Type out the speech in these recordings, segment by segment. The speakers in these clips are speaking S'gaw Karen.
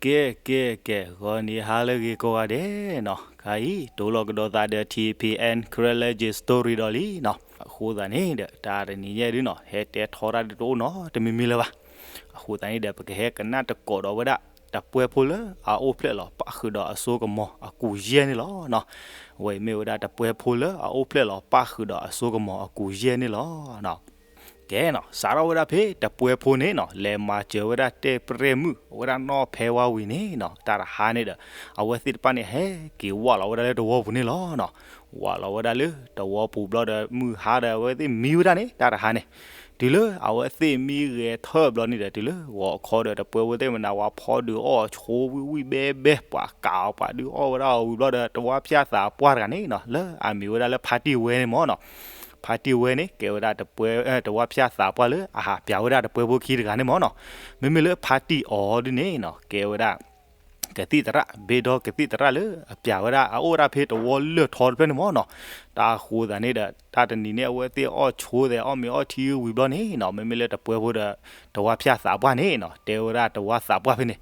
ကဲ ကဲ ကဲ ဂီၤနံၤဟါလၢအဂ့ၤကိးဂၤဒဲးနီၤ, ခဲအံၤ တိၤလီၤကဒီးသးဒီး ထံဖံအဲၣ် Karen Legend Story ဒီးလံနီၤ. အဃိသတးန့ၣ်ဒီး တၢ်တနံၤညါဒုနီၤ ဟဲတဲထီတၢ်ဒုတအိၣ်နီတမံၤမံၤလၢၤဘၣ်. အဃိသတးန့ၣ်ဒီး ပကဟဲကနၣ်တကိးဒီးဝဲဒၣ် တပှဲဖိလၢအအိၣ်ဖျဲၣ်လီၤပၣ်ဃုာ်ဒီးအစိကမီၤအကူၤယဲၢ်န့ၣ်လီၤနီၤ. အဝဲအံၤမ့ၢ်ဝဲဒၣ်တပှဲဖိလၢအအိၣ်ဖျဲၣ်လီၤပၣ်ဃုာ်ဒီးအစိကမီၤအကူၤယဲၢ်န့ၣ်လီၤနီၤ. ကဲနီၤ, စးထီၣ်ဝဲဒၣ်ဖဲ တပှဲဖိန့ၣ်နီၤ လဲၤမၤစၢၤဝဲဒၣ်တဲၣ်ပြဲၣ်မုၣ် အဝဲဒၣ်နီၣ်ဖဲဝါဝံၤန့ၣ်နီၤ တၢ်တဟါန့ၣ်ဒီး အဝဲသ့ၣ်တဖၣ်န့ၣ် ဟဲက့ၤဝးလီၤဝဲဒၣ်လၢတဝီပူၤန့ၣ်လီၤနီၤ. ဝးလီၤဝဲဒၣ်လၢတဝီပူၤဘျီဒီး မုၢ်ဟါဒီး အဝဲသ့ၣ်မံဝဲဒၣ်န့ၣ် တၢ်တဟါန့ၣ် တုၤလၢအဝဲသ့ၣ်မံဂဲၤထၢၣ်ဘျီန့ၣ်ဒီး တုၤလၢဂီၤအခီဒီး တပှဲဖိသ့ၣ်မနၤဝဲဖီဒုးအီၣ်ဆိဝံၣ်ဝံၣ်ဘဲဘဲ ပှၤကးအီၤ ပှၤဒုးအီၣ်ဝဲဒၣ်အီၤဝံၤဘျီဒီး တဝါဖၠၣ်သးပှၢ်တဂၤန့ၣ်နီၤ လၢအမံၤဝဲဒၣ်လၢဖါတံၢ်ဝဲန့ၣ်မ့ၢ်နီၤ. ဖါတံၢ်ဝဲန့ၣ် ကဲဝဲဒၣ်တပှဲ တဝါဖၠၣ်သးပှၢ်လၢအဟးပျးဝဲဒၣ်တပှဲဖိခံတဂၤန့ၣ်မ့ၢ်နီၤ. မ့မ့ၢ်လၢဖါတံၢ်အီၤဒုန့ၣ်နီၤ ကဲဝဲဒၣ် ကသံၣ်သရၣ် ဘ့ဒီကသံၣ်သရၣ်လၢအပျးဝဲဒၣ် အအိၣ်ဝဲဒၣ်ဖဲတဝီလၢၢ်ထီတဖျၢၣ်န့ၣ်မ့ၢ်နီၤ. တၢ်အဃိသတးန့ၣ်ဒီး တၢ်တနံၤန့ၣ် အဝဲသ့ၣ်အီၣ်ဆိသဲးအီၣ်မ့ၤအီၣ်ထံဝံၤဘျီန့ၣ်နီၤ မ့မ့ၢ်လၢတပှဲဖိဒီး တဝါဖၠၣ်သးပှၢ်န့ၣ်နီၤ တဲဝဲဒၣ်တဝါသးပှၢ်ဖဲန့ၣ်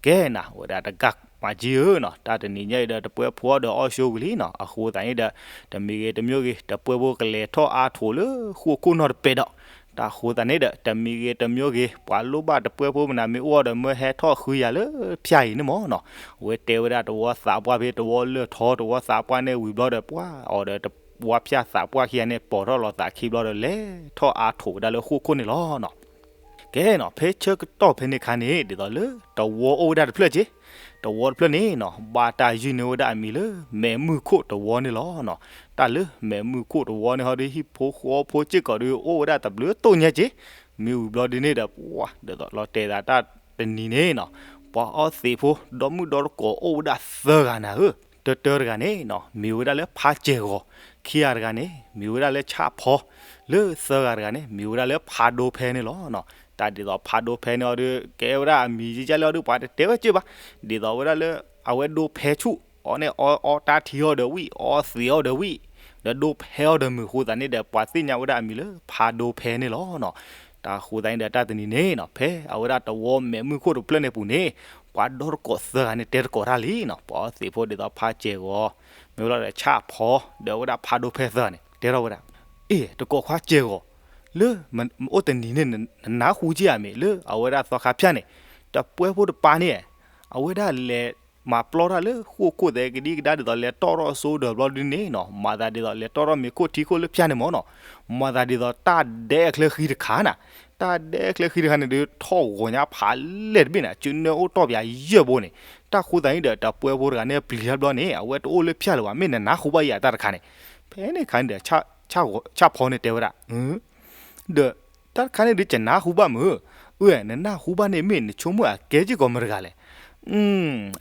ကဲနၤ ဝဲဒၣ်တကးမၤကံဧၢနီၤ တၢ်တနံၤညါအံၤဒီး တပှဲဖိအီၤဒီးအီၣ်ဆိဝံၤလံနီၤ အဃိသတးန့ၣ်ဒီး တမံၤဂ့ၤတမံၤဂ့ၤ တပှဲဖိကလဲၤထီၣ်အါထိးလၢဃိၣ်ခိၣ်နီၢ်တပဲာ်ဒီး တၢ်အဃိသတးန့ၣ်ဒီး တမံၤဂ့ၤတမံၤဂ့ၤ ပှၤလိၣ်ဘၣ်တပှဲဖိမနုၤမ့ၢ်အိၣ်ဒီးမၢဟဲထီၣ်ဃုယၤလၢဖၠၣ်အံၤန့ၣ်မ့ၢ်နီၤ. အဝဲတဲဝဲဒၣ်တဝီသးပှၢ်ဖဲတဝီလၢၢ်ထီ တဝီသးပှၢ်န့ၣ်ဝံၤဘျီဒီး ပှၤအီၤဒီးတဝါဖၠၣ်သးပှၢ်ခံဂၤန့ၣ် ပိာ်ထီၣ်လီၤသးခံဘျီဒီး လဲၤထီၣ်အါထိးဝဲဒၣ်လၢဃိၣ်ခိၣ်န့ၣ်လီၤနီၤ. ကဲနီၤ ဖဲဆၢကတီၢ်ဖဲန့ၣ်ခါန့ၣ် ဒ်သိးလၢတဝီအိၣ်ဝဲဒၣ်တဖျၢၣ်က့ တဝီတဖျၢၣ်န့ၣ်နီၤ ဘၣ်တၢ်ယုၢ်န့ၢ်ဝဲဒၣ်အမံၤလၢ မဲးမုၢ်ခိၣ်တဝီန့ၣ်လီၤနီၤ. တၢ်လၢမဲးမုၢ်ခိၣ်တဝီန့ၣ်ဟီဒီး ဟံၣ်ဖိဃီဖိစ့ၢ်ကီးဒီး အိၣ်ဝဲဒၣ်တဘျုးတိၢ်ညါက့ မ့ၢ်ဝံၤဘျီဒ်န့ၣ်ဒီး ပှၤဒ်သိးလီၤတဲာ်သးတၢ်တနံၤန့ၣ်နီၤ ပှၤအီသံးဖိ ဒီမုၣ်ဒီတကိးအိၣ်ဝဲဒၣ်သၢဂၤနၤဧၢ, တၢတၢတဂၤန့ၣ်နီၤ မ့ၢ်ဝဲဒၣ်လၢဖးစဲၢ်ဂီၤ, ခံဂၤတဂၤန့ၣ် မ့ၢ်ဝဲဒၣ်လၢဆၣ်ဖီ, လၢသၢဂၤတဂၤန့ၣ် မ့ၢ်ဝဲဒၣ်လၢဖးဒိဖဲန့ၣ်လီၤနီၤ. တၢ်ဒ်သိးဖးဒိဖဲန့ၣ်အီၤဒီး ကဲဝဲဒၣ်အမံၤယကၢ်လၢအီၤဒီး ပှၤတတဲဝဲကၢဘၣ်, ဒ်သိးဝဲဒၣ်လၢ အဝဲဒိဖဲဆူၣ် အီၤန့ၣ် အီတၢ်ထံအီၤဒီးဝံၣ် အီသံးအီၤဒီးဝံၣ် ဒီးဒိဖဲအီၤဒီးမုာ်အဃိသတးန့ၣ်ဒီး ပှၤသ့ၣ်ညါဝဲဒၣ်အမံၤလၢဖးဒိဖဲန့ၣ်လီၤနီၤ. တၢ်အဃိသတးန့ၣ်ဒီး တၢ်တနံၤန့ၣ်နီၤ ဖဲအဝဲဒၣ်တဝီမဲးမုၢ်ခိၣ်တဖျၢၣ်န့ၣ်ပူၤန့ၣ် ပှၤဒီတကိးသၢဂၤန့ၣ် တဲတကိးတၢ်လံနီၤ, ပှၤအီသံးဖိဒ်သိးဖးစဲၢ်ဂီၤ မ့ၢ်ဝဲလီၤဒီးဆၣ်ဖီ ဒီးအဝဲဒၣ်ဖးဒိဖဲသၢဂၤန့ၣ် တဲထီၣ်ဝဲဒၣ်, အ့ တကိးခွါစဲၢ်ဂီၤ လၢ အိၣ်တနံၤန့ၣ် နနၢ်ဟူက့ၤဧါမ့ၢ် လၢအဝဲဒၣ်သီခါဖၠၣ်န့ၣ် တပှဲဖိတပၤန့ၣ် အဝဲဒၣ်လဲၤမၤပျီတၢ်လၢဃိၣ်ခိၣ်သဲးကဒံကဒါ ဒ်သိးလဲၤတီၣ်ထီၣ်အစိဒီးဘျီဒ်န့ၣ်နီၤ မၤသးဒ်သိးလဲၤတီၣ်ထီၣ်မ့ၤခိၣ်ထံခိၣ်လၢဖၠၣ်န့ၣ်မ့ၢ်နီၤ, မၤသးဒ်သိးတၢ်ဒဲအချၢဃံတခါနၤ, တၢ်ဒဲအချၢဃံတခါန့ၣ်ဒီး ထီၣ်ဂီၤညါဖးလဲၢ်တဘ့ၣ်နၤ ကၠုနဲအိၣ်တီၢ်ပယၤယဲၢ်ဘိန့ၣ်, တၢ်ဃိသတးန့ၣ်ဒီး တပှဲဖိတဂၤန့ၣ် ပျံၤဟဲဘျီန့ၣ် အဝဲတအိၣ်လၢဖၠၣ်လၢၤဘၣ် မ့ၢ်နနၢ်ဟူဘၣ်ယၤတၢ်တခါန့ၣ်, ဖဲန့ၣ်ခါန့ၣ်ဒီး ဆၣ်ဖီန့ၣ်တဲဝဲဒၣ် ဒီး တၢ်တခါန့ၣ်ဒီး ကနၢ်ဟူဘၣ်မုၢ်, အၢ နနၢ်ဟူဘၣ်န့ၣ် မ့ၢ်နဆိကမိၣ်အကဲစ့ၢ်ကီးမတၤတဂၤလဲၣ်,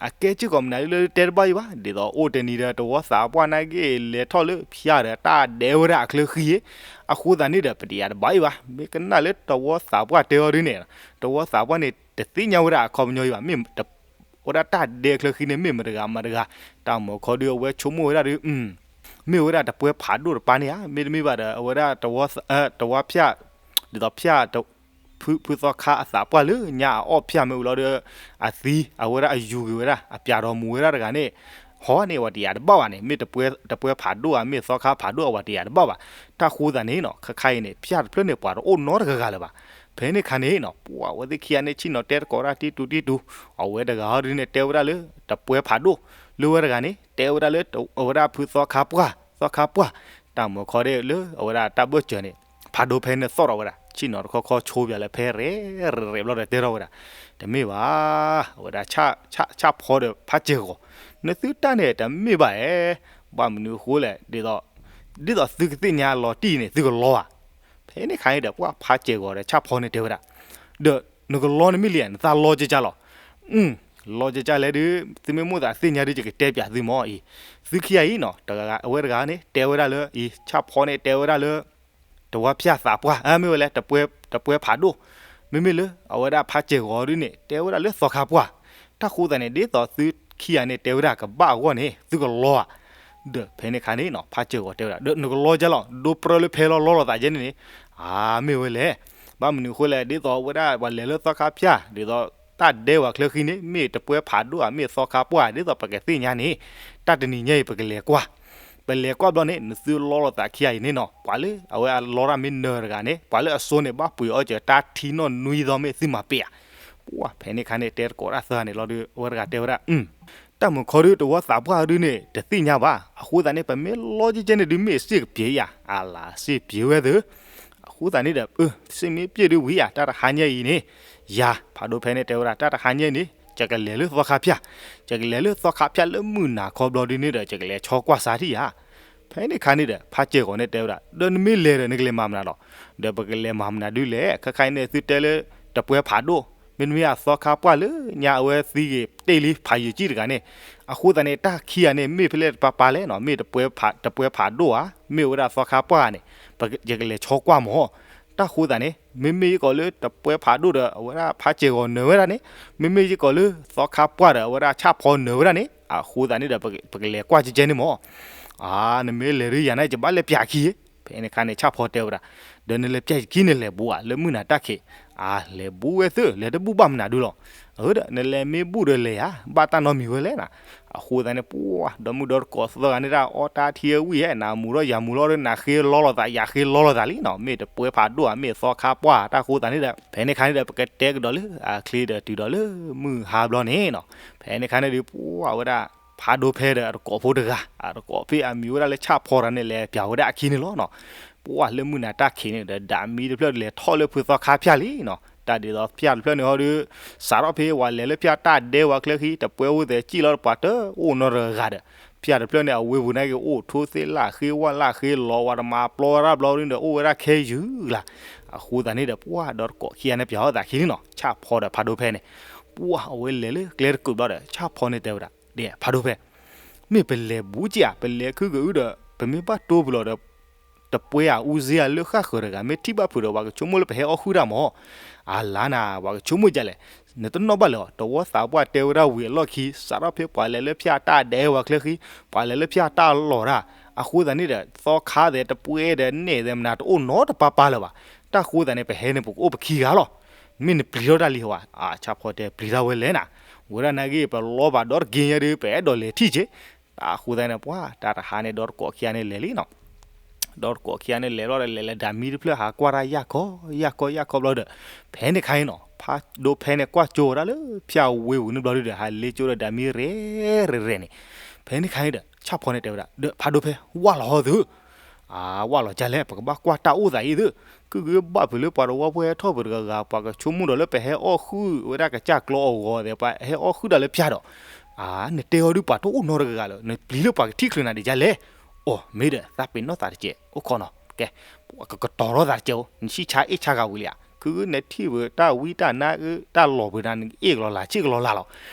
အကဲစ့ၢ်ကီးမနုၤလၢတဲတဘၣ်ယံၤဘၣ်, ဒ်သိးအိၣ်တနံၤဒီး တဝီသးပှၢ်နာ်က့ လဲၤထီၣ်လၢဖၠၣ်ဒီး တၢ်ဒဲဝဲဒၣ်အချၢဃံ, အဃိသတးန့ၣ်ဒီး ပတယၤတဘၣ်ယံၤဘၣ်, မ့ၢ်ကနၣ်လၢတဝီသးပှၢ်တဲအီၤဒ်န့ၣ်, တဝီသးပှၢ်န့ၣ် တသ့ၣ်ညါဝဲဒၣ်အခီပညီယံၤဘၣ်, မ့ၢ် ဝဲဒၣ်တၢ်ဒဲချၢဃံန့ၣ် မ့ၢ်မတဂၤမတဂၤ, တၢ်မုၢ်ခီဒီး အဝဲဆိကမိၣ်ဝဲဒၣ်ဒီး မ့ၢ်ဝဲဒၣ်တပှဲဖးဒိၣ်တပၤန့ၣ်ဧါ, မ့တမ့ၢ်ဘၣ်ဒီး အဝဲဒၣ်တဝီ တဝီဖၠၣ်, ဒ်သိးဖၠၣ် ဖုသီခါအသးပှၢ်လၢညါအအီၣ်ဖၠၣ်မ့ၢ်ဝံၤလီၤဒီး အသံ အဝဲဒၣ်အယူၤက့ၤဝဲဒၣ် အပျးဒီးမူၤဝဲဒၣ်တဂၤန့ၣ်, ဟီန့ၣ် ပတယၤတဘၣ်ဘၣ်န့ၣ် မ့ၢ် တပှဲဖးဒိၣ်ဧါ မ့ၢ်သီခါဖးဒိၣ်ဧါ ပတယၤတဘၣ်ဘၣ်, တၢ်ဃိသတးန့ၣ်နီၤ ခါခါအံၤန့ၣ် ဖၠၣ်တဖျၢၣ်န့ၣ် ပှၤတအိၣ်နီတဂၤဂၤလၢၤဘၣ်, ဖဲန့ၣ်ခါန့ၣ်နီၤ ပှၤဝဲသ့ၣ်ခံဂၤန့ၣ် ဆ့ၣ်နီၤတဲသကိးတၢ်တံၢ်တူတံၢ်တူ, အဝဲတဂၤဟီဒ်န့ၣ် တဲဝဲဒၣ်လၢ တပှဲဖးဒိၣ်, လၢဝဲတဂၤန့ၣ် တဲဝဲဒၣ်လၢ အဝဲဒၣ်ဖုသီခါပှၢ်, သီခါပှၢ်, တၢ်မုၢ်ခီဒီးလၢအဝဲဒၣ်တၢ်ဘၢၣ်စၢၤန့ၣ် ဖးဒိၣ်ဖဲန့ၣ်သီၣ်ထီၣ်ဝဲဒၣ် ဆ့ၣ်နီၤတခီခီဆိပၠးလၢဖဲရဲၣ်ရဲၣ်ဘျီဒီးတဲထီၣ်ဝဲဒၣ်, တမ့ၢ်ဘၣ်, အဝဲဒၣ် ဆၣ်ဖီဒီးဖးစဲၢ်ဂီၤ, နသုတၢ်န့ၣ်တမ့ၢ်ဘၣ်ဧါ, ဘၣ်မနုၤအဃိလဲၣ်, ဒ်သိး ဒ်သိးသုကသ့ၣ်ညါလီၤတံၢ်န့ၣ် သုကလီဧါ, ဖဲန့ၣ်ခါန့ၣ်ဒီး ပှၤဖးစဲၢ်ဂီၤဒီးဆၣ်ဖီန့ၣ်တဲဝဲဒၣ်, ဒီးနကလီန့ၣ်မ့ၢ်လံဧါ နသးလီကကၢ်လီၤ, လီကကၢ်လဲၣ်ဒီး သုမ့ၢ်မိၣ်သးသ့ၣ်ညါဒီး ယကတဲပၠးသုမ့ၢ်အံၤ, သုခံဂၤအံၤနီၤ တဂၤအဝဲတဂၤန့ၣ် တဲဝဲဒၣ်လၢအံၤ ဆၣ်ဖီန့ၣ် တဲဝဲဒၣ်လၢ တဝါဖၠၣ်သးပှၢ် မ့ၢ်ဝဲလဲၣ် တပှဲဖးဒိၣ်, မ့မ့ၢ်လၢအဝဲဒၣ်ဖးစဲၢ်ဂီၤဒ်န့ၣ် တဲဝဲဒၣ်လၢသီခါပှၢ်, တၢ်ဃိသတးန့ၣ် ဒ်သိးသုခံဂၤန့ၣ် တဲဝဲဒၣ်ကဘၣ်အဂီၢ်န့ၣ် သုကလီဧါ, ဒီးဖဲန့ၣ်ခါန့ၣ်နီၤ ဖးစဲၢ်ဂီၤတဲဝဲဒၣ် ဒီးနကလီကလီ ဒိပြၢလၢဖဲလီၤ လီလိာ်သးယဲန့ၣ်န့ၣ်, အါ မ့ၢ်ဝဲလဲၣ်, ဘၣ်မနုၤအဃိလဲၣ် ဒ်သိးဝဲဒၣ်ပှၤလဲၤလၢသီခါပၠၣ် ဒ်သိး တၢ်ဒဲဝဲချၢဃံန့ၣ် မ့ၢ်တပှဲၤဖးဒိၣ်ဧါ မ့ၢ်သီခါပှၢ်ဧါ ဒ်သိးပကသ့ၣ်ညါန့ၣ် တၢ်တနံၤညါအံၤ ပကလဲၤကွၢ် ပလဲၤကွၢ်ဘျီန့ၣ် နသုလီလိာ်သးခံဂၤအံၤန့ၣ်နီၤ ပှၤလၢအဝဲအလီတၢ်မ့ၢ်နၢၤတဂၤန့ၣ် ပှၤလၢအစိန့ၣ် ဘၣ်ပှ့ၤအီၣ်စၢၤတၢ်ထံနီၣ်နွံသီ မ့ၢ်သုမၤပ့ၢ်ဧါ. ပှၢ်ဖဲန့ၣ်ခါန့ၣ် တဲသကိးတၢ်သၢဂၤန့ၣ်လီၤဒီး အဝဲတဂၤတဲဝဲဒၣ် တၢ်မုာ်ခီဒုးတဝီသးပှၢ်ဒုးန့ၣ် တသ့ၣ်ညါဘၣ်. အဃိသတးန့ၣ် ပမ့ၢ်လီကဲကဲန့ၣ်ဒုး မ့ၢ်စ့ၢ်ကပျဲၤဧါ. အလါစ့ၢ်ပျဲၤဝဲသ့ၣ်. အဃိသတးန့ၣ်ဒီး စ့ၢ်မ့ၢ်ပျဲၤဒုးဝံၤဧါ တၢ်တဟါညါအံၤန့ၣ် ယၤ ဖးဒိၣ်ဖဲန့ၣ်တဲဝဲဒၣ် တၢ်တဟါညါအံၤန့ၣ် ယကလဲၤလၢသီခါဖၠၣ်, ယကလဲၤလၢသီခါဖၠၣ်လၢမုၢ်နၤခီဘျီဒုးန့ၣ်ဒီး ယကလဲၤဆီကွၢ်စးထံၣ်ယၤ. ဖဲန့ၣ်ခါန့ၣ်ဒီး ဖးစဲၤဂီၤန့ၣ်တဲဝဲဒၣ် ဒီးနမ့ၢ်လဲၤဒီး နကလဲၤမၤမနုၤလီၤ. ဒီးပကလဲၤမၤမနုၤဒုးလဲၣ် ခဲခါအံၤန့ၣ် သုတဲလၢ တပှဲၤဖးဒိၣ် မ့တမ့ၢ်အသီခါပှၢ်လၢညါအဝဲသံဂ့ၤတ့ၢ်လံဖးယံာ်ကံၣ်တဂၤန့ၣ်. အဃိသတးန့ၣ် တၢ်ခံဂၤန့ၣ် မ့ၢ်ဖဲလဲၣ်တပၤပၤလဲၣ်နီၤ မ့ၢ်တပှဲၤဖးဒိၣ်ဧါ မ့ၢ်ဝဲဒၣ်သီခါပှၢ်ဧါန့ၣ် ယကလဲၤဆီကွၢ်မၢ်. တၢ်ဃိသတးန့ၣ် မ့မ့ၢ်ယကီးလၢတပှဲၤဖးဒိၣ်ဒီး အဝဲဒၣ်ဖးစဲၤဂီၤနၢၤဝဲဒၣ်န့ၣ်, မ့မ့ၢ်ယကီးလၢသီခါပှၢ်ဒီး အဝဲဒၣ်ဆၣ်ဖီနၢၤဝဲဒၣ်န့ၣ် အဃိသတးန့ၣ်ဒီး ပကလဲၤကွၢ်ကဲကဲန့ၣ်မၢ်. အါ နမ့ၢ်လဲၤဒုးယၤန့ၣ် ယဘၣ်လဲၤပျၢ်ခံ ဖဲန့ၣ်ခါန့ၣ် ဆၣ်ဖီတဲဝဲဒၣ်, ဒီးနလဲၤပျၢ်ခံန့ၣ် လဲၤဘူးဧါ လၢမုၢ်နၤတၢ်ခံး. အါ လဲၤဘူးဝဲသ့ၣ် လဲၤတဘူးဘၣ်မနုၤဒုးလီၤ. အၢ ဒီးနလဲၤမ့ၢ်ဘူးဒီးလဲၤဧါ ဘၣ်တၢ်နီတမံၤဝဲလဲၣ်နၤ. အဃိသတးန့ၣ် ပှၢ် ဒီမုၣ်ဒီတကိးသၢဂၤန့ၣ်ဒၣ် အီၣ်တၢ်ထံဝံၤဧါ နမူၤဒီးယၤမူၤလီၤဒီး နဃ့လီလိာ်သး ယၤဃ့လီလိာ်သးလံနီၤ မ့ၢ်တပှဲၤဖးဒိၣ်ဧါ မ့ၢ်သီခါပှၢ်ဧါ တၢ်ဃိသတးန့ၣ်ဒီး ဖဲန့ၣ်ခါန့ၣ်ဒီး ပကတဲကဒီးလၢအချ့ဒီးတုၤဒီးလၢမုၢ်ဟါဘျီန့ၣ်နီၤ. ဖဲန့ၣ်ခါန့ၣ်ဒီး ပှၢ်ဝဲဒၣ် ဖးဒိၣ်ဖဲဒီးအတကိးဖိတဂၤ, အတကိးဖဲအမံၤဝဲဒၣ်လၢဆၣ်ဖီတဂၤန့ၣ် လဲၤပျၢ်ဝဲဒၣ်အခံန့ၣ်လီၤနီၤ. ပှၢ်လၢမုၢ်နၤတၢ်ခံးန့ၣ်ဒီး ဒၣ်မံတဖျၢၣ်လဲၤထီၣ်လၢဖုသီခါဖၠၣ်လံနီၤ. တၢ်ဒ်သိးဖၠၣ်တဖျၢၣ်န့ၣ်ဟီဒီး စးထီၣ်ဖဲပှၤလဲၤလၢဖၠၣ်တၢ်ဒဲဝဲချၢဃံ တပှဲၤအိၣ်သဲးကံၣ်လီၤ ပှၤတအိၣ်နီတဂၤဒီး ဖၠၣ်တဖျၢၣ်န့ၣ် အဝ့ၢ်ပူၤန့ၣ်က့ၤ အိၣ်ထိသ့ၣ်လၢ်ဃ့ဝၣ်လၢ်ဃ့လီၤ ဝဲတမၤပျီဝဲဒၣ်ဘျီဒုးဒီး အိၣ်ဝဲဒၣ်ခဲယုၢ်လၢ်. အဃိသတးန့ၣ်ဒီး ပှၢ်ဒီတကိးခံဂၤန့ၣ် ပျၢ်အီၣ်သးခံလံနီၤ ဆၣ်ဖီဒီးဖးဒိၣ်ဖဲန့ၣ်. ပှၢ်အဝဲလဲၤလၢကျဲတကုးဘျီဒီး ဆၣ်ဖီန့ၣ်တဲဝဲဒၣ် ဒ်ဖးဒိၣ်ဖဲ မ့ၢ်ပလဲၤဘူးက့ၤဧါ ပလဲၤခုကအုဒီး ပမ့ၢ်ဘၣ်တိၢ်ပူၤလီၤဒီး တပှဲၤဧါအူစ့ဧါလၢဃၣ်ဃၢၤတဂၤ မ့ၢ်ထံၣ်ဘၣ်ဖုးဒီး ပှၤကဆိကမိၣ်လၢပဟဲအီၣ်ဃုာ်တၢ်မၢ်. အလါနၤ ပှၤကဆိကမိၣ်ဒ်လဲၣ်. နတနီၣ်ဘၣ်လၢၤအီၤ တဝီသးပှၢ်တဲဝဲဒၣ်ဝံၤအလီၢ်ခံ စးထီၣ်ဖဲပှၤလဲၤလၢဖၠၣ်တၢ်ဒဲဝဲချၢဃံ ပှၤလဲၤလၢဖၠၣ်တၢ်လီၢ်တၢ် အဃိသတးန့ၣ်ဒီး သီခါသဲးတပှဲၤဒီးနဲၣ်သဲးမနုၤတအိၣ်နီတပၤပၤလၢၤဘၣ်. တၢ်ဃိသတးန့ၣ် ပဟဲန့ၣ် ပကအိၣ်ပခံဂၤလီၤ. မ့ၢ်နပျံၤထီၣ်တၢ်လံဟီဧါ. ဆၣ်ဖီတဲ ပျံၤထီၣ်ဝဲလဲၣ်နၤ. ဝဲဒၣ်နာ်က့ ပလီၤဘၣ်ဒီတက့ၢ်ညါဒီး ပအဲၣ်ဒိးလဲၤထံၣ်က့ၤ. တၢ်ဃိသတးန့ၣ် ပှၢ် တၢ်တဟါန့ၣ် ဒီတကိးခံဂၤန့ၣ်လဲၤလံနီၤ ဒီတကိးခံဂၤန့ၣ်လဲၤလီၤဒီး လဲၤလၢဒၣ်မံတဖျၢၣ် ဟးကွၢ်တၢ်ယၢ်ခီယၢ်ခီယၢ်ခီဘျီဒီး ဖဲန့ၣ်ခါအံၤနီၤ ဖးဒိၣ်ဖဲန့ၣ် ကွၢ်ကၠိဝဲဒၣ်လၢဖၠၣ်ဝ့ၢ်ပူၤန့ၣ်ဘျီဒုးဒီး ဟးလ့ကၠိဒီးဒၣ်မံရဲၣ်ရဲၣ်န့ၣ်. ဖဲန့ၣ်ခါအံၤဒီး ဆၣ်ဖီန့ၣ်တဲဝဲဒၣ် ဒီးဖးဒိၣ်ဖဲ ဝၢ်လီၤဟီသု အါ ဝၢ်လီၤဒ်လဲၣ် ပကဘၣ်ကွၢ်တၢ်အိၣ်သးအံၤသု ခုကဘၣ်ဖုးလၢပှၤတဝီဖိဟဲထီၣ်ဖုးတဂၤဂၤ ပှၤကဆိကမိၣ်ဒီးလၢပဟဲအီၣ်ဃုာ်ဝဲဒၣ်ကစၢ်ကျီအဂီၤသဲး ပှၤဟဲအီၣ်ဃုာ်တၢ်လၢဖၠၣ်ဒီး အါ နတဲအီၤဒုးပှၤတအိၣ်နီတဂၤလၢၤ နပျံၤလၢပှၤကထံၣ်ချုးနၤဒ်လဲၣ်. အိၣ် မ့ၢ်ဒီး သးပ့ၤနီၣ်သးတကဲး အိၣ်ခိးနီၤ ကဲ ကကတီၤထီၣ်သးတကဲးအိၣ် နဆံၣ်ဆါအ့ၣ်ဆါဂၤဝံၤလံဧါ ခုနထံၣ်ဝဲတၢ်ဝံတၢ်နါ တၢ်လီၢ်ပှဲၤနၤ နကအ့ၣ်ကလီၤလၢ်ဆံၣ်ကလီၤလၢ်လီၤ.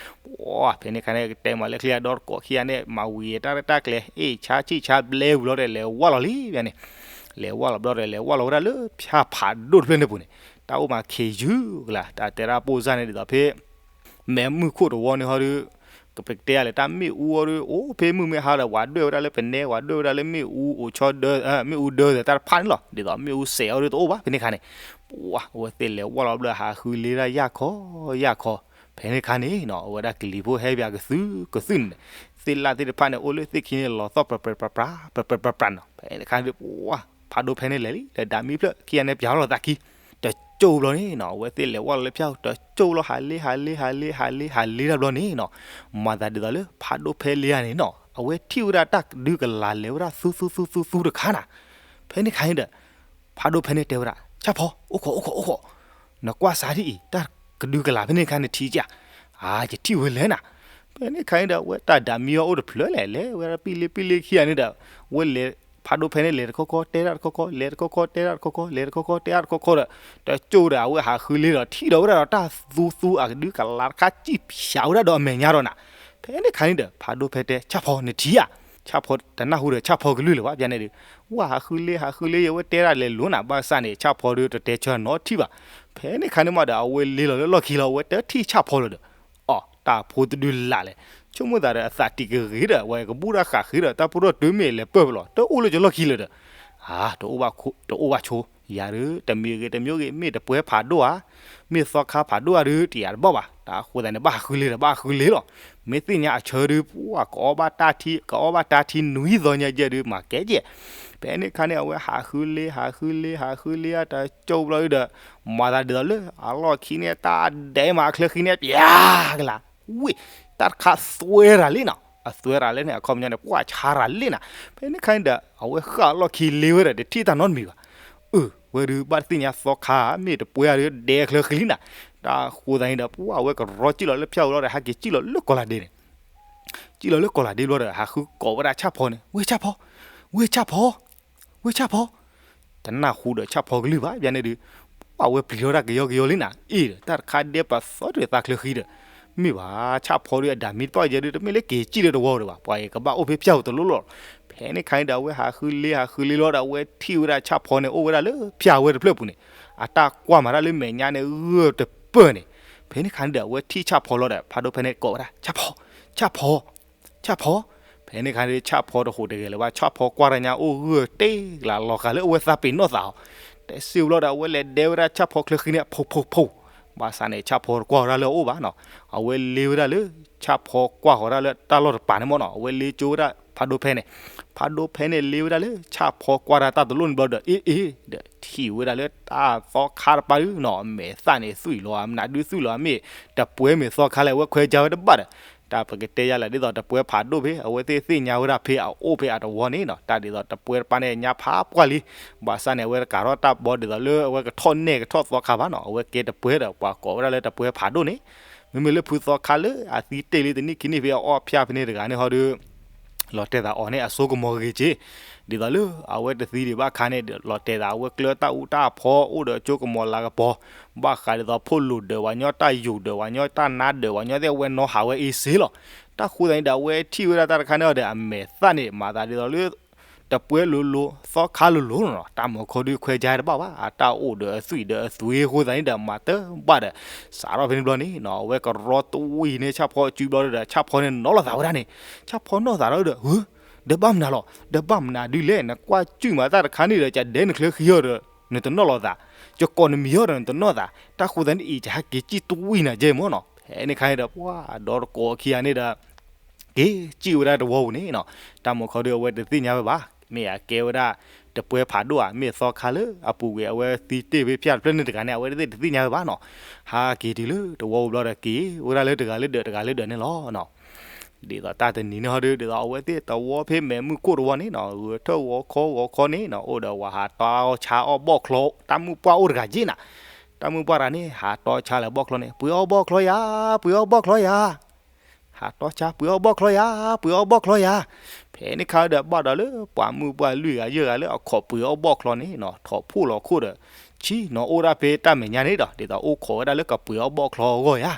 ပှၢ် ဖဲန့ၣ်ခါန့ၣ် ကတဲမးလၢချံအဒီတကိးခံဂၤန့ၣ် မၤဝံၤတၢ်ရဲၣ်တၢ်ကျဲၤ အ့ၣ်ဆါဆံၣ်ဆါဘျဲဝံၤလီၤဒီး လဲၤဝၢ်လီၤလံန့ၣ် လဲၤဝၢ်လီၤဘျီဒီး လဲၤဝၢ်လီၤဝဲဒၣ်လၢဖၠၣ်ဖးဒိၣ်တဖျၢၣ်န့ၣ်ပူၤန့ၣ် တၢ်အိၣ်မးခံးယုၢ်ကလါ တၢ်တဲဒၣ်ပိၢ်စၢ်န့ၣ် ဒ်သိးဖဲ မဲးမုၢ်ခိၣ်တဝီန့ၣ်ဟီဒီး ကပကတဲယၤလဲၣ် တၢ်မ့ၣ်အူအီၤဒီး အိၣ်ဖဲမုၢ်မ့ၢ်ဟါဒီး ပှၤဒွဲၣ်ဝဲဒၣ်လၢပနဲ ပှၤဒွဲၣ်ဝဲဒၣ်လၢမ့ၣ်အူအိၣ်ဆီဒၢ မ့ၣ်အူဒၢသဲးတၢ်တဖၣ်န့ၣ်လီၤ. ဒ်သိးမ့ၣ်အူစဲးအီၤဒီးတအိၣ်ဘၣ် ဖဲန့ၣ်ခါန့ၣ် ပှၢ် အဝဲသ့ၣ်လဲၤဝၢ်လီၤဘျီ ဟးဃုလ့ဒၣ်ယၢ်ခီယၢ်ခီ ဖဲန့ၣ်ခါန့ၣ်နီၤ အဝဲဒၣ်ကလံၤဖိဟဲပၠးကသုကသုန့ၣ် သ့ၣ်လၣ်သ့ၣ်တဖၣ်န့ၣ် အိၣ်လၢသ့ၣ်ခံန့ၣ် လီၤသီၣ်ပြးပြးပြးပြး ပြးပြးပြးပြးနီၤ ဖဲန့ၣ်ခါန့ၣ် ပှၢ် ဖးဒိၣ်ဖဲန့ၣ်လဲၤလံ ဒီးဒၣ်မံဖျၢၣ်ခံဂၤန့ၣ် ပၠးလီၤသးခံ တကၠိဘျီန့ၣ်နီၤ အဝဲသ့ၣ်လဲၤဝၢ်လီၤလၢဖၠၣ် တကၠိလီၤ ဟးလ့ ဟးလ့ ဟးလ့ ဟးလ့ ဟးလ့တၢ်ဘျီန့ၣ်နီၤ မၤသးဒ်သိးလၢ ဖးဒိၣ်ဖဲလ့ဧါန့ၣ်နီၤ အဝဲထံၣ်ဝဲဒၣ်တၢ်ကဒုကလၤလဲၤဝဲဒၣ်သူသူသူသူသူတခါနၤ ဖဲန့ၣ်ခါန့ၣ်ဒီး ဖးဒိၣ်ဖဲန့ၣ်တဲဝဲဒၣ် ဆၣ်ဖီ အိၣ်ခိး အိၣ်ခိး အိၣ်ခိး နကွၢ်စးဒ်အံၤ တၢ်ကဒုကလၤဖဲန့ၣ်ခါနထံၣ်ဧါ အါ ယထံၣ်ဝဲလဲၣ်နၤ ဖဲန့ၣ်ခါန့ၣ်ဒီး အဝဲတၢ်ဒၣ်မံအီၤအိၣ်တဖျၢၣ်လဲၣ် လဲၤဝဲဒၣ်ပံလ့ပံလ့ခံဂၤန့ၣ်ဒီး ဝဲလဲၤ ဖးဒိၣ်ဖဲန့ၣ်လဲၤတခီခီ တဲဒၣ်တခီခီ လဲၤတခီခီ တဲဒၣ်တခီခီ လဲၤတခီခီ တဲဒၣ်တခီခီဒီး တကၠိဒီး အဝဲဟးဃုလ့ဒီး ထံၣ်ဒီးဝဲဒၣ်ဒီးတၢ်သူသူအကဒုကလၤတခါ စံၣ်ဖၠးဝဲဒၣ်ဒီးအမဲာ်ညါဒီးနၤ ဖဲန့ၣ်ခါန့ၣ်ဒီး ဖးဒိၣ်ဖဲတဲ ဆၣ်ဖီ နထံၣ်ဧါ ဆၣ်ဖီတနၢ်ဟူဒီး ဆၣ်ဖီကလုၢ်လၢၤဘၣ် ပျၢၤန့ၣ်ဒီး ဝၢ်ဟးဃုလ့ ဟးဃုလ့ ယဝဲတဲဒၣ်လဲၤလိၤနၤ ဘၣ်ဆၣ်န့ၣ် ဆၣ်ဖီဒီးတတဲဆၢနီတထံၣ်ဘၣ် ဖဲန့ၣ်ခါန့ၣ်မးဒီး အဝဲလ့လီၤလၢလီၢ်ခံလီၤ အဝဲတထံၣ်ဆၣ်ဖီလၢၤဒီး အိ တၢ်ဖိတဒုလၢ်လဲၣ် ဆိကမိၣ်သးဒီးအသးတံၢ်ကဂ့ၤဒီး အဝဲကဘူၣ်တၢ်ဃးဃ့ဒီး တၢ်ဖိထီၣ်တုၤမ့ၢ်လဲၤပၢၢ်ပလီၤ တအိၣ်လၢကလီၢ်ခံလၢၤဒီး အါ တအိၣ်ဘၣ်ဆိ ယၤဒီး တမံၤဂ့ၤတမံၤဂ့ၤ မ့ၢ်တပှဲၤဖးဒိၣ်ဧါ မ့ၢ်သီခါဖးဒိၣ်ဧါဒီး တယၤတဘၣ်ဘၣ် တၢ်ဃိသတးန့ၣ် ဘၣ်ဟးဃုလ့ဒီး ဘၣ်ဟးဃုလ့လီၤ. မ့ၢ်သ့ၣ်ညါအဆၢဒုး ပှၤကအီၣ်ဘၣ်တၢ်ထံ ကအီၣ်ဘၣ်တၢ်ထံနွံသီညါယဲဒုး မၤကဲကဲ. ဖဲန့ၣ်ခါန့ၣ် အဝဲဟးဃုလ့ ဟးဃုလ့ ဟးဃုလ့ အတကၠိဘျီဒီး မၤသးဒ်သိးလၢအလီၢ်ခံန့ၣ် တၢ်ဒဲးမးအချၢဃံန့ၣ် ပျၢ်ကလၤ ဝ့ၢ် တၢ်တခါသွဲရၤလံနီၤ. အသွဲရၤလၢန့ၣ် အခီပညီန့ၣ် ပှၢ်ဆါရၤလံနီၤ. ဖဲန့ၣ်ခါန့ၣ်ဒီး အဝဲဃၣ်အလီၢ်ခံလ့ဝဲဒီး တထံၣ်တၢ်နီတမံၤဘၣ်. အၢ ဝဲဒုးဘၣ်တသ့ၣ်ညါသီခါ မ့ၢ်တပှဲၤဒုးဒဲးအချၢဃံလံနီၤ. တၢ်ဃိသတးန့ၣ်ဒီး ပှၢ်အဝဲကရီစံၣ်လီၤလၢဖၠၣ်ဝံၤလီၤဒီး ဟဲက့ၤစံၣ်လီၤလၢကီၢ်လၤဒ့န့ၣ် စံၣ်လီၤလၢကီၢ်လၤဒ့ဘျီဒီး ဟးဃုကိးဝဲဒၣ်ဆၣ်ဖီန့ၣ် ဝ့ၢ်ဆၣ်ဖီ ဝ့ၢ်ဆၣ်ဖီ ဝ့ၢ်ဆၣ်ဖီ တနၢ်ဟူဒီးဆၣ်ဖီကလုၢ်ဘၣ် ဘၣ်န့ၣ်ဒုး ပှၢ်ဝဲပျံၤထီၣ်တၢ်ကယီကယီလံနီၤ. အ့ၣ်ဒီး တၢ်တခါဒဲးပာ်သီတသးချၢဃံဒီး မ့ၢ်ဘၣ်ဆၣ်ဖီဒုးအဒၣ်မ့ၢ်တပၣ်ယဲဒုး တမ့ၢ်လၢက့ၤစံၣ်လၢတဝီဒီးဘၣ် ပှၤအံၤကဘၣ်အိၣ်ဖဲဖၠၣ်ဝံၤတလိၣ်လီၤ. ဖဲန့ၣ်ခါန့ၣ်ဒီး အဝဲဟးဃုလ့ဟးဃုလ့လီၤဒီး အဝဲထံၣ်ဝဲဒၣ်ဆၣ်ဖီန့ၣ် အိၣ်ဝဲဒၣ်လၢဖၠၣ်ဝဲတဖျၢၣ်ပူၤန့ၣ် အတၢ်ကွၢ်မၤတၢ်လၢမဲာ်ညါန့ၣ် ဂၢၢ်တပၢၢ်န့ၣ်. ဖဲန့ၣ်ခါန့ၣ်ဒီး အဝဲထံၣ်ဆၣ်ဖီလီၤဒီး ဖးဒိၣ်ဖဲန့ၣ်ကိးဝဲဒၣ် ဆၣ်ဖီ ဆၣ်ဖီ ဆၣ်ဖီ. ဖဲန့ၣ်ခါန့ၣ် ဆၣ်ဖီတဟူးတဂဲၤလၢၤဘၣ် ဆၣ်ဖီကွၢ်တၢ်ညါအိၣ်ဂၢၢ်တ့ၢ်ကလၤလီၤဃာ်လၢအဝဲသးပ့ၤနီၣ်သးအီၤ တဲစ့ဘျီဒီး အဝဲလဲၤဒဲးဝဲဒၣ်ဆၣ်ဖီချၢဃံန့ၣ် ဖိဖိဖိ ဘၣ်ဆၣ်န့ၣ် ဆၣ်ဖီတကွၢ်ဃီၤတၢ်လၢအအိၣ်ဘၣ်နီၤ. အဝဲလ့ဝဲဒၣ်လၢ ဆၣ်ဖီကွၢ်ဃီၤတၢ်လၢတၢ်လီၢ်တပၤန့ၣ်မ့ၢ်နီၤ အဝဲလ့ကၠိဝဲဒၣ်ဖးဒိၣ်ဖဲန့ၣ် ဖးဒိၣ်ဖဲန့ၣ်လ့ဝဲဒၣ်လၢ ဆၣ်ဖီကွၢ်တၢ်တၢ်တလိၣ်န့ၣ်ဘျီဒီး အ့ၣ်အ့ၣ် ဒီးထံၣ်ဝဲဒၣ်လၢတၢ်သီခါတပၤဒုနီၤ အမဲာ်သၣ်န့ၣ်သွံၣ်လီၤ အမနုၤဒုသွံၣ်လီၤ မ့ၢ်တပှဲၤမ့ၢ်သီခါလဲၣ် အဝဲခွဲးယါဝဲတဘၣ်ဒီး တၢ်ပကတဲယါလဲၣ် ဒ်သိးတပှဲၤဖးဒိၣ်ဖဲ အဝဲသ့ၣ်သ့ၣ်ညါဝဲဒၣ်ဖဲအအိၣ်ဖဲအတဝီန့ၣ်နီၤ တၢ်ဒ်သိးတပှဲၤတပၤန့ၣ် ညါဖးပှၢ်လံ ဘၣ်ဆၣ်န့ၣ် အဝဲတကးထီၣ်တၢ်ဘီဒ်သိးလၢအဝဲကထီၣ်နဲၣ်ကထီၣ်သီခါဘၣ်နီၤ အဝဲကဲတပှဲၤဒီး ပှၤကိးဝဲဒၣ်လၢတပှဲၤဖးဒိၣ်န့ၣ် မ့မ့ၢ်လၢဖုသီခါလၢအသံတ့ၢ်လံတနံၣ်ခံနံၣ်ဖဲအအီၣ်ဖၠၣ်ဖဲန့ၣ်တဂၤန့ၣ်ဟီဒီး လီၤတဲာ်သးအီၤန့ၣ် အစိကမီၤဂ့ၤက့ၤ ဒ်သိးလၢအဝဲတသံဒံးဘၣ်ခါန့ၣ်ဒီး လီၤတဲာ်သးအဝဲကျၢၤတၢ်အူတၢ်ဖီ အိၣ်ဒီးအစိကမီၤလၤကပီၤ ဘၣ်ဃးဒ်သိးဖိလိာ်ဒၢး ပှၤညီတၢ်ယိာ်ဒၢး ပှၤညီတၢ်နါဒၢး ပှၤညီသ့ၣ်ဝဲနီဟးဝဲအ့စ့လီၤ. တၢ်ဃိသတးန့ၣ်ဒီး အဝဲထံၣ်ဝဲဒၣ်တၢ်တခါန့ၣ်ဒီး အမဲာ်သၣ်န့ၣ် မၤသးဒ်သိးလၢ တပှဲၤလိၤလိၤ သီခါလိၤလိၤနီၤ တၢ်မီၤခီဒုးခွဲးယါတဘၣ်ဘၣ် အတၢ်အိၣ်ဒီးအသွံၣ်ဒီးအသွံၣ်အဃိသတးန့ၣ်ဒီး မၤတဘၣ်ဒီး စးထီၣ်ဖဲန့ၣ်ဘျီန့ၣ်နီၤ အဝဲကရီတဝံၤန့ၣ် ဆၣ်ဖီစုဘျီဒီး ဆၣ်ဖီန့ၣ်နီၤလီၤသးဝဲဒၣ်န့ၣ် ဆၣ်ဖီနီၣ်သးဒီး ဒီးဘၣ်မနုၤလီၤ ဒီးဘၣ်မနုၤဒုလဲၣ် နကွၢ်စုၣ်မးတၢ်တခါန့ၣ်ဒီး ကဒဲနချၢဃံအီၤဒီး နတနီၣ်လီၤသး ယကိးနမံၤအီၤဒီးနတနီၣ်သး တၢ်ဃိသတးန့ၣ်အံၤ ယဟဲက့ၤစံၣ်တဝံၤနၤယဲမ့ၢ်နီၤ. ဖဲန့ၣ်ခါန့ၣ်ဒီး ပှၤဒီတကိးခံဂၤန့ၣ်ဒီး က့ၤစံၣ်ဝဲဒၣ်တဝီပူၤန့ၣ်နီၤ တၢ်မီၤခီဒုးအဝဲတသ့ၣ်ညါဝဲဘၣ် မ့ၢ်အကဲဝဲဒၣ် တပှဲၤဖးဒိၣ်ဧါ မ့ၢ်သီခါလၢအပူၤကွံာ် အဝဲသံတ့ၢ်ဖဲဖၠၣ်တဖျၢၣ်န့ၣ်တဂၤန့ၣ် အဝဲတသ့ၣ်တသ့ၣ်ညါဝဲဘၣ်နီၤ. ဟးက့ၤတုၤလၢတဝီပူၤဘျီဒီး က့ၤဝဲဒၣ်လၢတဂၤလၢဒၢးတဂၤလၢဒၢးန့ၣ်လီၤနီၤ. ဒ်သိးတၢ်တနံၤန့ၣ်ဟီဒုး ဒ်သိးအဝဲသ့ၣ်တဝီဖဲမဲးမုၢ်ခိၣ်တဝီန့ၣ်နီၤ ဂဲၤထၢၣ်ဂီၤခီဂီၤခီန့ၣ်နီၤ အိၣ်ဒီးဝဲဟးတီဆါအီၣ်ဘီၣ်ချီ တၢ်မုၢ်ပှၢ်အိၣ်တဂၤက့နီၤ. တၢ်မုၢ်ပှၢ်တဂၤန့ၣ် ဟးတီဆါလၢဘီၣ်ချီန့ၣ် ပှ့ၤအီၣ်ဘီၣ်ချီယၤ ပှ့ၤအီၣ်ဘီၣ်ချီယၤ ဟးတီဆါ ပှ့ၤအီၣ်ဘီၣ်ချီယၤ ပှ့ၤအီၣ်ဘီၣ်ချီယၤ. ဖဲန့ၣ်ခါဒီးဘၣ်ဒီးလၢပှၤမုၢ်ပှၢ်လွံၢ်ဂၤယဲၢ်ဂၤလၢအခီၣ်ပှ့ၤအီၣ်ဘီၣ်ချီန့ၣ်နီၤ ထီၣ်ဖှိၣ်လီၤခိၣ်ဒီး ဆံနီၤအိၣ်ဒၣ်ဖဲတၢ်မဲာ်ညါန့ၣ်ဒီး ဒ်သိးအိၣ်ခိးဝဲဒၣ်လၢကပှ့ၤအီၣ်ဘီၣ်ချီအဂီၢ်ယၤ.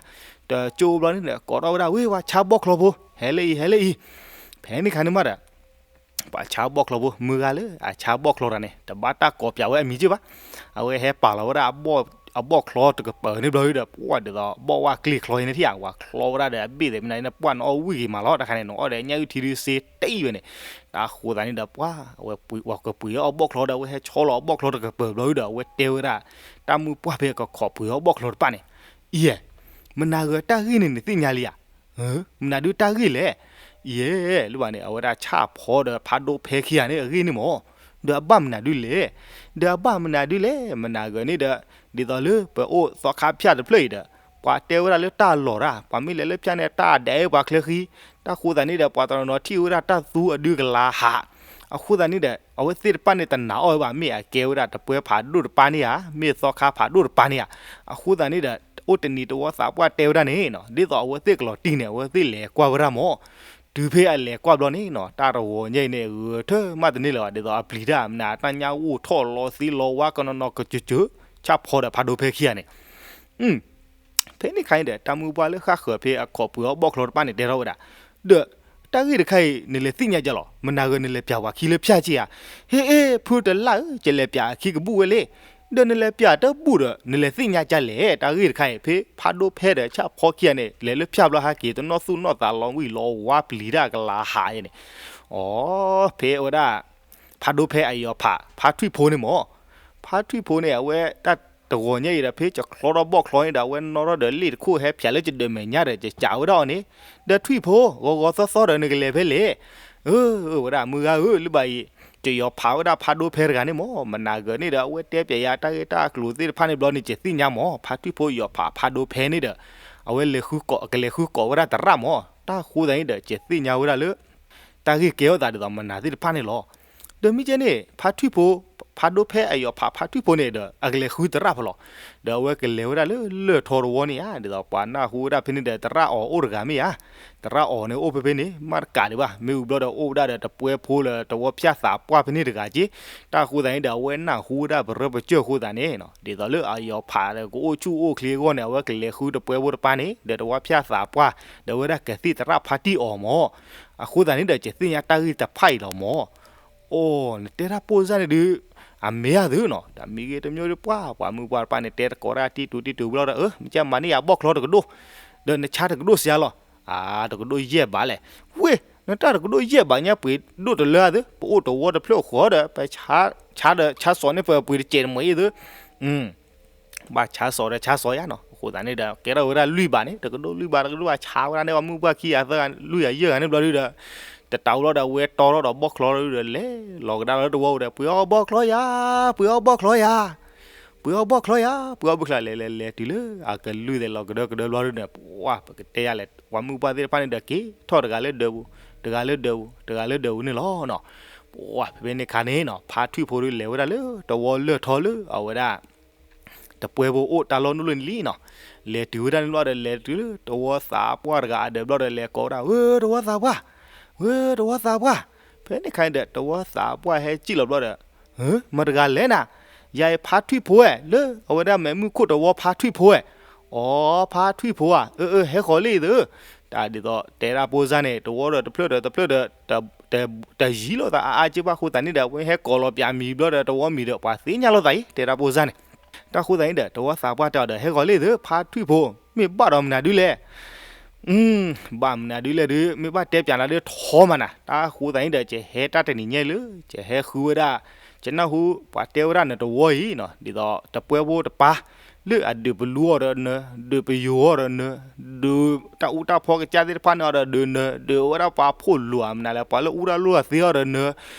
တကၠိဘျီန့ၣ်ဒီး ကိးထီၣ်ဝဲဒၣ် ဝ့ၢ် ပှၤဆါဘီၣ်ချီဖိ ဟဲလၢအံၤ ဟဲလၢအံၤ. ဖဲန့ၣ်ခါန့ၣ်မးဒီး ပှၤဆါဘီၣ်ချီဖိ မုၢ်ဂၤလၢအဆါဘီၣ်ချီတဂၤန့ၣ် တဘၣ်တၢ်ကိးပျးဝဲအမံၤက့ဘၣ်. အဝဲဟဲပာ်လီၤဝဲဒၣ်အဘီၣ်ချီတကပၤန့ၣ်ဘျီဒီး ပှၢ်ဒ်သိး ဘီၣ်ဝၣ်ကျ့ၢ်ချီန့ၣ်ထံၣ်ဧါ ပှၤချီဝဲဒၣ်ဒီးအဘ့ၣ်သ့ၣ်မနုၤန့ၣ် ပှၢ်နအီၣ်ဝံၣ်က့ၤမးလီၤ တခါန့ၣ် နအီၣ်ဒီးညၣ်အုၣ်ထံဒုးစ့တအံၣ်ဝဲန့ၣ်. တၢ်ဃိသတးန့ၣ်ဒီး ပှၤ အဝဲပှ့ၤ ပှၤကပှ့ၤအီၣ်ဘီၣ်ချီဒီး အဝဲဟဲဆီလီၤအီၣ်ဘီၣ်ချီတကပၤဘျီဒီး အဝဲတဲဝဲဒၣ် တၢ်မုၢ်ပှၢ်ဖဲအကခီၣ်ပှ့ၤအီၣ်ဘီၣ်ချီတဖၣ်န့ၣ် အံၤ မနၤဂ့ၤတၢ်ဂ့ၢ်န့ၣ်နသ့ၣ်ညါလံဧါ. မနုၤဒုတၢ်ဂ့ၢ်လဲၣ်. ယဲ လၢဘၣ်န့ၣ် အဝဲဒၣ်ဆၣ်ဖီဒီးဖးဒိၣ်ဖဲခံဂၤန့ၣ် အဂ့ၢ်န့ၣ်မ့ၢ် ဒီးအဘၣ်မနုၤဒုလဲၣ်. ဒီးအဘၣ်မနုၤဒုလဲၣ် မနၤဂ့ၤန့ၣ်ဒီး ဒ်သိးလၢပအိၣ်သီခါဖၠၣ်တဖျၢၣ်အံၤဒီး ပှၤတဲဝဲဒၣ်လၢတၢ်လီၤတၢ် ပှၤမ့ၢ်လဲၤလၢဖၠၣ်န့ၣ် တၢ်ဒဲးပှၤချၢဃံ တၢ်ဃိသတးန့ၣ်ဒီး ပှၤတနီၤနီၤထံၣ်ဝဲဒၣ်တၢ်သူအဒုကလၤဟး အဃိသတးန့ၣ်ဒီး အဝဲသ့ၣ်တဖၣ်န့ၣ်တနာ်အီၤဝဲဘၣ် မ့ၢ်အကဲဝဲဒၣ်တပှဲၤဖးဒိၣ်တပၤန့ၣ်ဧါ မ့ၢ်သီခါဖးဒိၣ်တပၤန့ၣ်ဧါ. အဃိသတးန့ၣ်ဒီး အိၣ်တနံၤတဝီသးပှၢ်တဲဝဲဒၣ်န့ၣ်နီၤ ဒ်သိးအဝဲသ့ၣ်ကလီၤတံၢ်န့ၣ် အဝဲသ့ၣ်လဲၤကွၢ်ဝဲဒၣ်မ့ၢ် တုၤဖဲအလဲၤကွၢ်ဘျီန့ၣ်နီၤ တၢ်တဝီညါအံၤန့ၣ် ဂဲၤထၢၣ်မးတန့ၢ်လၢၤဘၣ် ဒ်သိးအပျံၤတၢ်မနုၤ တၢ်ညၣ်ဂိၢ်ထီၣ်လီၤသံလီၤဝါကနီၤနီၤကစၢၢ်ကစၢၢ် ဆၣ်ဖီဒီးဖးဒိၣ်ဖဲခံဂၤန့ၣ် ဖဲန့ၣ်ခါန့ၣ်ဒီး တၢ်မုၢ်ပှၢ်လၢဃၣ်ဃၢၤဖဲအခီၣ်ပှ့ၤအီၣ်ဘီၣ်ချီတဖၣ်န့ၣ် တဲထီၣ်ဝဲဒၣ်, ဒီးတၢ်ဂ့ၢ်တခါအံၤ နလဲၤသ့ၣ်ညါကလီၤ, မနၤဂ့ၤနလဲၤပျးပှၤခံလၢဖၠၣ်က့ဧါ. ဟ့ၣ်အ့ၣ် ဖုတလၢ်ဧၢ, ယလဲၤပျးအခံကဘူၣ်ဝဲလံ. ဒီးနလဲၤပျးတဘူၣ်ဒီး နလဲၤသ့ၣ်ညါကလဲၣ်. တၢ်ဂ့ၢ်တခါအံၤ ဖဲဖးဒိၣ်ဖဲဒီးဆၣ်ဖီခံဂၤန့ၣ် လဲၤလၢဖၠၣ်ဘျီဟဲက့ၤ တနီၣ်သူၣ်နီၣ်သးလီၤဝံၣ်လီၤဝါပျံၤတၢ်ကလၤဟးယဲန့ၣ်. အိ ဖဲဝဲဒၣ် ဖးဒိၣ်ဖဲအယီၤဖး ဖါထွံၣ်ဖိန့ၣ်မ့ၢ် ဖါထွံၣ်ဖိန့ၣ် အဝဲတၢ် တဂီၤညါအံၤဒီး ဖဲယချီထီၣ်ဘီၣ်ချီန့ၣ်ဒီး အဝဲနီၣ်ထီၣ်ဒီးလ့ၣ်တခိၣ်ဟဲဖၠးလၢယဒၢးမဲာ်ညါဒီး ယကးဝဲဒၣ်အီၤန့ၣ်, ဒီးထွံၣ်ဖိ ဂီၤဂီၤသီသီဒီးနကလဲၤဖဲလဲၣ်. အၢ ဝဲဒၣ်မုၢ်ဂၤဧၢ လၢဘၣ်အံၤ ယယီၤဖးဝဲဒၣ်ဖးဒိဖဲတဂၤန့ၣ်မၢ်, မနၤဂၤန့ၣ်ဒီး အဝဲတဲပၠးယၤတၢ်ဂ့ၢ်တၢ်ကျိၤသ့ၣ်တဖၣ်န့ၣ်ဘျီန့ၣ် ယသ့ၣ်ညါမၢ်, ဖါထွံၣ်ဖိယီၤဖးဖးဒိဖဲန့ၣ်ဒီး အဝဲလဲၤဃုကိး ကလဲၤဃုကိးဝဲဒၣ်သရၣ်မၢ်, တၢ်ဃိသတးန့ၣ်ဒီး ယသ့ၣ်ညါဝဲဒၣ်လၢ တၢ်ဂ့ၢ်ကဲထီၣ်သးဒ်သိးမနၤသ့ၣ်တဖၣ်န့ၣ်လီၤ. ဒီးမ့ၢ်ကဲန့ၣ် ဖါထွံၣ်ဖိ ဖးဒိဖဲအယီၤဖးဖါထွံၣ်ဖိန့ၣ်ဒီး အကလဲၤဃုသရၣ်ဖဲလဲၣ်, ဒီးအဝဲကလဲၤဝဲဒၣ်လၢလၢၢ်ထီတဝီန့ၣ်ဧါ, ဒ်သိးပှၤနၢ်ဟူဝဲဒၣ်ဖဲန့ၣ်ဒီး သရၣ်အီၤအိၣ်တဂၤမ့ၢ်ဧါ, သရၣ်အီၤန့ၣ်အိၣ်ဖဲဖဲန့ၣ် မ့ၢ်တကးဒံးဘၣ်, မ့ၢ်ဝံၤဘျီဒီးအိၣ်ဝဲဒၣ်ဒီးတပှဲဖိလၢတဝီဖၠၣ်သးပှၢ်ဖဲန့ၣ်တဂၤက့, တၢ်ဃိသတးန့ၣ်ဒီး အဝဲနၢ်ဟူဝဲဒၣ်ပရၢပကၢၢ်အဃိသတးန့ၣ် ဒ်သိးလၢအယီၤဖးဒီးကအိၣ်ဆူၣ်အိၣ်ချ့အဂီၢ်န့ၣ် အဝဲကလဲၤဃုတပှဲဖိတပၢ်န့ၣ် ဒီးတဝီဖၠၣ်သးပှၢ် ဒီးဝဲဒၣ်ကသံၣ်သရၣ်ဖါတံၢ်အီၤမၢ်, အဃိသတးန့ၣ်ဒီး ယသ့ၣ်ညါတၢ်ဂ့ၢ်တဖၣ်အံၤလီၤမၢ်. အိၣ် နတဲတၢ်ပိၢ်စၢ်န့ၣ်ဒုး အမ့ၢ်ဧါသုနီၤ, တမံၤဂ့ၤတမံၤဒီး ပှၤ ပှၤမုၢ်ပှၢ်တပၢ်န့ၣ် တဲတကိးတၢ်တံၢ်တူတံၢ်တူဘျီဒီး အၢ မ့ၢ်ကဲမၤန့ၢ်ယၤဘီၣ်ချီတကဒိၣ်, ဒီးနဆါတကဒိၣ်စှၤလီၤ, အါ တကဒိၣ်ယဲၢ်ဘးလဲၣ်, ဝ့ၢ် နတၢ်တကဒိၣ်ယဲၢ်ဘးညါပှ့ၤဒိၣ်တလၢသု, ပအိၣ်တဝီတဖျၢၣ်ဃီဒီး ပဆါဒီးဆါစီၤန့ၣ် ပပှ့ၤတစဲးတမှဲၤအံၤသု ဘၣ်ဆါစီၤဒီးဆါစီၤယါနီၤ, အဃိသတးန့ၣ်ဒီး ကဲထီၣ်ဝဲဒၣ်လွံၢ်ဘးန့ၣ် တကဒိၣ်လွံၢ်ဘး တကဒိၣ်ဘၣ်ဆါဝဲဒၣ်န့ၣ် ပှၤမုၢ်ပှၢ်ခံဂၤသၢဂၤလွံၢ်ဂၤယဲၢ်ဂၤန့ၣ်ဘျီဒုဒီး တတးဝံၤလီၤဒီး အဝဲတီထီၣ်ဒီးဘီၣ်ချီဒီး လဲၤလီၤကဒါလီၤလၢတဝီပူၤဒီး ပှ့ၤအီၣ်ဘီၣ်ချီယၤ, ပှ့ၤအီၣ်ဘီၣ်ချီယၤ, ပှ့ၤအီၣ်ဘီၣ်ချီယၤ, ပှ့ၤအီၣ်ဘီၣ်ချီ လဲၤလဲၤလဲၤတုၤလၢအကလုၢ်သဲးလီၤကဒၢကဒၢဘျီဒုန့ၣ် ပှၤ ပကတဲယၤလဲၣ် ပှၤမုၢ်ပှၢ်သ့ၣ်တဖၣ်န့ၣ်ဒီး က့ၤထီၣ်တဂၤလၢဒၢးပူၤ တဂၤလၢဒၢးပူၤ တဂၤလၢဒၢးပူၤန့ၣ်လီၤနီၤ, ပှၤ ဖဲဖဲန့ၣ်ခါန့ၣ်နီၤ ဖါထွံၣ်ဖိဒုလဲၤဝဲဒၣ်လၢတဝီလၢၢ်ထီလၢအဝဲဒၣ် တပှဲဖိအိၣ်တၢ်လီၢ်နုာ်လီၤန့ၣ်လံနီၤ, လဲၤတုၤဝဲဒၣ်န့ၣ်လီၤဒီး လဲၤတုၤလၢတဝီသးပှၢ်တဂၤအဒၢးဘျီဒီး လဲၤကိးဝဲဒၣ် ဝဲတဝီသးပှၢ်, ဝဲတဝီသးပှၢ်, ဖဲန့ၣ်ခါန့ၣ်ဒီး တဝီသးပှၢ်ဟဲစံၣ်လီၤဘျီဒီး မတၤတဂၤလဲၣ်နၤ, ယၤအံၤဖါထွံၣ်ဖိဝဲ လၢအဝဲဒၣ်မဲးမုၢ်ခိၣ်တဝီဖါထွံၣ်ဖိဝဲ, အိ ဖါထွံၣ်ဖိဧါ, အၢ အၢ ဟဲဃီၤလံသု, တၢ်ဒ်သိးတဲဒၣ်ပိၢ်စၢ်န့ၣ် တဝီဒီးတဖျၢၣ်ဒီးတဖျၢၣ်ဒီး တယံၤလိာ်သးအါအါက့ဘၣ်အဃိသတးန့ၣ်ဒီး အဝဲဟဲကိးလီၤပၠးမံၤဘျီဒီး တဝီမံၤဒီး ပှၤသ့ၣ်ညါလိာ်သးအံၤ တဲဒၣ်ပိၢ်စၢ်န့ၣ်, တၢ်ဃိသတးန့ၣ်ဒီး တဝီသးပှၢ်တဲအီၤဒီး ဟဲဃီၤလံသု ဖါထွံၣ်ဖိ, မ့ၢ်ဘၣ်ဒီးမနုၤဒုလဲၣ် ဘၣ်မနုၤဒုလဲၣ်ဒုး မ့ၢ်ဘၣ်တဲပၠးနၤဒုးထီမးနၤ, တၢ်ဃိသတးန့ၣ်ဒီး ယဟဲတၢ်တနံၤညါလၢ ယဟဲဃုဝဲဒၣ်, ယနၢ်ဟူ ပှၤတဲဝဲဒၣ်နတဝီအံၤနီၤ ဒ်သိးတပှဲဖိတပၢ် လၢအဒုးပလူအီၤဒီးနၢၤ, ဒုးပယိၤအီၤဒီးနၢၤ, ဒုးတၢ်အူတၢ်ဖီကစၢ်သ့ၣ်တဖၣ်န့ၣ်အီၤဒီးဒုးနၢၤ, ဒုးဝဲဒၣ်ပှၤဖှီၣ်လိာ်ဧါမနုၤလဲၣ် ပှၤလၢအူတၢ်လိၣ်အသ့အီၤဒီးနၢၤ,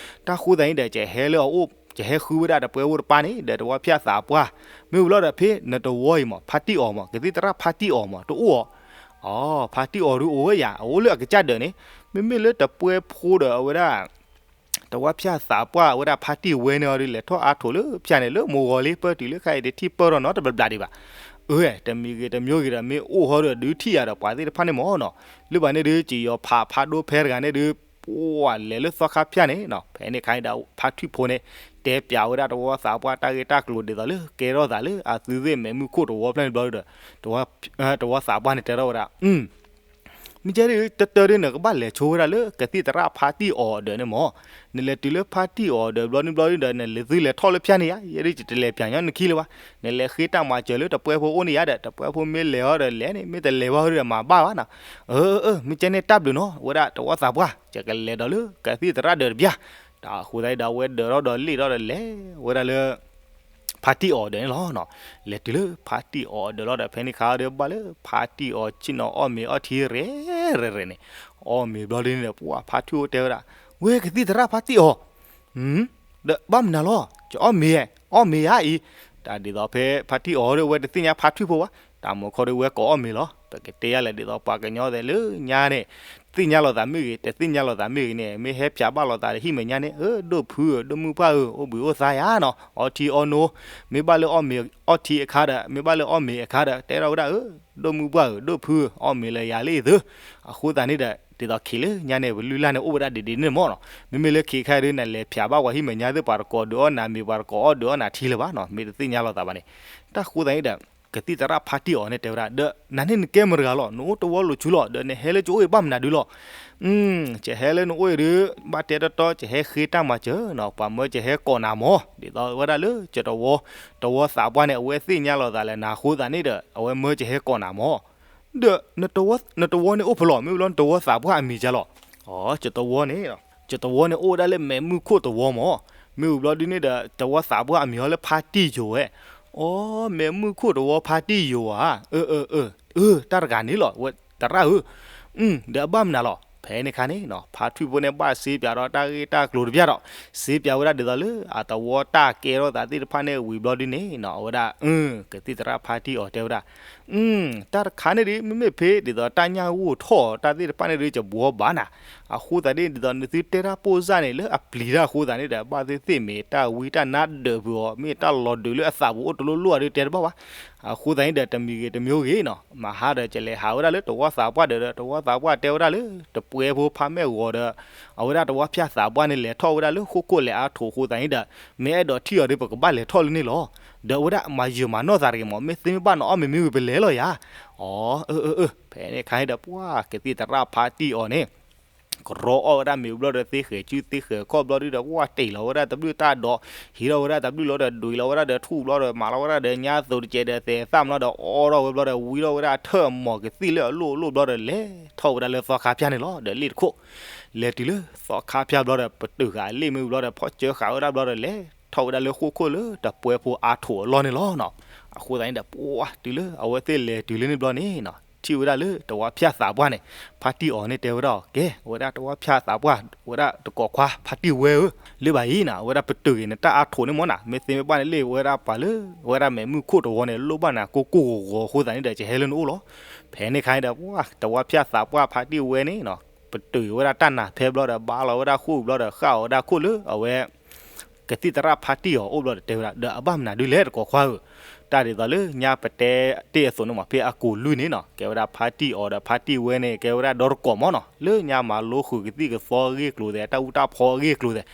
တၢ်ဃိသတးန့ၣ်ဒီး ယဟဲလၢအအိၣ် ယဟဲဃုဝဲဒၣ်တပှဲဖိတပၢ်န့ၣ် ဒီးတဝီဖၠၣ်သးပှၢ်, မ့ၢ်ဝံၤလီၤဒီးဖဲနတဝီအံၤမး ဖါတံၢ်အီၤမး ကသံၣ်သရၣ်ဖါတံၢ်အီၤမး တအိၣ်အီၤ, အိ ဖါတံၢ်အီၤဒုးအိၣ်ဝဲယၤ အအိၣ်လၢအကစၢ်ဒၢးန့ၣ်, မ့မ့ၢ်လၢတပှဲဖိဒီးအဝဲဒၣ် တဝီဖၠၣ်သးပှၢ်အဝဲဒၣ်ဖါတံၢ်ဝဲန့ၣ်အီၤဒုး လဲၤထီၣ်အါထိးလၢဖၠၣ်န့ၣ် လၢမိၢ်ဂီၤလံ ပၢတုၤလၢခါအံၤတထံၣ်ပၢၢ်ထီၣ်နီတဘျီဘျီဒံးဘၣ်, အၢ တမံၤဂ့ၤတမံၤဂ့ၤဒီး မ့ၢ်အိၣ်ဟီဒီးဒုးထံၣ်ယၤဒီးပှၤသ့ၣ်တဖၣ်န့ၣ်မးနီၤ, လၢဘၣ်န့ၣ်ဒုး ကယီၤဖးဖါဒိဖဲတဂၤန့ၣ်ဒုး ပှၤလဲၤလၢသီခါဖၠၣ်န့ၣ်နီၤ, ဖဲန့ၣ်ခါအံၤဒီး ဖါထွံၣ်ဖိန့ၣ် တဲပၠးဝဲဒၣ်တဝီသးပှၢ်တၢ်ဂ့ၢ်တၢ်ကျိၤဒ်သိးလၢ ကဲထီၣ်သးလၢအသုးသ့ၣ်မဲးမုၢ်ခိၣ်တဝီဖျၢၣ်န့ၣ်ဘျီဒီး တဝီသးပှၢ်န့ၣ်တဲထီၣ်ဝဲဒၣ် မ့ၢ်ကဲဒုး တတၢၢ်ဒုး နကဘၣ်လဲၤဆိဝဲဒၣ်လၢကသံၣ်သရၣ်ဖါတံၢ်အီၤအဒၢးန့ၣ်မး, နလဲၤတုၤလၢဖါတံၢ်အီၤအဒၢးဘျီန့ၣ်ဘျီဒုးဒီး နလဲၤသုလဲၤထီၣ်လၢဖၠၣ်န့ၣ်ယါ, ယဲဒုးယတလဲၤပၠးညီနခံလၢၤဘၣ်, နလဲၤဃ့တၢ်မၤစၢၤလၢတပှဲဖိအိၣ်န့ၣ်ယါဒီး တပှဲဖိမ့ၢ်လဲၤအီၤဒီးလဲၤန့ၣ် မ့ၢ်တလဲၤဘၣ်အီၤဒုးဒီးမၤဘၣ်ဘၣ်နီၤ, အၢ အၢ မ့ၢ်ကဲန့ၣ်တၢ်ဘျုးနီၤ ဝဲဒၣ်တဝီသးပှၢ် ယကလဲၤဒီးလၢကသံၣ်သရၣ်ဒၢးတပျၢ်, တၢ်အဃိသတးဒီး အဝဲဒၢးထီၣ်ဒီးလ့ၣ်ထီၣ်ဒီးလဲၤဝဲဒၣ်လၢ ဖါတံၢ်အီၤဒၢးန့ၣ်လီၤနီၤ, လဲၤတုၤလၢဖါတံၢ်အီၤအဒၢးလီၤဒီး ဖဲန့ၣ်ခါဒီးဘၣ်လၢ ဖါတံၢ်အီၤဆ့ၣ်နီၤအီၣ်မ့ၤအီထံရဲၣ်ရဲၣ်န့ၣ်, အီၣ်မ့ၤဘျီဒုးန့ၣ်ဒီး ပှၤဖါထွံၣ်အိၣ်တဲဝဲဒၣ်, ဝဲကသံၣ်သရၣ်ဖါတံၢ်အီၤ, ဒီးဘၣ်မနုၤလီၤ ကအီၣ်မ့ၤ, အီၣ်မ့ၤဧါအံၤ, တၢ်ဒ်သိးဖဲဖါတံၢ်အီၤဒီး ဝဲတသ့ၣ်ညါဖါထွံၣ်ဖိဘၣ်, တၢ်မူခိၣ်ဒီးဝဲကိးအီၣ်မ့ၤလီၤ, ပကတဲယၤလဲၣ်ဒ်သိးပှၤကညီသ့ၣ်လၢညါန့ၣ် သ့ၣ်ညါလိာ်သးမ့ၢ်ဂ့ၤ တသ့ၣ်ညါလိာ်သးမ့ၢ်ဂ့ၤန့ၣ် မ့ၢ်ဟဲဖၠးဘၣ်လိာ်သးဒီးဟံၣ်မဲာ်ညါန့ၣ် အၢ ဒိၣ်ဖုဧၢ ဒိၣ်မုၢ်ပှၢ်ဧၢ အိၣ်ဘှံးအိၣ်သါယၤနီၤ, အီထံအီနိ, မ့ၢ်ဘၣ်လၢအီၣ်မ့ၤအီထံအခါဒီး မ့ၢ်ဘၣ်လၢအီၣ်မ့ၤအခါဒီး တဲထီၣ်ဝဲဒၣ် အၢ ဒိၣ်မုၢ်ပှၢ်ဧၢ ဒိၣ်ဖုဧၢ အီၣ်မ့ၤလၢယၤလံသု, အဃိသတးန့ၣ်ဒီး ဒ်သိးခံးလၢညါန့ၣ် ပလုၢ်လၢ်န့ၣ် အိၣ်ဝဲဒၣ်ဒ်ဒ်န့ၣ်မးနီၤ, မ့မ့ၢ်လၢခံးခါဒုး နလဲၤဖၠးဘၣ်ပှၤဟံၣ်မဲာ်ညါသ့ၣ် ပှၤတကိးဒုးအီၣ်နၤမ့ၤ ပှၤတကိးအီၣ်ဒုးအီၣ်နၤထံလၢၤဘၣ်နီၤ, မ့ၢ်တသ့ၣ်ညါလိာ်သးဘၣ်န့ၣ်, တၢ်ဃိသတးန့ၣ်ဒီး ကသံၣ်သရၣ်ဖါတံၢ်အီၤန့ၣ်တဲဝဲဒၣ် ဒီးနၤန့ၣ်နကဲမတၤတဂၤလီၤ နအိၣ်တဝီလိာ်ဆူလီၤ ဒီးနဟဲလၢကအိၣ်အံၤဘၣ်မနုၤဒုလီၤ, ကဟဲလၢနအိၣ်အံၤဒုး ဘၣ်တဲတီတီ ကဟဲဃ့တၢ်မၤစၢၤနီၤ ပှၤမၢကဟဲကိးနၤမး ဒ်သိးဝဲဒၣ်လၢ တဝီသးပှၢ်န့ၣ် အဝဲသ့ၣ်ညါလိာ်သးလၢနၤအဃိသတးန့ၣ်ဒီး အဝဲမၢကဟဲကိးနၤမး, ဒီး နတဝီန့ၣ်အိၣ်ဖဲလဲၣ် မ့ၢ်ဝံၤလီၤနတဝီသးပှၢ်အမံၤကလီၤ, အၢ ကတဝီန့ၣ် ကတဝီန့ၣ်အိၣ်ဝဲဒၣ်လၢမဲးမုၢ်ခိၣ်တဝီမး, မ့ၢ်ဝံၤဘျီဒုးန့ၣ်ဒီး တဝီသးပှၢ်အမံၤဟီလၢဖါတံၢ်ယိၤဝဲ, အိ မဲးမုၢ်ခိၣ်တဝီဖါတံၢ်ယိၤဧါ, အၢ အၢ အၢ အၢ တၢ်တဂၤန့ၣ်လီၤ ဝဲသရၣ်ဧၢ, ဒီးအဘၣ်မနုၤလီၤ. ဖဲန့ၣ်ခါန့ၣ်နီၤ ဖါထွံၣ်ဖိန့ၣ်ဘၣ်စ့ပၠးဒီးတၢ်ဂ့ၢ်တၢ်ကျိၤတဘျီဒီး စ့ပၠးဝဲဒၣ်ဒ်သိးလၢအသဝီတၢ်ကဲထီၣ်သးသ့ၣ်တဖၣ်န့ၣ်ဝံၤဘျီဒုန့ၣ်နီၤ အဝဲဒၣ် ကသံၣ်သရၣ်ဖါတံၢ်အီၤတဲဝဲဒၣ် တၢ်တခါန့ၣ်ဒ် မ့မ့ၢ်ဖဲဒ်သိးတၢ်ညၣ်ဂိၢ်ထီၣ်တၢ်သ့ၣ်တဖၣ်န့ၣ်ဒ် ယဘှီဘၣ်နၤ, အဃိသတးန့ၣ် ဒ်သိးနသုတဲတၢ်ပိၢ်စၢ်န့ၣ် လၢအပျံၤတၢ်အဃိသတးန့ၣ်ဒီး ဘၣ်သ့ၣ်သ့ၣ်မ့ၢ်တၢ်ဝံတၢ်နါဒၢးပူၤအီၤ မ့ၢ်တၢ်လီၤဒုးလၢအသးပူၤအိၣ်တလိၣ်လိၣ်အီၤဒ်တဲတဘၣ်ဘၣ်. အဃိသတးန့ၣ်ဒီး တမံၤဂ့ၤတမံၤဂ့ၤနီၤ မဟါဒီးကလဲၤဟးဝဲဒၣ်လၢတဝီသးပှၢ်ဒၢးဒီး တဝီသးပှၢ်တဲဝဲဒၣ်လၢ တပှဲဖိဖါမဲာ်ဂီၤဒီး အဝဲဒၣ်တဝီဖၠၣ်သးပှၢ်န့ၣ် လဲၤထီၣ်ဝဲဒၣ်လၢဃိခိၣ်လဲၤအါထိးအဃိသတးန့ၣ်ဒီး မ့ၢ်အဲၣ်ဒိးထံၣ်အီၤဒီး ပကဘၣ်လဲၤထီၣ်လၢန့ၣ်လီၤ. ဒီးအဝဲဒၣ်မၤယၢၤမၤနီၢ်သးတဂ့ၤမး မ့ၢ်သ့မ့ၢ်ဘၣ်နီၤ အီၣ်မ့ၢ်မ့ၢ်ဝံၤပလဲၤလီၤယၤ. အီ အၢ အၢ အၢ ဖဲန့ၣ်ခါန့ၣ်ဒီး ပှၤကသံၣ်သရၣ်ဖါတံၢ်အီၤန့ၣ် ကရီအီၣ်ဝဲဒၣ်မ့ၤဘျီဒီး သ့ဃဲၤစုသ့ဃဲၤခီၣ်ဘျီဒုဒီး ပှၤတ့ၢ်လီၤဝဲဒၣ်တဘျုးတၢ်ဒီး ဟံးထီၣ်ဝဲဒၣ်တဘျုးလီၤဒီး ဒွံးလီၤဝဲဒၣ်ဒီးထူၣ်ဘျီဒီး မၤလီၤဝဲဒၣ်ဒီးညါသိးတကဲးဒီး သဲးသၣ်မးလီၤဒီး အီထီၣ်ဝဲဘျီဒီး ဝံထီၣ်ဝဲဒၣ်အထၢၣ်မီၤကသံၣ်လၢအလိၣ်အလိၣ်ဘျီဒီး လဲၤထီၣ်ဝဲဒၣ်လၢသီခါဖၠၣ်န့ၣ်လီၤ. ဒီးလ့ၣ်တခိၣ် လဲၤတုၤလၢသီခါဖၠၣ်ဘျီဒီး ပတုာ်ဃာ်အလ့ၣ်မ့ၢ်ဝံၤဘျီဒီး ဖီၣ်စၢဃာ်ဝဲဒၣ်ဘျီဒီး လဲၤထီၣ်ဝဲဒၣ်လၢဃိခိၣ်လၢတပှဲဖိအါထိးအလီၢ်န့ၣ်လီၤနီၤ. အဃိသတးန့ၣ်ဒီး ပှၤတုၤလၢအဝဲသ့ၣ်လဲၤတုၤလၢန့ၣ်ဘျီန့ၣ်နီၤ ထံၣ်ဝဲဒၣ်လၢတဝီဖၠၣ်သးပှၢ်န့ၣ် ဖါတံၢ်အီၤန့ၣ်တဲဝဲဒၣ်အီၤ ကဲ အဝဲဒၣ်တဝီဖၠၣ်သးပှၢ် ဝဲဒၣ်တကိးခွါ ဖါတံၢ်ဝဲဧၢ, လၢဘၣ်အံၤနီၤ အဝဲဒၣ်ပတုာ်က့ၤနတၢ်အါထိးန့ၣ်မးနီၤ မ့ၢ်သ့မ့ၢ်ဘၣ်န့ၣ်လၢဝဲဒၣ်ပှၤလၢ ဝဲဒၣ်မဲးမုၢ်ခိၣ်တဝီန့ၣ် လိၣ်ဘၣ်နၤကိၢ်ကိၢ်ဂီၤဂီၤအဃိသတးန့ၣ်ဒီး ကဟဲလၢနအိၣ်လီၤ. ဖဲန့ၣ်ခါန့ၣ်ဒီး ပှၤတဝီဖၠၣ်သးပှၢ်ဖါတံၢ်ဝဲန့ၣ်နီၤ ပတုာ်ဝဲဒၣ်တၢ်နါဖဲဘျီဒီး ဘါလီၤဝဲဒၣ်ဃိၣ်ဘျီဒီး ဃၣ်အီၤဝဲဒၣ်ခိၣ်လၢအဝဲ ကသံၣ်သရၣ်ဖါတံၢ်အီၤအိၣ်ဘျီဒီးတဲဝဲဒၣ် ဒီးအဘၣ်မနုၤဒုလဲၣ်တကိးခွါဧၢ, တၢ်ဒ်သိးလၢညါပတဲတ့ၢ်အသိးန့ၣ်မး ဖဲအကိာ်လွံၢ်န့ၣ်နီၤ ကဲဝဲဒၣ်ဖါတံၢ်အီၤဒီးဖါတံၢ်ဝဲန့ၣ် ကဲဝဲဒၣ်ဒီတကိးမးနီၤ လၢညါမၤလိဃုာ်ကသံၣ်ကသီအဂ့ၢ်အကျိၤသဲး တၢ်အူတၢ်ဖီအဂ့ၢ်အကျိၤသဲး,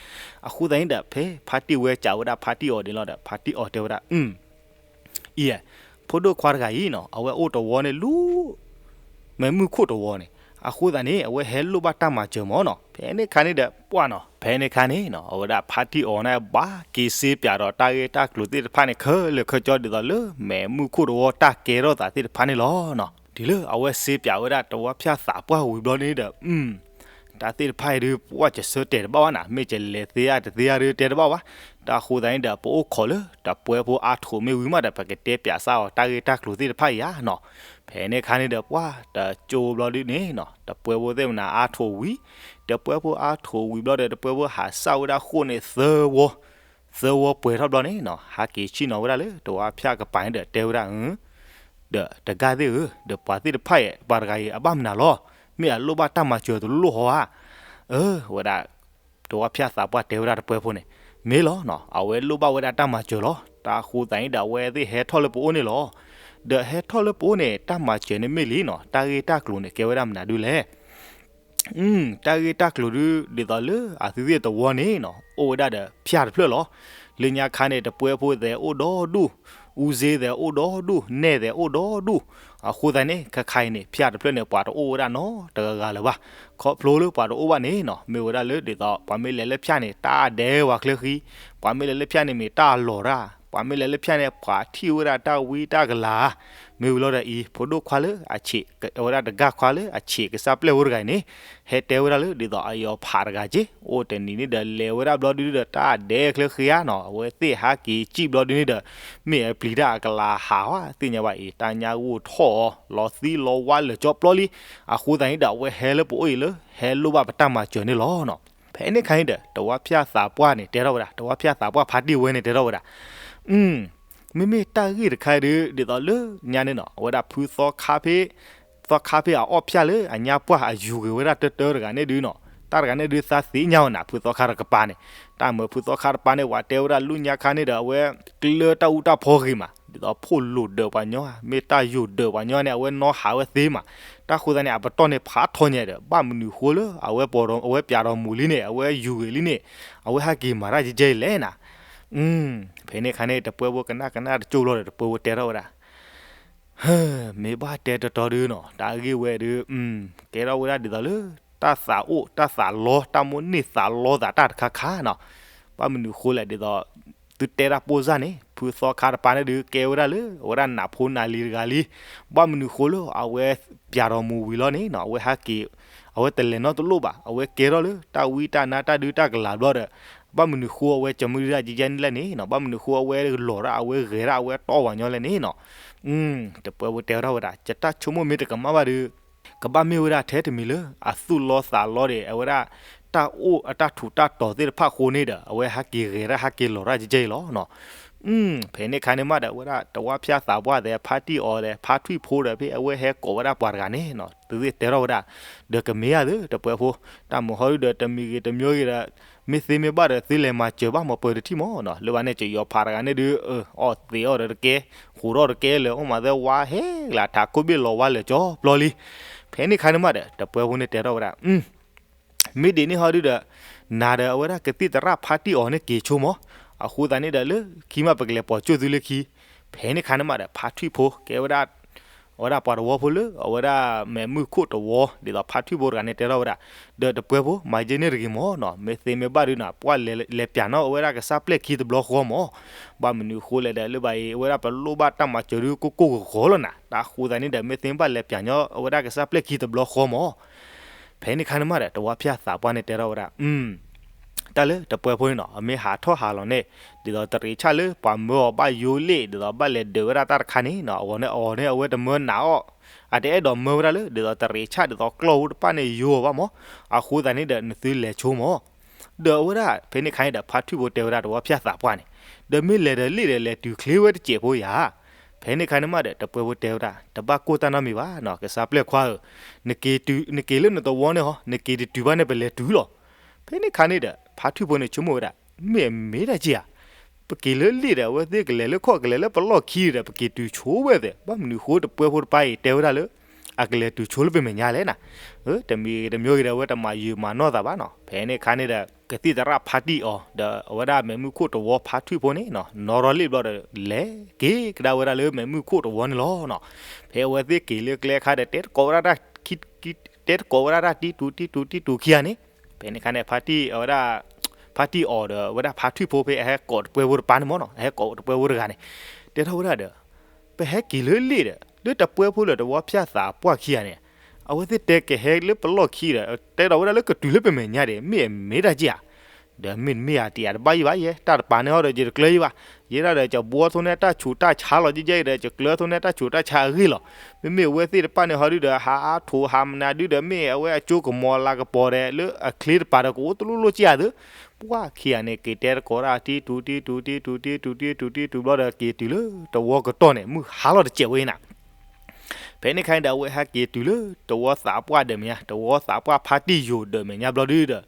အဃိသတးန့ၣ်ဒီး ဖဲဖါတံၢ်ဝဲစံးဝဲဒၣ်ဖါတံၢ်အီၤန့ၣ်လီၤဒီး ဖါတံၢ်အီၤတဲဝဲဒၣ် အံၤ ဖိဒိၣ်ခွါတဂၤအံၤနီၤ အဝဲအိၣ်တဝီန့ၣ်လူ မဲးမုၢ်ခိၣ်တဝီန့ၣ်, အဃိသတးန့ၣ် အဝဲဟဲလိၣ်ဘၣ်တၢ်မၤစၢၤမးနီၤ. ဖဲန့ၣ်ခါန့ၣ်ဒီး ပှၢ်နီၤ ဖဲန့ၣ်ခါန့ၣ်နီၤ အဝဲဒၣ်ဖါတံၢ်အီၤန့ၣ် ဘၣ်က့ၤစ့ပၠးဒီးတၢ်ဂ့ၢ်တၢ်ကျိၤသ့ၣ်တဖၣ်န့ၣ် ခဲလၢာ်ခဲဆ့ဒ်သိးလၢ မဲးမုၢ်ခိၣ်တဝီတၢ်ကဲထီၣ်သးသ့ၣ်တဖၣ်န့ၣ်လီၤနီၤ. တုၤလၢအဝဲစ့ပၠးဝဲဒၣ်တဝီဖၠၣ်သးပှၢ်ဝံၤဘျီန့ၣ်ဒီး တၢ်သ့ၣ်တဖၣ်အံၤဒုး ပှၢ်ကဆၢတဲာ်တဘၣ်ဘၣ်နီၤ, မ့ၢ်ကလဲၤသ့ဧါတသ့ဧါဒုးတဲတဘၣ်ဘၣ်. တၢ်ဃိသတးန့ၣ်ဒီး ပအိၣ်ခိးလၢတပှဲဖိအါထိးမ့ၢ်ဝံၤမးဒီး ပကတဲပၠးစၢ်အီၤတၢ်ဂ့ၢ်တၢ်ကျိၤသ့ၣ်တဖၣ်အံၤဧါနီၤ. ဖဲန့ၣ်ခါန့ၣ်ဒီး ပှၢ်တကၠိဘျီဒုန့ၣ်နီၤ တပှဲဖိသ့ၣ်မနၤအါထိးဝံၤ, တပှဲဖိအါထိးဝံၤဘျီဒီး တပှဲဖိဟးစၢ်ဝဲဒၣ်ဃိၣ်န့ၣ်သၢဝီ, သၢဝီပှဲၤထီၣ်ဘျီန့ၣ်နီၤ ဟးက့ၤဆ့ၣ်နီၤဝဲဒၣ်လၢတဝီဖၠၣ်ကပၤန့ၣ်ဒီးတဲဝဲဒၣ် ဒီးတဂၤသ့ၣ်ဧၢ, ဒီးပှၤသ့ၣ်တဖၣ်အံၤ ပှၤတဂၤအံၤ အဘၣ်မနုၤလီၤ, မ့ၢ်အလိၣ်ဘၣ်တၢ်မၤစၢၤတလိၣ်ဟီဧါ. အၢ ဝဲဒၣ် တဝီဖၠၣ်သးပှၢ်တဲဝဲဒၣ်တပှဲဖိန့ၣ်, မ့ၢ်လီၤနီၤ အဝဲလိၣ်ဘၣ်ဝဲဒၣ်တၢ်မၤစၢၤလီၤ. တၢ်ဃိသတးန့ၣ်ဒီး အဝဲသ့ၣ်ဟဲထီၣ်လၢပအိၣ်န့ၣ်လီၤ. ဒီးဟဲထီၣ်လၢပအိၣ်န့ၣ် တၢ်မၤစၢၤန့ၣ်မ့ၢ်လံနီၤ တၢ်ဂ့ၢ်တၢ်ကျိၤန့ၣ် ကဲဝဲဒၣ်မနုၤဒုလဲၣ်. တၢ်ဂ့ၢ်တၢ်ကျိၤဒု ဒ်သိးလၢအသုသ့ၣ်တဝီန့ၣ်နီၤ အိၣ်ဝဲဒၣ်ဒီးဖၠၣ်တဖျၢၣ်လီၤ. လၢညါခါန့ၣ် တပှဲဖိသဲးအိၣ်ဒီဒူၣ်, အူစ့သဲးအိၣ်ဒီဒူၣ်, နဲၣ်သဲးအိၣ်ဒီဒူၣ်. အဃိသတးန့ၣ် ခဲခါအံၤန့ၣ် ဖၠၣ်တဖျၢၣ်န့ၣ် ပှၤတအိၣ်ဝဲဒၣ်နီတဂၤဂၤလၢၤဘၣ်. ခီဖျိလၢပှၤတအိၣ်ဘၣ်န့ၣ်နီၤ မ့ၢ်ဝဲဒၣ်လၢဒ်သိး ပှၤမ့ၢ်လဲၤလၢဖၠၣ်န့ၣ် တၢ်ဒဲဝဲချၢဃံ, ပှၤမ့ၢ်လဲၤလၢဖၠၣ်န့ၣ်မ့ၢ်တၢ်လီၤတၢ်, ပှၤမ့ၢ်လဲၤလၢဖၠၣ်န့ၣ် ပှၤထံၣ်ဝဲဒၣ်တၢ်ဝံတၢ်ကလၤ. မ့ၢ်ဝံၤလီၤဒီးအံၤ ဖိဒိၣ်ခွါလၢအဆံး အဝဲဒၣ်တဂၤခွါလၢအဆံးကစၢ်ပျဲၢ်ဖိတဂၤအံၤန့ၣ် ဟဲတဲဝဲဒၣ်လၢဒ်သိးအယီၤဖးတဂၤက့ၢ် အိၣ်တနံၤန့ၣ်ဒီး လဲၤဝဲဒၣ်ဘျီဒုဒီး တၢ်ဒဲချၢဃံဧါနီၤ အဝဲသ့ၣ်ဟးက့ၤစံၣ်ဘျီဒုန့ၣ်ဒီး မ့ၢ်အပျံၤတၢ်အကလၤဟးဝဲ သ့ၣ်ညါဘၣ်အံၤ တၢ်ညါဂိၢ်ထီၣ်အီၤ လီၤသံလီၤဝါလၢာ်ကၠီပျီလံ. အဃိသတးန့ၣ်ဒီး အဝဲဟဲလၢပအိၣ်အံၤလၢ ဟဲလိၣ်ဘၣ်ပတၢ်မၤစၢၤန့ၣ်လီၤနီၤ. ဖဲန့ၣ်ခါန့ၣ်ဒီး တဝီဖၠၣ်သးပှၢ်န့ၣ် တဲထီၣ်ဝဲဒၣ် တဝီဖၠၣ်သးပှၢ်ဖါတံၢ်ဝဲန့ၣ် တဲထီၣ်ဝဲဒၣ် မ့မ့ၢ်တၢ်ဂ့ၢ်တခါဒု ဒ်သိးလၢညါန့ၣ်နီၤ အဝဲဒၣ်ဖုသီခါဖဲ သီခါဖဲအအီၣ်ဖၠၣ်လၢအညါပှၢ်အယူၤဂ့ၤဝဲဒၣ်တၢတၢတဂၤန့ၣ်ဒုနီၤ, တၢ်တဂၤန့ၣ်ဒုသးသ့ၣ်ညါဝဲနၤ ဖုသီခါတကပၤန့ၣ်, တၢ်မၢဖုသီခါတကပၤန့ၣ် ပှၤတဲဝဲဒၣ်လၢညါခါန့ၣ်ဒီး အဝဲကျၢတၢ်အူတၢ်ဖီဂ့ၤမး ဒ်သိးဖိၣ်လိာ်ဒၢးပှၤညီဧါ မ့ၢ်တၢ်ယိာ်ဒၢးပှၤညီန့ၣ် အဝဲနီၢ်ဟးဝဲသ့မး, တၢ်ဃိသတးန့ၣ် အပတီၢ်န့ၣ်ဖးထီညါဒီး ဘၣ်မနုၤဃိလၢ အဝဲပျးဒီးမူၤလံန့ၣ် အဝဲယူၤဂ့ၤလံန့ၣ် အဝဲဟဲက့ၤမၤတၢ်ကဲကဲအံၤလဲၣ်နၤ ဖဲန့ၣ်ခါန့ၣ် တပှဲဖိကနၣ်ကနၣ်တကၠိၢ်ဘျီဒီး တပှဲဖိတဲထီၣ်ဝဲဒၣ် မ့ၢ်ဘၣ်တဲတီတီဒုနီၤ တၢ်ဂ့ၢ်ဝဲဒု ကဲထီၣ်ဝဲဒၣ်ဒ်သိးလၢ တၢ်သးအိၣ်တၢ်သးလီ တၢ်မိၣ်န့ၢ်သးလီသးတၢ်တခါခါနီၤ, ဘၣ်မနုၤဃိလဲၣ်ဒ်သိး သုတဲတၢ်ပိၢ်စၢ်န့ၣ် ဖုသီခါတကပၤန့ၣ်ဒု ကဲဝဲဒၣ်လၢ အဝဲဒၣ်နးဖိနးလံၤတဂၤလံ, ဘၣ်မနုၤဃိလၢ အဝဲပျးဒီးမူၤဝံၤလီၤန့ၣ်နီၤ အဝဲဟဲက့ၤ အဝဲတလဲၤနီတလိၣ်ဘၣ် အဝဲကဲထီၣ်လၢ တၢ်ဝံတၢ်နါတၢ်ဒုတၢ်ကလၤဘျီဒီး ဘၣ်မနုၤဃိအဝဲကမုၢ်ဒၣ်ယဲန့ၣ်လဲၣ်န့ၣ်နီၤ, ဘၣ်မနုၤဃိအဝဲလီၤတၢ် အဝဲဂဲၤတၢ် အဝဲတီၢ်ဝဲညီလဲၣ်န့ၣ်နီၤ. တပှဲၤဖိတဲဝဲဒၣ်ဝဲဒၣ် ယတၢ်ဆိကမိၣ်မ့ၢ်တကမၣ်ဘၣ်ဒီး ကဘၣ်မ့ၢ်ဝဲဒၣ်ထဲတမံၤလၢ အသူၣ်လီသးလီဒီး အဝဲဒၣ် တၢ်အိၣ်အတၢ်ထူးတၢ်တီၤသ့ၣ်တဖၣ်အဃိန့ၣ်ဒီး အဝဲဟဲက့ၤဂဲၤတၢ် ဟဲက့ၤလီၤတၢ်ကဲကဲအံၤလီၤနီၤ. ဖဲန့ၣ်ခါန့ၣ်မးဒီး အဝဲဒၣ်တဝၣ်ဖၠၣ်သးပှၢ်သဲး ဖါတံၢ်အီၤသဲး ဖါထွံၣ်ဖိဒီး ဖဲအဝဲဟဲကိးဝဲဒၣ်ပှၤတဂၤန့ၣ်နီၤ သုသ့ၣ်တဲထီၣ်ဝဲဒၣ် ဒီးကမ့ၢ်ယၤသ့ တပှဲၤဖိ တၢ်မုာ်ဟီဒုဒီး တမံၤဂ့ၤတမံၤဂ့ၤဒီး မ့ၢ်သ့မ့ၢ်ဘၣ်ဒီး သုလဲၤမၤစၢၤဘၣ်မၤပၢၤတထံၣ်မးနီၤ. လၢဘၣ်န့ၣ် ကယီၤဖးတဂၤန့ၣ်ဒုး အီၣ်သံးအီၣ်ဒီးတကဲ ဃိးထီၣ်တကဲလၢ အိၣ်မးသဲဝါဟဲကလးထးခိၣ်ဘ့ၣ်လီၤဝါလၢာ်ကၠီပျီလံ. ဖဲန့ၣ်ခါန့ၣ်မးဒီး တပှဲၤဖိန့ၣ်တဲထီၣ်ဝဲဒၣ် မ့ၢ်ဒ်န့ၣ်ဟီဒုဒီး နၤဒီးအဝဲဒၣ်ကသံၣ်သရၣ်ဖါတံၢ်အီၤန့ၣ်က့ၤဆိမး. အဃိသတးန့ၣ်ဒီး လၢခံမးပကလဲၤပိာ်ကၠိၣ်သုလၢခံ. ဖဲန့ၣ်ခါန့ၣ်မးဒီး ဖါထွံၣ်ဖိကဲဝဲဒၣ် အဝဲဒၣ်ပှၤတဝီဖိလၢ အဝဲဒၣ်မဲးမုၢ်ခိၣ်တဝီ ဒ်သိးဖါထွံၣ်ဖိတဂၤန့ၣ်တဲထီၣ်ဝဲဒၣ် ဒီးတပှဲၤဖိ မၤယဲန့ၣ်တဂ့ၤမးနီၤ. မ့ၢ်သ့မ့ၢ်ဘၣ်ဒုနီၤ ပှၢ်လဲၤပၠးနီၣ်အဝဲဒၣ်ကစၢ်ပျဲၢ်ခံတဘျီဃီမး. ဘၣ်မနုၤဃိလဲၣ်ဒီး လၢဘၣ်အံၤ အဝဲဒၣ်ပလိၣ်ဘၣ်တၢ်မၤစၢၤဒုကိၢ်ကိၢ်ဂီၤဂီၤလီၤနၤ. တၢ်ဃိသတးန့ၣ်ဒီး မ့ၢ်သ့မ့ၢ်ဘၣ်လဲၤပၠးညီအဝဲဒၣ်ကစၢ်ပျဲၢ်ခံတဘျီဃီမး. ဖဲန့ၣ်ခါန့ၣ်မးဒီး တဝီဖၠၣ်သးပှၢ်န့ၣ်တဲထီၣ်ဝဲဒၣ် တၢ်လၢတပှဲၤဖိန့ၣ်နီၤ အမ့ၢ်ဟးထီၣ်ဟးလီၤန့ၣ် ဒ်သိးတရံးဆၣ်လၢပှၤမၢအီၤဘၣ်ယိလ့ၣ် ဒ်သိးဘၣ်လဲၤဒၢးဝဲဒၣ်တၢ်တခါန့ၣ်နီၤ အဂီၢ်န့ၣ် အဂီၢ်န့ၣ် အဝဲတမၢနးအီၣ် အတအဲၣ်ဒိးမၢဝဲဒၣ်လၢ ဒ်သိးတရံးဆၣ်ဒ်သိးကျီၢ်ဝဲတဖၣ်န့ၣ်ယိအီၤဘၣ်မး. အဃိသတးန့ၣ်ဒီး နသုလဲၤဆိမး ဒီးအဝဲဒၣ်ဖဲန့ၣ်ခါန့ၣ်ဒီး ဖါထွံၣ်ဖိတဲဝဲဒၣ်တဝီဖၠၣ်သးပှၢ်န့ၣ် ဒီးမ့ၢ်လဲၤဒီးလ့ၣ်ဒီးလဲၤတုၤချ့ဝဲတစဲးဖိယၤ. ဖဲန့ၣ်ခါန့ၣ်မးဒီး တပှဲၤဖိတဲဝဲဒၣ် တဘၣ်ကိၢ်တၢ်နီတမံၤဘၣ်နီၤ ကစၢ်ပျဲၢ်ခွါဧၢ, နက့ၤလၢနသဝီန့ၣ်ဟီ နက့ၤတတုၤဘၣ်န့ၣ် ပလဲၤတုၤလီၤ. ဖဲန့ၣ်ခါန့ၣ်ဒီး ဖါထွံၣ်ဖိန့ၣ်ဆိကမိၣ်ဝဲဒၣ် မ့ၢ်အမ့ၢ်တၢ်က့ဧါ ပက့ၤလၢလ့ၣ်ဒီး အဝဲသ့ၣ်ကလဲၤလၢခီၣ် ကလဲၤလၢပလီၢ်ခံဒီး ပက့ၤတုၤဆိဝဲသ့ၣ် ဘၣ်မနုၤဃိတပှဲၤဖိတပၢ်အံၤတဲဝဲဒၣ်လၢ အကလဲၤတုၤဆိလၢပမဲာ်ညါလဲၣ်နၤ. တမံၤဂ့ၤတမံၤဂ့ၤဒီး အဝဲတမၤယုာ်မၤနီၢ်သးဘၣ်နီၤ. ဖဲန့ၣ်ခါန့ၣ်ဒီး ကသံၣ်သရၣ်ဖါတံၢ်အီၤ ဒီးအဝဲဒၣ်မဲးမုၢ်ခိၣ်တဝီဖါထွံၣ်ဖိန့ၣ်နီၤ နီၣ်ထီၣ်လ့ၣ်ဘျီဒီး လဲၤက့ၤကဒါဝဲဒၣ်လၢမဲးမုၢ်ခိၣ်တဝီန့ၣ်လီၤနီၤ. ဖဲအဝဲသ့ၣ်က့ၤလၢကျဲခါဒီး တဲတကိးဝဲဒၣ်တၢ် တဲတကိးဝဲဒၣ်တၢ်တံတူးတံတူးတံတူးခံဂၤန့ၣ်, ဖဲန့ၣ်ခါန့ၣ် ဖါတံၢ်အီၤဒီး အဝဲဒၣ်ဖါထွံၣ်ဖိဖဲအဟဲကိးတပှဲၤဖိတပၢ်န့ၣ်မးနီၤ အဟဲကိးတပှဲၤဖိတဂၤန့ၣ် တဲထီၣ်ဝဲဒၣ်ဒီး ပဟဲက့ၤလၢလ့ၣ်ဒီး လၢတပှဲၤဖိဒီးတဝီဖၠၣ်သးပှၢ်ခံဂၤန့ၣ် အဝဲသ့ၣ်တဲကဟဲလၢပလီၢ်ခံဒီး တဲဒီးဝဲဒၣ်လၢကတုၤလၢပမဲာ်ညါဒီး မ့ၢ်အမ့ၢ်တၢ်က့ဧါ. ဒီးမ့ၢ်တမ့ၢ်ဧါ တယာ်တဘၣ်ယံၤဘၣ်ယဲ တၢ်တပာ်န့ၣ်ဟီဒီး ယတကျၢၤယံၤဘၣ်, ယဲဒၣ်ဒီး ကဘှီထိၣ်န့ၢ်တၢ်ဆူးတၢ်ဆါလီၤကဲကဲအံၤဒီး ကကျၢၤထိၣ်န့ၢ်တၢ်ဆူးတၢ်ဆါအဂ့ၢ်လီၤ. မ့မ့ၢ်အဝဲသ့ၣ်တဖၣ်န့ၣ်ဟီဒုဒီး ဟးအါထိးဟးမနုၤဒုဒီး မ့ၢ်အဝဲအကၠိကမီၤလၤကပီၤဒီး လၢအချ့တပၤဒီး ကအိၣ်တလိၣ်လိၣ်ကဲဧါသ့, ပှၢ်ခံဂၤန့ၣ် က့ၤတဲတကိးဒၣ်တံတူးတံတူးတံတူးတံတူးတံတူးတံတူးဘျီဒီး က့ၤတုၤလၢတဝီကတီၢ်န့ၣ် မုၢ်ဟါလီၤတစဲးဝဲနၤ. ဖဲန့ၣ်ခါန့ၣ်ဒီး အဝဲဟဲက့ၤတုၤလၢတဝီသးပှၢ်ဒၢးမဲာ်ညါ တဝီသးပှၢ်ဖါတံၢ်ယိာ်ဒၢးမဲာ်ညါဘျီဒုဒီး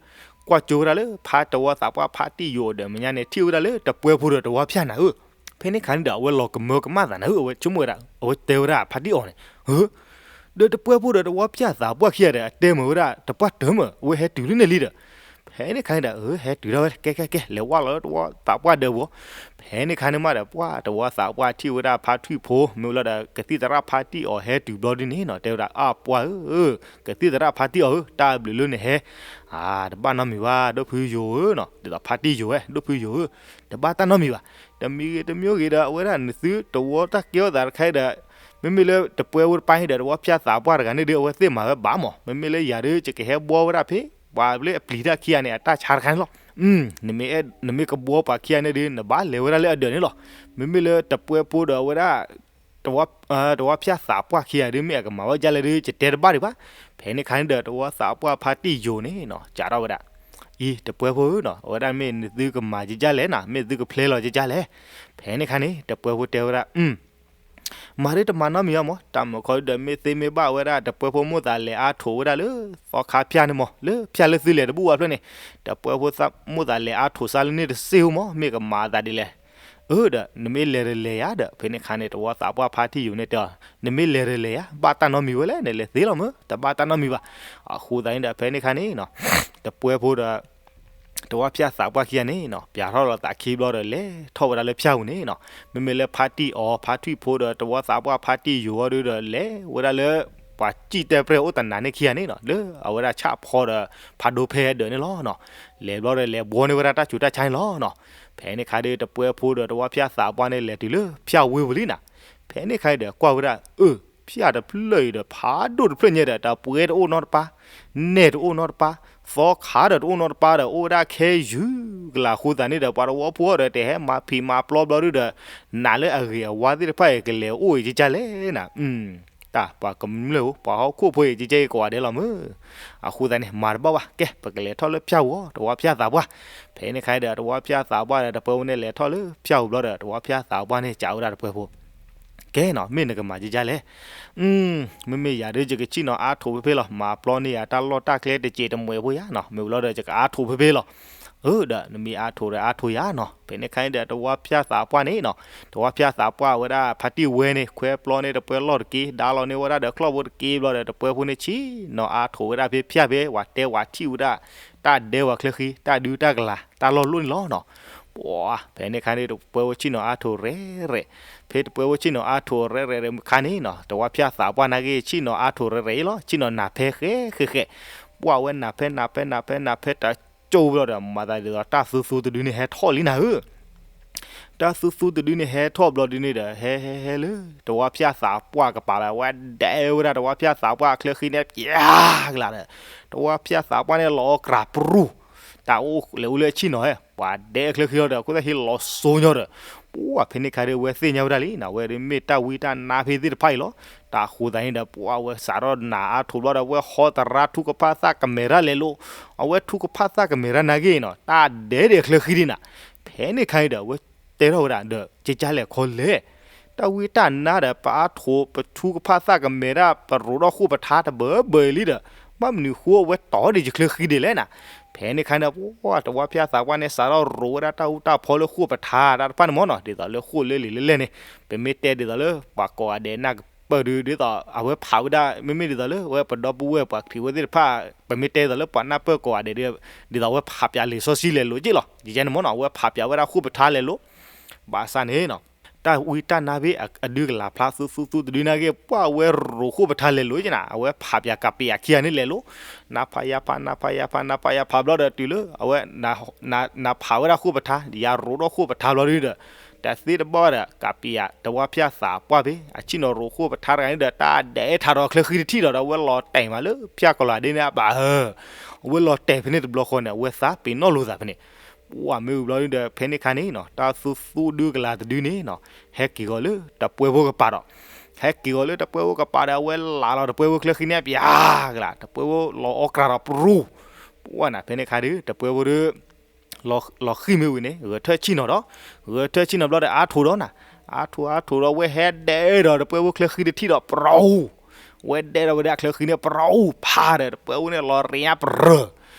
ကွၢ်ကၠိဝဲဒၣ်လၢ ဖါတဝီသးပှၢ်ဖါတံၢ်ယိာ်ဒၢးမဲာ်ညါန့ၣ် ထံၣ်ဝဲဒၣ်လၢတပှဲၤဖိဒီးတဝီဖၠၣ်နၤဧၢ. ဖဲန့ၣ်ခါန့ၣ်ဒီး အဝဲလီၤကမၢကမၣ်သးနၤဧၢ, အဝဲဆိကမိၣ်ဝဲဒၣ် အဝဲတဲဝဲဒၣ်ဖါတံၢ်အီၤန့ၣ် ဧၢ, ဒီးတပှဲၤဖိဒီးတဝီဖၠၣ်သးပှၢ်ခံဂၤဒီး အတဲမ့ၢ်ဝဲဒၣ် တပှၢ်တၢၢ်မး အဝဲဟဲတုၤလၢန့ၣ်လံဒီး ဖဲန့ၣ်ခါန့ၣ်ဒီး အဟဲတုၤဒၣ်ဝဲ ကဲကဲကဲ လဲၤဝဲလီၤလၢတဝီသးပှၢ်ဒၢးပူၤ. ဖဲန့ၣ်ခါန့ၣ်မးဒီး ပှၢ်တဝီသးပှၢ်ထံၣ်ဝဲဒၣ်ဖါထွံၣ်ဖိ မ့ၢ်ဝဲလီၤဒီး ကသံၣ်သရၣ်ဖါတံၢ်အီၤဟဲတုၤဘျီဒုန့ၣ်နီၤ တဲဝဲဒၣ် အပှၢ်ဧၢ, ကသံၣ်သရၣ်ဖါတံၢ်အီၤဧၢ, တၢ်ဘျုးလၢနဟဲ တဘၣ်နီတမံၤဘၣ် ဒိၣ်ဖုယိာ်ဧၢနီၤ, ဒ်သိးဖါတံၢ်ယိာ်ဝဲ ဒိၣ်ဖုယိာ်ဧၢ, တဘၣ်တၢ်နီတမံၤဘၣ်. တမံၤဂ့ၤတမံၤဂ့ၤဒီး အဝဲဒၣ်နသုတဝီတၢ်ကဲထီၣ်သးတခါဒီး မ့မ့ၢ်လၢတပှဲၤဖိတပၢ်ဟံၣ်ဒီး တဝီဖၠၣ်သးပှၢ်တဂၤန့ၣ်ဒီး အဝဲသ့ၣ်မၤဝဲဘၣ်မး, မ့မ့ၢ်လၢယၤဒီး ယကဟဲဘှီဝဲဒၣ်ဖဲ ပှၤလၢအပျံၤတၢ်ခံဂၤန့ၣ် အတၢ်ဆါတခါန့ၣ်လီၤ. နမ့ၢ်ကဘှီပှၤခံဂၤန့ၣ်ဒီး နဘၣ်လဲၤဝဲဒၣ်လၢအဒၢးန့ၣ်လီၤ. မ့မ့ၢ်လၢတပှဲၤဖိဒီးအဝဲဒၣ် တဝီဖၠၣ်သးပှၢ်ခံဂၤဒီး မ့ၢ်အကမၤဝဲဒ်လဲၣ်ဒီး ယတဲတဘၣ်ဒံးဘၣ်. ဖဲန့ၣ်ခါန့ၣ်ဒီး တဝီသးပှၢ်ဖါတံၢ်ယိာ်န့ၣ်နီၤ စးထီၣ်ဝဲဒၣ် အံၤ တပှဲၤဖိဧၢနီၤ, အဝဲဒၣ်မ့ၢ်နသုကမၤဒ်လဲၣ်နီၤ, မ့ၢ်သုကဖျဲလီၤဒ်လဲၣ်. ဖဲန့ၣ်ခါန့ၣ် တပှဲၤဖိတဲဝဲဒၣ် မၤဒ်တမၤနီတမံၤဘၣ်မး, တၢ်မၤခီဒုဒီး မ့ၢ်သ့မ့ၢ်ဘၣ်ဝဲဒၣ် တပှဲၤဖိမိၣ်သးလဲၤအါထိးဝဲဒၣ်လၢသီခါဖၠၣ်န့ၣ်မး, လၢဖၠၣ်လၢသုလဲၤတဘူၣ်ဝဲဖျၢၣ်န့ၣ်, တပှဲၤဖိမိၣ်သးလဲၤအါထိးစၢ်လၢန့ၣ်တစ့ၢ်ဧိမး, မ့ၢ်ကမၤအသးဒ်လဲၣ်. အၢ ဒီး နမ့ၢ်လဲၤတလဲၤယၤဒီး ဖဲန့ၣ်ခါန့ၣ် တဝီသးပှၢ်ဖါတံၢ်ယိာ်န့ၣ်တဲအီၤ, နမ့ၢ်လဲၤတလဲၤယၤ ဘၣ်တၢ်နီတမံၤဝဲလဲၣ်, နလဲၤသ့လီၤမး, တဘၣ်တၢ်နီတမံၤဘၣ်. အဃိသတးန့ၣ်ဒီး ဖဲန့ၣ်ခါန့ၣ်နီၤ တပှဲၤဖိဒီး တဝီဖၠၣ်သးပှၢ်ခံဂၤန့ၣ်နီၤ ပျးထီၣ်လီၤသးခံဘျီဒီး လဲၤထီၣ်ဝဲဒၣ်လၢဖၠၣ်ပူၤန့ၣ်နီၤ, မ့မ့ၢ်လၢဖါတံၢ်အီၤ ဖါထွံၣ်ဖိဒီး တဝီသးပှၢ်ဖါတံၢ်ယိာ်အီၤဒုဒီး လဲၤဝဲဒၣ်လၢ ပှၤစံၣ်တဲၣ်ပြဲၢ်အိၣ်တနၤန့ၣ်ခံဂၤန့ၣ်နီၤ, လၢအဝဲဒၣ်ဆၣ်ဖီဒီး ဖးဒိဖဲဒၢးန့ၣ်လီၤနီၤ. လဲၤဘျီဒီး လဲၤဘှီန့ၢ်ဝဲဒၣ်တၢ်ဆူးတၢ်ဆါန့ၣ်လီၤနီၤ. ဖဲန့ၣ်ခါဒီး တပှဲၤဖိဒီး တဝီဖၠၣ်သးပှၢ်န့ၣ် လဲၤတုၤလၢဖၠၣ်ဝ့ၢ်ပူၤလံနီၤ. ဖဲန့ၣ်ခါဒီး ကွၢ်ဝဲဒၣ် အၢ ပှၤတဝီဖိအီၣ်ဝဲဒၣ်တဝီဖၠၣ်တဖျၢၣ်အံၤဒီး ဖးဒိၣ်တဖျၢၣ်ညါဒီး တၢ်ပှဲၤတအိၣ်နီတပၢ်, နဲၣ်တအိၣ်နီတပၢ်, သီခါဒီးတအိၣ်နီတပၢ်ဒီး အိၣ်ဝဲဒၣ်ခဲယုၢ်ကလးအဃိသတးန့ၣ်ဒီး ပှၤတဝီဖိအီၣ်ဒီး တဟဲမၤဖံးမၤပျီဘျီဒုဒီး နာ်လၢအဂ့ၤအဝါသ့ၣ်တဖၣ်အံၤ ကလဲၤအိၣ်အံၤကကလဲၣ်နၤ, တၢ်ပှၤကမျၢၢ်ဧိၤ ပှၤဟီၣ်ခိၣ်ဖိအံၤ ကကဲအံၤကိးဂၤဒဲးလီၤမ့ၢ်. အဃိသတးန့ၣ် မၤတဘၣ်ဘၣ်, ကဲ ပကလဲၤထီၣ်လၢဖၠၣ်ဧိၤ တဝီဖၠၣ်သးပှၢ်. ဖဲန့ၣ်ခါဒီး တဝီဖၠၣ်သးပှၢ်ဒီး တပှဲၤဖိန့ၣ်လဲၤထီၣ်လၢဖၠၣ်ဧိၤဘျီဒီး တဝီဖၠၣ်သးပှၢ်န့ၣ် စံးဝဲဒၣ်တပှဲၤဖိ ကဲနီၤ မ့ၢ်နကမၤကကလဲၣ်. မ့မ့ၢ်ယၤဒုး ယကဆ့ၣ်နီၤအါထိးဖဲဖဲလီၤ, မၤပျီန့ၢ်ယၤတၢ်လီၢ်တၢ်ကျဲတစဲးတမှဲးဖိယါနီၤ, မ့ၢ်ဝံၤလီၤဒီး ယကအါထိးဖဲဖဲလီၤ. အၢ ဒီးနမ့ၢ်အါထိးဒီးအါထိးယၤနီၤ. ဖဲန့ၣ်ခါန့ၣ်ဒီး တဝီဖၠၣ်သးပှၢ်န့ၣ်နီၤ, တဝီဖၠၣ်သးပှၢ်ဝဲဒၣ် ဖါတံၢ်ဝဲန့ၣ် ခွဲပျီန့ၢ်တပှဲၤလီၢ်တက့ၢ်, ဒါလီၤန့ၢ်ဝဲဒၣ်ဒီးချီၣ်ဖိတက့ၢ်ဘျီဒီး တပှဲၤဖိန့ၣ်ဆ့ၣ်နီၤအါထိးဝဲဒၣ်ဖဲဖၠၣ်ဖဲ ပှၤတဲဝဲထံၣ်ဝဲဒၣ် တၢ်ဒဲဝဲချၢဃံ တၢ်ဒုးတၢ်ကလၤ တၢ်လီၢ်လိၣ်န့ၣ်လီၤနီၤ. ပှၤ ဖဲန့ၣ်ခါန့ၣ် တပှဲၤဖိဆ့ၣ်နီၤအါထိးရဲၣ်ရဲၣ်, ဖဲတပှဲၤဖိဆ့ၣ်နီၤအါထိးရဲၣ်ရဲၣ်ခါန့ၣ်နီၤ, တဝီဖၠၣ်သးပှၢ်နာ်က့ ဆ့ၣ်နီၤအါထိးရဲၣ်ရဲၣ်အံၤလီၤ, ဆ့ၣ်နီၤနၢ်ဖဲဃဲဃဲဃဲ, ပှၤဝဲနၢ်ဖဲနၢ်ဖဲနၢ်ဖဲနၢ်ဖဲတကၠိဘျီဒီး မၤသးဒ်သိးတၢ်သူသူတဒုန့ၣ်ဟဲထီၣ်လံနၤဧၢ တၢ်သူသူတဒုန့ၣ်ဟဲထီၣ်ဘျီဒုန့ၣ်ဒီး ဟဲဟဲဟဲလၢ တဝီဖၠၣ်သးပှၢ်ကပၤလၢ ဝဲဒဲဝဲဒၣ်တဝီဖၠၣ်သးပှၢ်အချၢဃံန့ၣ် ပၠၣ်ကလးဒီး တဝီဖၠၣ်သးပှၢ်န့ၣ် လီၤအီၣ်ကြၤပရူၢ်, တၢ်အိၣ်လဲၤအိၣ်လၢအဆ့ၣ်နီၤဟဲ ပှၤဒဲအချၢဃံလီၤဒီး အဃိသတးဟ့ၣ်လီၤစိညီဒီး ပှၤဖဲန့ၣ်ခါဒီး ဝဲသ့ၣ်ညါဝဲဒၣ်လံနီၤ, ဝဲဒၣ်မ့ၢ်တၢ်ဝံတၢ်နါဖဲသ့ၣ်တဖၣ်အံၤလီၤ. တၢ်ဃိသတးန့ၣ်ဒီး ပှၤဝဲစးထီၣ်နၢ်အါထိးဘျီဒီး ဝဲဟီတရါထူကဖၣ်သၣ်ကမဲာ်ရၣ်လဲၤလိၤ, အဝဲထူကဖၣ်သၣ်ကမဲာ်ရၣ်နာ်က့နီၤ တၢ်ဒဲဒဲးအချၢဃံဒံးနၤ. ဖဲန့ၣ်ခါန့ၣ်ဒီး အဝဲတဲထီၣ်ဝဲဒၣ်ဒီး ကကလဲၣ်ခီလဲၣ် တၢ်ဝံတၢ်နါဒီး ပအါထိးပထူကဖၣ်သၣ်ကမဲာ်ဒၣ် ပရိးထီၣ်ဃိၣ်ပထါတဘၢဘၢအံၤလံဒီး ဘၣ်မနုၤဃိအဝဲတီၢ်ဒံးယချၢဃံဒံးလဲၣ်နၤ. ဖဲန့ၣ်ခါန့ၣ် ပှၤတဝီဖၠၣ်သးပှၢ်န့ၣ် စးထီၣ်ရိးဝဲဒၣ်တၢ်အူတၢ်ဖီလၢဃိၣ်ပထါတၢ်တဖၣ်န့ၣ်မ့ၢ်နီၤ, ဒ်သိးလၢဃိၣ်လၢလံာ်လၢလဲၢ်န့ၣ်, ပမ့ၢ်တဲဒ်သိးလၢပှၤကိးဂၤဒဲးနၢ်ကပၢၢ်ဒုး ဒ်သိးအဝဲဖးဝဲဒၣ် မ့မ့ၢ်ဒ်သိးလၢ အဝဲပဒီပုၢ်ဝဲၢ်ပှၤခရံာ်ဖိသ့ၣ်တဖၣ် ပမ့ၢ်တဲဒ်သိးလၢပှၤနၢ်ပၢၢ်ကိးဂၤဒဲးဒုး ဒ်သိးအဝဲဖးပၠးလံာ်စီဆှံလဲၤလိၤက့ၢ်လီၤ. ယယဲန့ၣ်မ့ၢ်နီၤ အဝဲဖးပၠးဝဲဒၣ်ဃိၣ်ပထါလဲၤလိၤ ဘၣ်ဆၣ်န့ၣ်နီၤ တၢ်ဝံတၢ်နါဖဲအဒုးကလၤဖျါသူသူသူတဒုန့ၣ်က့ ပှၤဝဲရိးဃိၣ်ပထါလဲၤလိၤက့နၤ, အဝဲဖးပၠးကးပယးခံဂၤန့ၣ်လဲၤလိၤ, နါဖးယါဖး နါဖးယါဖး နါဖးယါဖးဘျီဒီးတုၤလၢ အဝဲ နါဖးဝဲဒၣ်ဃိၣ်ပထါ ယၤရိးထီၣ်ဃိၣ်ပထါဘျီဒုဒီး တၢ်သ့တဘၣ်ဝဲဒီး ကးပယးတဝီဖၠၣ်သးပှၢ်ဖဲ အဆ့ၣ်နီၤရိးဃိၣ်ပထါတဂၤန့ၣ်ဒီး တၢ်ဒဲးထးဒီးချၢဃံတထံၣ်ဒီး အဝဲလီၤတဲာ်မးလၢဖၠၣ်ကီၤလၤဒ့န့ၣ်အဘၣ်ဧၢ, အဝဲလီၤတဲာ်ဖဲန့ၣ်တဘျီဃီန့ၣ် အဝဲသးပ့ၤနီၣ်လိာ်သးဖဲန့ၣ် ပှၤမ့ၢ်ဝံၤဘျီဒုဒီး ဖဲန့ၣ်ခါန့ၣ်နီၤ တၢ်သူသူဒုကလၤတဒုန့ၣ်နီၤ ဟဲက့ၤဂီၤလၢတပှဲၤဖိကပၤဒီး ဟဲက့ၤဂီၤလၢတပှဲၤဖိကပၤဒီး အဝဲလးလီၤတပှဲၤဖိချၢဃံန့ၣ် ပယါကလး တပှဲၤဖိလီၤအီၣ်ကြၤဒီးပရူၢ်, ပှၤနၤ ဖဲန့ၣ်ခါဒု တပှဲၤဖိဒု လီၤဃံၢ်မ့ၢ်ဝံၤန့ၣ် ဂဲၤထၢၣ်ဆ့ၣ်နီၤဒီး ဂဲၤထၢၣ်ဆ့ၣ်နီၤဘျီဒီး အါထိးဒီးနၤ, အါထိးအါထိးဒီး အဝဲဟဲဒဲးဒီးတပှဲၤဖိချၢဃံတထံၣ်ဒီး ပရူၢ်, ဝဲဒဲးဒီးဝဲဒၣ်ချၢဃံန့ၣ် ပရူၢ်ဖးဒီး တပှဲၤဖိန့ၣ် လီၤရ့ညါပရၢၢ်,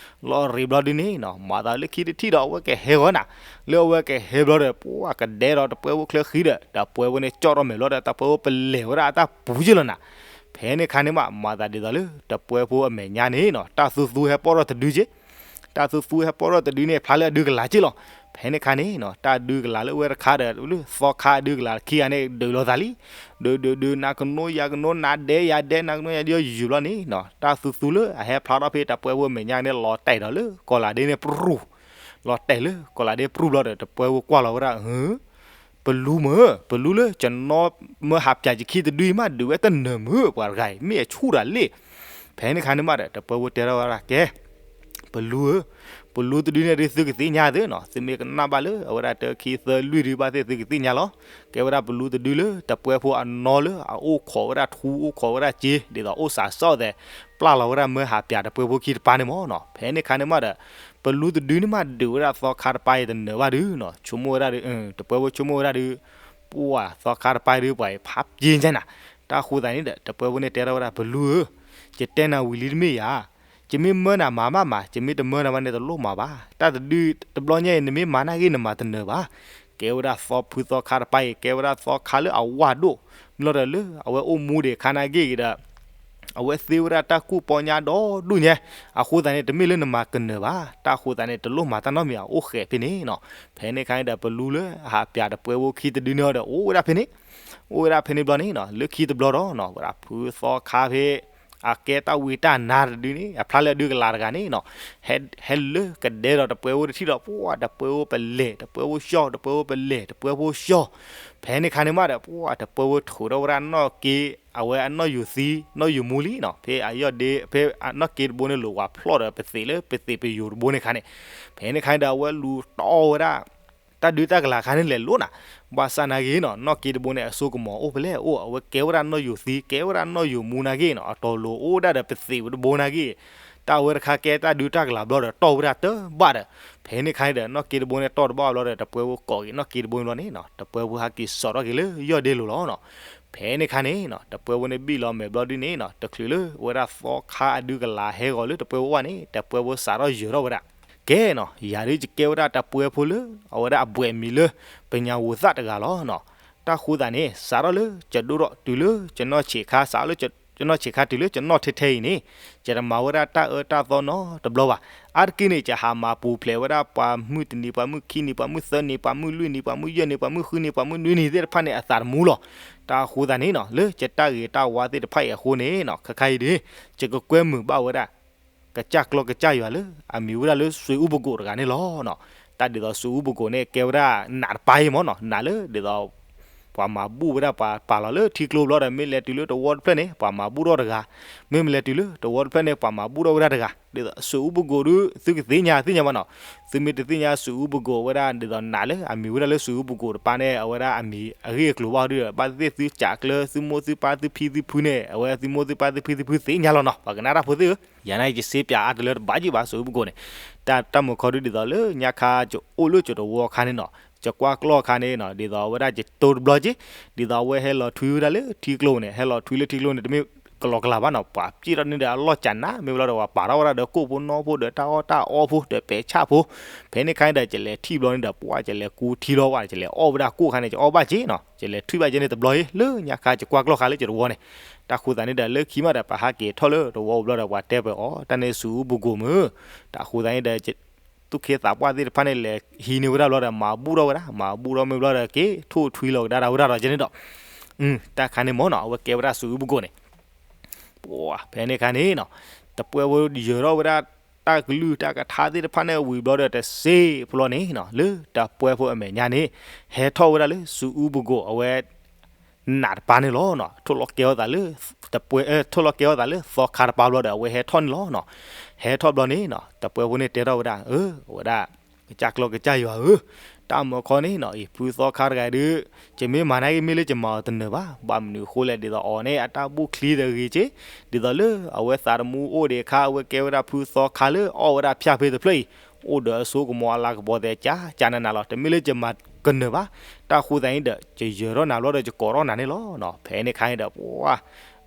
လီၤရ့ဘျီဒုန့ၣ်နီၤ မၤသးလၢခံတထံၣ်ဒီး အဝဲကဟဲဂီၤနၤ, လၢအဝဲကဟဲဘျီဒီး ပှၤကဒဲးဒီးတပှဲၤဖိချၢဃံဒီး တပှဲၤဖိန့ၣ် ကၠီၣ်ထီၣ်မဲာ်ဘျီဒီး တပှဲၤဖိပလဲၤဝဲဒၣ်အတၢ်ပူၤက့လီၤနၤ, ဖဲန့ၣ်ခါန့ၣ်မး မၤသးဒ်သိးလၢ တပှဲၤဖိအမဲာ်ညါန့ၣ်နီၤ တၢ်သူသူဟဲပီၣ်ထီၣ်တဒုက့ တၢ်သူသူဟဲပီၣ်ထီၣ်တဒုန့ၣ် ဖျါလၢအဒုးကလၤက့လီၤ. ဖဲန့ၣ်ခါန့ၣ်နီၤ တၢ်ဒုးကလၤလၢအဝဲတခါဒီး လၢသီခါအဒုးကလၤခံဂၤန့ၣ် ဒုးလိာ်သးလံ. ဒုးဒုးဒုး နၤကနိယၤကနိ နၤဒဲးယၤဒဲး နၤကနိယၤဒဲး ယုၢ်ဘျီန့ၣ်နီၤ တၢ်သူသူလၢအဟဲဖျါထီၣ်ဖဲတပှဲၤဖိအမဲာ်ညါန့ၣ် လီၤတဲာ်ဒီးလၢကီၤလၤဒ့န့ၣ်ပရူၢ်, လီၤတဲာ်လၢကီၤလၤဒ့ပရူၢ်ဘျီဒီး တပှဲၤဖိကွၢ်လီၤဝဲဒၣ် ပလူမ့ၢ်, ပလူလၢ ကနီမၢဟးပၠးယခံတဒုအံၤမး ဒုးဝဲတနၢၤမ့ၢ် ပှၤတဂၤအံၤ မ့ၢ်အဆူၣ်တၢ်လ့ၣ်. ဖဲန့ၣ်ခါန့ၣ်မးဒီး တပှဲၤဖိတဲထီၣ်ဝဲဒၣ် ကဲ ပလူဧၢ, ပလူတဒုန့ၣ်ဒုး သုကသ့ၣ်ညါသုနီၤ, သုမ့ၢ်ကနၣ်ဘၣ်လၢ အဝဲဒၣ်တၢခံသၢလွံၢ်ဒုးဘၣ်သ့ၣ် သုကသ့ၣ်ညါလီၤ. ကဲဝဲဒၣ်ပလူတဒုလၢ တပှဲၤဖိအနီလၢအအိၣ်ခိးဝဲဒၣ်ထူ အိၣ်ခိးဝဲဒၣ်စ့ ဒ်သိးအိၣ်စးစီၣ်သဲး ပျၢ်လီၤဝဲဒၣ်မၢဟးပၠးတပှဲၤဖိခံတပၤန့ၣ်မးနီၤ. ဖဲန့ၣ်ခါန့ၣ်မးဒီး ပလူတဒုန့ၣ်မး ဒုးဝဲဒၣ်သီခါတပၤအံၤတနၢၤဘၣ်ဒုးနီၤ, ဆိကမိၣ်ဝဲဒၣ်ဒုး တပှဲၤဖိဆိကမိၣ်ဝဲဒၣ်ဒုး ပှၤသီခါတပၤအံၤဒုး ပှၤအံၤဖးပျ့ၤညါနၤ. တၢ်ဃိသးန့ၣ်ဒီး တပှဲၤဖိန့ၣ်တဲထီၣ်ဝဲဒၣ် ပလူဧၢ, ယတဲနၤဝံၤလံတမ့ၢ်ဧါ, ယမ့ၢ်မၢနၤမၤမးမး, ယမ့ၢ်တမၢနၤဘၣ်န့ၣ် တလိၣ်မၤဘၣ်. တၢ်တဒုတဘျီညါအံၤ နမ့ၢ်မၤနာ်ဂ့ၤ နမၤတနၢၤဘၣ်. ကဲဝဲဒၣ်သီဖုသီခါတပၤအံၤ ကဲဝဲဒၣ်သီခါလၢအဝၢ်ဒိၣ်, မ့ၢ်လီၤဒီးလၢအဝဲအိၣ်မူဒံးအခါနာ်ဂ့ၤဒီး အဝဲသ့ဝဲဒၣ်တၢ်ကူၣ်ပီညါဒီဒူၣ်ညါ, အဃိသတးန့ၣ် တမ့ၢ်လၢနမၤကနၢၤဘၣ်, တၢ်ဃိသတးန့ၣ် တလိၣ်မၤတၢ်နီတမံၤဘၣ် အိၣ်ဃဲးဖဲန့ၣ်နီၤ. ဖဲန့ၣ်ခါန့ၣ်ဒီး ပလူလၢအဟးပၠးတပှဲၤဖိခံတဒုန့ၣ်ဒီး အိၣ်ဝဲဒၣ်ဖဲန့ၣ်, အိၣ်ဝဲဒၣ်ဖဲန့ၣ်ဘျီန့ၣ်နီၤ, လၢခံတဘျီဒီးနီၤ ဝဲဒၣ်ဖုသီခါဖဲ အကဲတၢ်ဝံတၢ်နါတဒုန့ၣ် အဖျါလၢအဒုးကလၤတဂၤန့ၣ်နီၤ, ဟဲလၢကဒဲဒီးတပှဲၤဖိတထံၣ်ဒီး ပှၤတပှဲၤဖိပလဲၤ, တပှဲၤဖိဆှီ, တပှဲၤဖိပလဲၤ, တပှဲၤဖိဆှီ. ဖဲန့ၣ်ခါန့ၣ်မးဒီး ပှၤတပှဲၤဖိထုးထီၣ်ဝဲဒၣ်နီၣ်က့ အဝဲအနီၣ်ယိၤသံ နီၣ်ယိၤမူလံနီၤ, ဖဲအယီၢ်ဒ့ ဖဲအနီၣ်က့တဘိန့ၣ် လိာ်ဝးဖျီၣ်ဒီးပသံးလၢပသံးပယိၤတဘိန့ၣ်ခါန့ၣ်, ဖဲန့ၣ်ခါန့ၣ်ဒီး အဝဲလူၤတီၢ်ဝဲဒၣ် တၢ်ဒုးတၢ်ကလၤခါန့ၣ်လဲၤလိၤနၤ, ဘၣ်ဆၣ်နာ်က့နီၤ နီၣ်က့တဘိန့ၣ် အစိကမီၤအိၣ်ဖဲလဲၣ်အိၣ်, အဝဲကဲဝဲဒၣ်နီၣ်ယိၤသံ ကဲဝဲဒၣ်နီၣ်ယိၤမူနာ်က့နီၤ, အတီၤလိၤအိၣ်ဒၣ်ဒီးပသံးတဘိနာ်က့, တၢ်ဝဲတခါကဲတၢ်ဒုးတၢ်ကလၤဘျီဒီး တီၢ်ဝဲဒၣ်တဘၣ်ဒီး, ဖဲန့ၣ်ခါန့ၣ်ဒီး နီၣ်က့တဘိန့ၣ်တီၢ်တဘၣ်ဘျီဒီး တပှဲၤဖိကိးက့ၤနီၣ်က့တဘိန့ၣ်ဘျီန့ၣ်နီၤ, တပှဲၤဖိဟးက့ၤစိာ်ထီၣ်က့ၤလၢယီၢ်ဒ့လိၤလီၤနီၤ. ဖဲန့ၣ်ခါန့ၣ်နီၤ တပှဲၤဖိန့ၣ်ဘံၣ်လီၤမဲာ်ဘျီဒုန့ၣ်နီၤ, တချုးလၢဝဲဒၣ်သီခါအဒုးကလၤဟဲဂီၤလၢတပှဲၤဖိဘၣ်န့ၣ် တပှဲၤဖိစးထီၣ်ယၢၤထီၣ်ဝဲဒၣ်, ကဲနီၤ ယၤဒုးယကဲဝဲဒၣ်တပှဲၤဖိလၢ အဝဲဒၣ်အဘှဲးမံၤလၢ ပညးဝိၤသၣ်တဂၤလီၤနီၤ. တၢ်ဃိသတးန့ၣ် စးထီၣ်လၢယဒိၣ်ထီၣ်တုၤလၢယနီၢ်ဆံးခါ စးထီၣ်လၢယနီၢ်ဆံးခါတုၤလၢယနီၢ်ထဲထဲအံၤန့ၣ်, ယတမၤဝဲဒၣ်တၢ်အၢတၢ်သီနီတဘျီဘၣ်. အါတက့ၢ်န့ၣ် ယဟးမၤပူၤဖျဲးဝဲဒၣ်ပှၤမုၢ်တနံၤ ပှၤမုၢ်ခံနံၤ ပှၤမုၢ်သၢနံၤ ပှၤမုၢ်လွံၢ်နံၤ ပှၤမုၢ်ယဲၢ်နံၤ ပှၤမုၢ်ဃုနံၤ ပှၤမုၢ်နွံနံၤသ့ၣ်တဖၣ်န့ၣ် အသးတမူလီၤ. တၢ်ဃိသတးန့ၣ်နီၤ လၢယတၢ်ဂ့ၤတၢ်ဝါသ့ၣ်တဖၣ်အံၤအဃိန့ၣ်နီၤ ခဲခါအံၤဒုး ယကကွဲမုာ်ဘၣ်ဝဲဒၣ် ကစၢ်ကျီကစၢ်ယွၤလၢ အမံၤဝဲဒၣ်လၢ စွ့ၤအူပကိးတဂၤန့ၣ်လီၤနီၤ. တၢ်ဒ်သိးစွ့ၤအူပကိးန့ၣ် ကဲဝဲဒၣ်နးတပၤအံၤမ့ၢ်နီၤ, နးလၢဒ်သိး ပှၤမၤဘူၣ်ဝဲဒၣ်ပှၤပာ်လီၤလၢထံကျိဘျီဒီး မ့ၢ်လဲၤတုၤလၢတဝီတဖျၢၣ်န့ၣ် ပှၤမၤဘူၣ်ထီၣ်တဂၤ, မ့မ့ၢ်လဲၤတုၤလၢတဝီတဖျၢၣ်န့ၣ် ပှၤမၤဘူၣ်ထီၣ်ဝဲဒၣ်တဂၤ, ဒ်သိးစွ့ၤအူပကိးဒုး သုကသ့ၣ်ညါသ့ၣ်ညါဘၣ်နီၤ. သုမ့ၢ်တသ့ၣ်ညါစွ့ၤအူပကိးဝဲဒၣ် ဒ်သိးနးလၢအမံၤဝဲဒၣ်လၢစွ့ၤအူပကိးတပၤန့ၣ် အဝဲဒၣ်အမံၤအဂ့ၢ်အကျိၤဘၣ်ဒုးဒီး ဘၣ်သ့ၣ်သ့ၣ်သုကးကျၢ သုမိၢ်သုပၢ်သုဖံသုဖုန့ၣ် အဝဲသုမိၢ်သုပၢ်သုဖံသုဖုသ့ၣ်ညါလီၤနီၤ. ပှၤကနၣ်တၢ်ဖိသ့ၣ်ဧၢ, ယၤန့ၣ်ယစ့ပၠးအါတလၢတဘၣ်က့ၤဘၣ် စွ့ၤအူပကိးန့ၣ်. တၢ်တၢ်မုာ်ခီဒုး ဒ်သိးလၢညါခါယအိၣ်လၢယတဝီခါန့ၣ်နီၤ, ယကွၢ်ကျီၢ်ခါန့ၣ်နီၤ ဒ်သိးအဝဲဒၣ်ယတိတဘျီက့ၤ, ဒ်သိးအဝဲဟဲလီၤထွံဝဲဒၣ်လၢထံကျိန့ၣ် ဟဲလီၤထွံလၢထံကျိန့ၣ် တမ့ၢ်ကလီကလီဘၣ်နီၤ, ပှၤပျဲၢ်ထီၣ်န့ၣ်ဒီးအလီၢ်ကနး မ့ၢ်ဘျီဒီးပှၤပာ်ထီၣ်ဝဲဒၣ်ဒီးကိၣ်ဖိနီၢ်ဖိဒီးတၢ်အီၣ်တၢ်အီဖိဒီးပဲာ်ဆၣ်ဖိ, ဖဲန့ၣ်ခါန့ၣ်ဒီး ယလဲၤထံၣ်ဘျီန့ၣ်ဒီး ပှၤယလဲၤကူထံလီၤဝဲ ယလဲၤအီၣ်ဝဲဒၣ်ကိၣ်ခါန့ၣ် ယအီၣ်ဘၣ်က့ၤနီၤ, ယလဲၤထွံဘၣ်က့ၤန့ၣ်တဘျီအံၤ လၢညါခါယကွၢ်ကျီၢ်ခါလၢယတဝီန့ၣ်. တၢ်ဃိသတးန့ၣ်ဒီး လၢခံမးဒီး ပဟးက့ၤထီၣ်လၢတဝီဘျီဒီး ပှၤတဲပှဲၤအီၤ တၢ်န့ၣ်စွ့ၤအူပကိးမုၢ်, တၢ်ဃိသတးန့ၣ်ဒီး သူၣ်က့သးပှၢ်သ့ၣ်တဖၣ်န့ၣ် လဲၤဟံးန့ၢ်ဝဲဒၣ်ဘျီဒီး မၤဘူၣ်ထီၣ်ဝဲဒၣ် မၤဘူၣ်ထီၣ်မ့ၢ်ဘျီဒီး က့ၤထိၣ်ထွံလီၤကဒါဒၣ်ဝဲဒၣ်ဒီးကဲန့ၣ်ဒီး, တၢ်ခါန့ၣ်မ့ၢ်နီၤ အဝဲကဲဝဲဒၣ်စွ့ၤအူပကိးန့ၣ် ပှၤဖဲန့ၣ်ခါန့ၣ်နီၤ, တပှဲၤဖိယၢၤထီၣ်ဝဲဒၣ် တၢ်ကလုၢ်တၢ်ကထါသ့ၣ်တဖၣ်န့ၣ်ဝံၤဘျီဒီး တစ့ဖျီန့ၣ်နီၤ လၢတပှဲၤဖိအမဲာ်ညါန့ၣ် ဟဲထီၣ်ဝဲဒၣ်လၢစွ့ၤအူပကိးအဝဲ နးတပၤန့ၣ်လီၤနီၤ, ထိၣ်လီၤကဲထီၣ်သးလၢ တပှဲၤ ထိၣ်လီၤကဲထီၣ်သးလၢသီခါတပၤဘျီဒီး အဝဲဟဲထီၣ်န့ၣ်လီၤနီၤ. ဟဲထီၣ်ဘျီန့ၣ်နီၤ တပှဲၤဖိန့ၣ်တဲထီၣ်ဝဲဒၣ် အဝဲဒၣ် ကစၢ်ကျီကစၢ်ယွၤဧၢ, တၢ်မုာ်ခီန့ၣ်နီၤ အံၤဖုသီခါတဂၤဒုး ယမ့ၢ်မၤနာ်က့မ့ၢ်လၢယမၤအီၤတနၢၤဘၣ်, ဘၣ်မနုၤအဃိလဲၣ် ဒ်သိးအီၤန့ၣ် အတၢ်ဘူၣ်ချံတဂ့ၤက့, ဒ်သိးလၢအဝဲသးတမူအိၣ်ဒံးအခါ အဝဲကဲဝဲဒၣ်ဖုသီခါလၢအီၣ်ဝဲဒၣ်ဖၠၣ်ဖ့တဖျၢၣ်အံၤ အိၣ်ဒီးအစိကမီၤအလၤကပီၤသဲး ကၠးကၠးနးနးလီၤ, တမ့ၢ်လၢယမၤကနၢၤဘၣ်, တၢ်ဃိသတးန့ၣ်ဒီး ယယၢၤထီၣ်နၤဘျီဒီး ယကိးထီၣ်နၤန့ၣ်လီၤနီၤ. ဖဲန့ၣ်ခါန့ၣ်ဒီး ပှၤ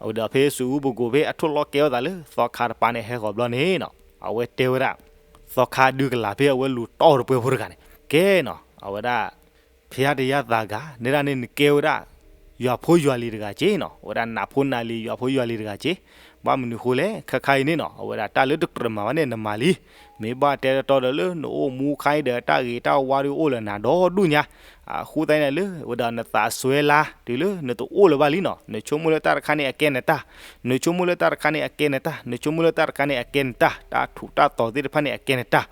အဝဲဒီးဖဲစွ့ၤအူပကိးဖဲအထိၣ်လီၤကဲထီၣ်သးလၢသီခါတပၤန့ၣ် ဟဲဃီၤဘျီန့ၣ်နီၤ အဝဲတဲဝဲဒၣ် သီခါဒုးကလၤဖဲအဝဲလူၤတီၢ်တပှဲၤဖိတဂၤန့ၣ် ကဲနီၤ အဝဲဒၣ် ဖဲယါတယါသးဂၤ နဲဒၣ်န့ၣ်နကဲဝဲဒၣ် ယွၤဖိယွၤလံၤတဂၤက့နီၤ, အဝဲဒၣ်နးဖိနးလံၤ ယွၤဖိယွၤလံၤတဂၤက့, ဘၣ်မနုၤဃိလဲၣ် ခဲခါအံၤန့ၣ်နီၤ အဝဲဒၣ်တၢ်လၢတကြၢးမၤဘၣ်န့ၣ် နမၤလံ, မ့ၢ်ဘၣ်တဲတီတီဒီးလၢနအိၣ်မူခါအံၤဒီး တၢ်ဂ့ၤတၢ်ဝါဒုးအိၣ်လၢနၤဒီဒူၣ်ညါ, အဃိသတးန့ၣ်လၢ ဝဲဒီးနသးစွဲလါ တုၤလၢနတအိၣ်လၢၤဘၣ်လံနီၤ, နဆိကမိၣ်လၢတၢ်တခါန့ၣ်အကဲနတၢ်, နဆိကမိၣ်လၢတၢ်တခါန့ၣ်အကဲနတၢ်, နဆိကမိၣ်လၢတၢ်တခါန့ၣ်အကဲနတၢ်, တၢ်ထူးတၢ်တီၤသ့ၣ်တဖၣ်န့ၣ်အကဲနတၢ်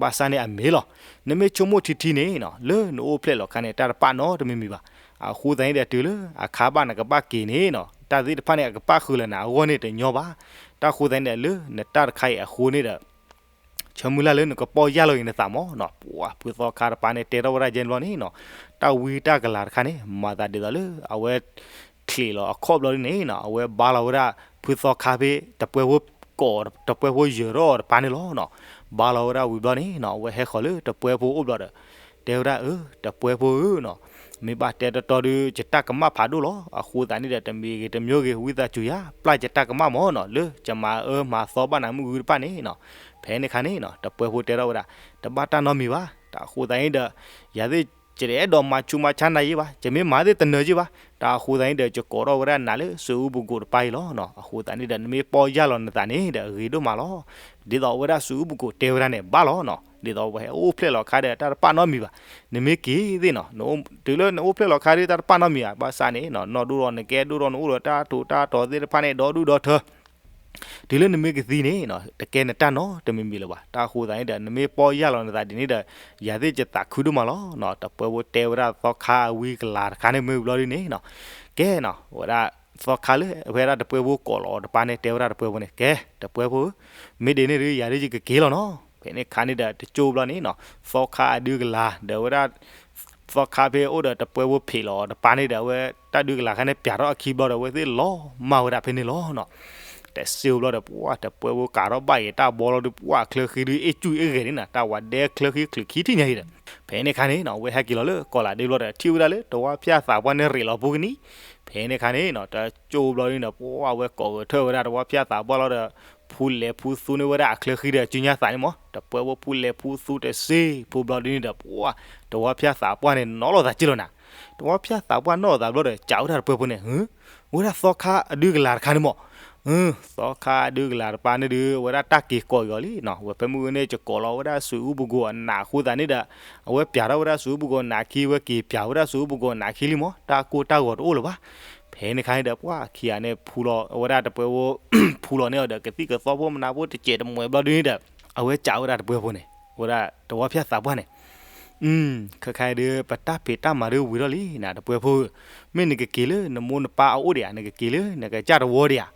ဘၣ်ဆၣ်န့ၣ်အမ့ၢ်လီၤ. နမ့ၢ်ဆိကမိၣ်ထံထံန့ၣ်နီၤ လၢနအိၣ်ဖျဲၣ်လီၤခါန့ၣ် တၢ်တပာ်နီတမံၤမံၤဘၣ်. အဃိသတးန့ၣ်ဒီး တုၤလၢအခါဘၣ်နကဘၣ်က့ၤန့ၣ်နီၤ တၢ်သ့ၣ်တဖၣ်န့ၣ် အကပာ်ဃုာ်လၢနၤအဂီၢ်န့ၣ်တညီဘၣ်. တၢ်ဃိသတးန့ၣ်ဒီး လၢနတၢ်တခါအံၤအဃိန့ၣ်ဒီး ဆၢမုၢ်လၢ်လၢနကပီၢ်ယၢ်လီၤက့ၤနသးမးနီၤ. ပှၤဖုသီခါတပၤန့ၣ် တဲထီၣ်ဝဲဒၣ်ယဲန့ၣ်ဘျီန့ၣ်နီၤ တၢ်ဝံတၢ်ကလၤတခါန့ၣ် မၤသးဒ်သိးလၢ အဝဲ ချံးလီၤအခီၣ်ဘျီဒ်န့ၣ်နီၤ အဝဲဘါလီၤဝဲဒၣ် ဖုသီခါဖဲ တပှဲၤဖိကိး တပှဲၤဖိယၢၤထီၣ်တပၤန့ၣ်လီၤနီၤ. ဘါလီၤဝဲဒၣ်ဝံၤဘျီန့ၣ်နီၤ အဝဲဟဲဃီၤလၢတပှဲၤဖိအိၣ်ဘျီဒီး တဲဝဲဒၣ်အၢ တပှဲၤဖိဧၢနီၤ မ့ၢ်ဘၣ်တဲတီတီဒီး ယတၢ်ကမၣ်ဖးဒိၣ်လီၤ. အဃိသတးန့ၣ်ဒီး တမံၤဂ့ၤတမံၤဂ့ၤ ဝံသးစူၤယၤ ပျၢ်ယတၢ်ကမၣ်မးနီၤ လၢယမၤအၢမၤသီဘၣ်နၤမုၢ်ဂုၢ်တဖၣ်န့ၣ်နီၤ. ဖဲန့ၣ်ခါန့ၣ်နီၤ တပှဲၤဖိတဲထီၣ်ဝဲဒၣ် တဘၣ်တၢ်နီတမံၤဘၣ်. တၢ်အဃိသတးန့ၣ်ဒီး ယၤသ့ၣ် ယတအဲၣ်ဒိးမၤဆူးမၤဆါနၤယ့ၢ်ဘၣ်, ယမ့ၢ်မၤသ့ၣ်တနၢၤယ့ၢ်ဘၣ်. တၢ်အဃိသတးန့ၣ်ဒီး ယကိးထီၣ်ဝဲဒၣ်နၤလၢစွ့ၤအူပကိးတပၤအံၤလီၤနီၤ. အဃိသတးန့ၣ်ဒီး နမ့ၢ်ပီၢ်ယၢ်လီၤနသးန့ၣ်ဒီး အဂ့ၤဒိၣ်မးလီၤ. ဒ်သိးအဝဲဒၣ်စွ့ၤအူပကိးတဲဝဲဒၣ်န့ၣ် ဘၣ်လီၤနီၤ. ဒ်သိးပှၤဟဲအိၣ်ဖျဲၣ်လီၤခါဒီး တၢ်တပာ်နီတမံၤဘၣ်. နမ့ၢ်က့ၤသ့ၣ်နီၤ, တုၤလၢနအိၣ်ဖျဲၣ်လီၤခါဒီး တၢ်တပာ်နီတမံၤဘၣ်. ဘၣ်ဆၣ်န့ၣ်နီၤ နီၢ်ဒိၣ်ထီၣ်နကဲဒိၣ်ထီၣ်နအိၣ်ဒီးတၢ်ထူးတၢ်တီၤသ့ၣ်တဖၣ်န့ၣ် ဒီဒူၣ်ဒီထၢ တုၤလၢနမ့ၢ်ကသံန့ၣ်နီၤ တကဲနတၢ်နီတမံၤမံၤလၢၤဘၣ်. တၢ်အဃိသတးန့ၣ်ဒီး နမ့ၢ်ပီၢ်ယၢ်လီၤနသးဒ်န့ၣ်ဒီး ယၤသ့ၣ်ယသးခုဒိၣ်မးလီၤနီၤ. တပှဲၤဖိတဲဝဲဒၣ်သီခါအဝံကလၤတခါန့ၣ်မ့ၢ်ဘျီဒ်န့ၣ်နီၤ. ကဲနီၤ ဝဲဒၣ် သီခါလၢအဝဲဒၣ်တပှဲဖိကိးလီၤအီၤတပၢ်န့ၣ် တဲဝဲဒၣ်တပှဲဖိန့ၣ် ကဲ တပှဲဖိဧၢ, မ့ၢ်ဒ်န့ၣ်ဒီး ယၤဒ်ယကက့ၤလီၤနီၤ. ဖဲန့ၣ်ခါန့ၣ်ဒီး တကၠိဘျီန့ၣ်နီၤ သီခါအဒုကလၤ ဒီးဝဲဒၣ် သီခါဖဲအိၣ်ဒီးတပှဲဖိဖံးလီၤအီၤတပၢ်န့ၣ်ဒီး အဝဲတၢ်ဒုကလၤခါန့ၣ် ပၠးထီၣ်အခံဘျီဒီး အဝဲသ့ၣ်လီၤမၢ်ဝဲဒၣ်ဖဲန့ၣ်လီၤနီၤ. တစ့ဘျီဒီး ပှၢ် တပှဲဖိကးထီၣ်ဘၣ်အံၤ တၢ်ဘီလီၤဒုး ပှၢ် ချၢဃံဒုး အ့ၣ်ကူၣ်အ့ၣ်ဂဲၤန့ၣ်နီၤ တၢ်ဝဲဒဲချၢဃံချုးခံထံၣ်ညါအံၤဒီး ဖဲန့ၣ်ခါန့ၣ်နီၤ အဝဲဟဲက့ၤလီၤလၢကီၢ်လးဒ့ဘျီဒီး ထံၣ်ဝဲဒၣ်လၢတဝါဖၠၣ်သးပှၢ်န့ၣ် ရ့းလီၤပူၤကနံၤ. ဖဲန့ၣ်ခါန့ၣ်နီၤ တကၠိဘျီဒ်န့ၣ်ဒီး ပှၢ် အဝဲကိးဂဲၤထၢၣ်ဝဲဒၣ်တဝါဖၠၣ်သးပှၢ်လီၤဒီး ဖူလဲၤဖူသူန့ၢ်ဝဲဒၣ်အချၢဃံဒီး စုညါသးန့ၣ်မး တပှဲဖိဖူလဲၤဖူသူတစ့ ဖိဘျီဒ်န့ၣ်ဒီး ပှၢ် တဝါဖၠၣ်သးပှၢ်န့ၣ် နီၣ်လီၤသးက့ၢ်လီၤနၤ. တဝါဖၠၣ်သးပှၢ်နီၣ်လီၤသးဘျီဒီး စံးဝဲဒၣ်တပှဲဖိန့ၣ် ဝဲဒၣ်သီခါအဒုကလၤတခါန့ၣ်မး, သီခါအဒုကလၤတပၢ်န့ၣ်ဒုး အဝဲဒၣ်တၢ်က့ၤကိးက့ၤအီၤလံနီၤ. ဝဲဖဲမုၢ်ဂီၤန့ၣ် ကကိးလီၤဝဲဒၣ်စူးအူပူၤကီၢ်အနးအဃိသတးန့ၣ်ဒီး အဝဲပၠးထီၣ်ဝဲဒၣ်စူးအူပူၤကီၢ်အနးခံ ဝဲက့ၤပၠးဝဲဒၣ်စူးအူပူၤကီၢ်အနးခံလံမး တၢ်ကိၢ်တၢ်ဂီၤတအိၣ်လၢၤဘၣ်. ဖဲန့ၣ်ခါန့ၣ်ဒီး ပှၢ် ခံဂၤန့ၣ် ဖူလီၤဝဲဒၣ်တပှဲဖိ ဖူလီၤန့ၢ်အီၤဒီး ကသံၣ်ကသီဖိမနၤဖိတစဲးတမှဲးဘျီဒ်န့ၣ်ဒီး အဝဲစံးဝဲဒၣ်တပှဲဖိန့ၣ် ဝဲဒၣ်တဝါဖၠၣ်သးပှၢ်န့ၣ် ခဲခါအံၤဒုး ပတၢ်ဖံးတၢ်မၤဒုးဝံၤထီၣ်လံနၤ တပှဲဖိဧၢ, မ့ၢ်နကက့ၤလၢနမိၢ်နပၢ်အအိၣ်ဒံးဧါ, နကက့ၤလၢနကစၢ်တဝီဒံးဧါ.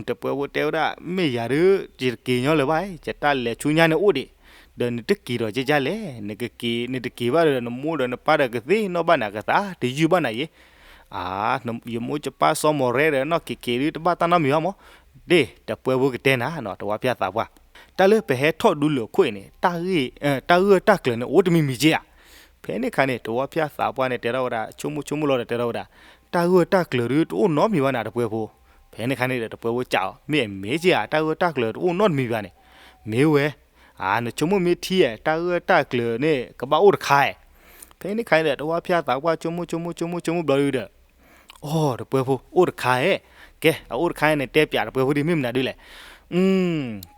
တပှဲဖိတဲဝဲဒၣ် မ့ၢ်ယၤဒုး ယတက့ၤညီလၢၤဘၣ်, ယတၢ်လဲၤဆူညါန့ၣ်အိၣ်ဒံး, ဒီးနတက့ၤဒီးကကၢ်လဲၣ်, နကက့ၤ နတက့ၤဘၣ်ဒီး နမိၢ်ဒီးနပၢ်ဒီးကသ့ၣ်နီၣ်ဘၣ်နၤကသး တယုၢ်ဘၣ်နၤယဲ အါ, ယမိၢ်ယပၢ်စီၤမီၢ်ရဲဒီးနီၢ်က့ၤက့ၤဒုး တဘၣ်တၢ်နီတမံၤဘၣ်မး, ဒ့ၣ် တပှဲဖိကတဲနၤနီၤ တဝါဖၠၣ်သးပှၢ်, တၢ်လၢပဟဲထီၣ်ဒူလၢာ်ခိၣ်အံၤန့ၣ် တၢ်ဂ့ၢ် တၢ်ဂၢၢ်တၢ်ကျၢၤန့ၣ် အိၣ်တမံၤမံၤက့ဧါ. ဖဲန့ၣ်ခါန့ၣ် တဝါဖၠၣ်သးပှၢ်န့ၣ် တဲထီၣ်ဝဲဒၣ် ဆိကမိၣ်ဆိကမိၣ်လီၤဒီးတဲထီၣ်ဝဲဒၣ်, တၢ်ဂၢၢ်တၢ်ကျၢၤဒုးတအိၣ်နီတမံၤဘၣ်နၤတပှဲဖိ. ဖဲန့ၣ်ခါန့ၣ်ဒီး တပှဲဖိစံးအီၤ မ့ၢ်အမ့ၢ်က့ဧါ, တၢ်ဂၢၢ်တၢ်ကျၢၤတအိၣ်နီတမံၤဘၣ်န့ၣ်, မ့ၢ်ဝဲ အါ နဆိကမိၣ်မ့ၢ်ထံဧါ, တၢ်ဂၢၢ်တၢ်ကျၢၤန့ၣ် ကဘၣ်အိၣ်တခါဧါ. ဖဲန့ၣ်ခါန့ၣ်ဒီး တဝါဖၠၣ်သးပှၢ် ဆိကမိၣ်ဆိကမိၣ်ဆိကမိၣ်ဆိကမိၣ်ဘျီဒုးဒီး, အိ တပှဲဖိ အိၣ်တခါဧါ. ကဲ အအိၣ်တခါန့ၣ် တဲပၠးတပှဲဖိဒ်မ့ၢ်မနုၤဒ်လဲၣ်.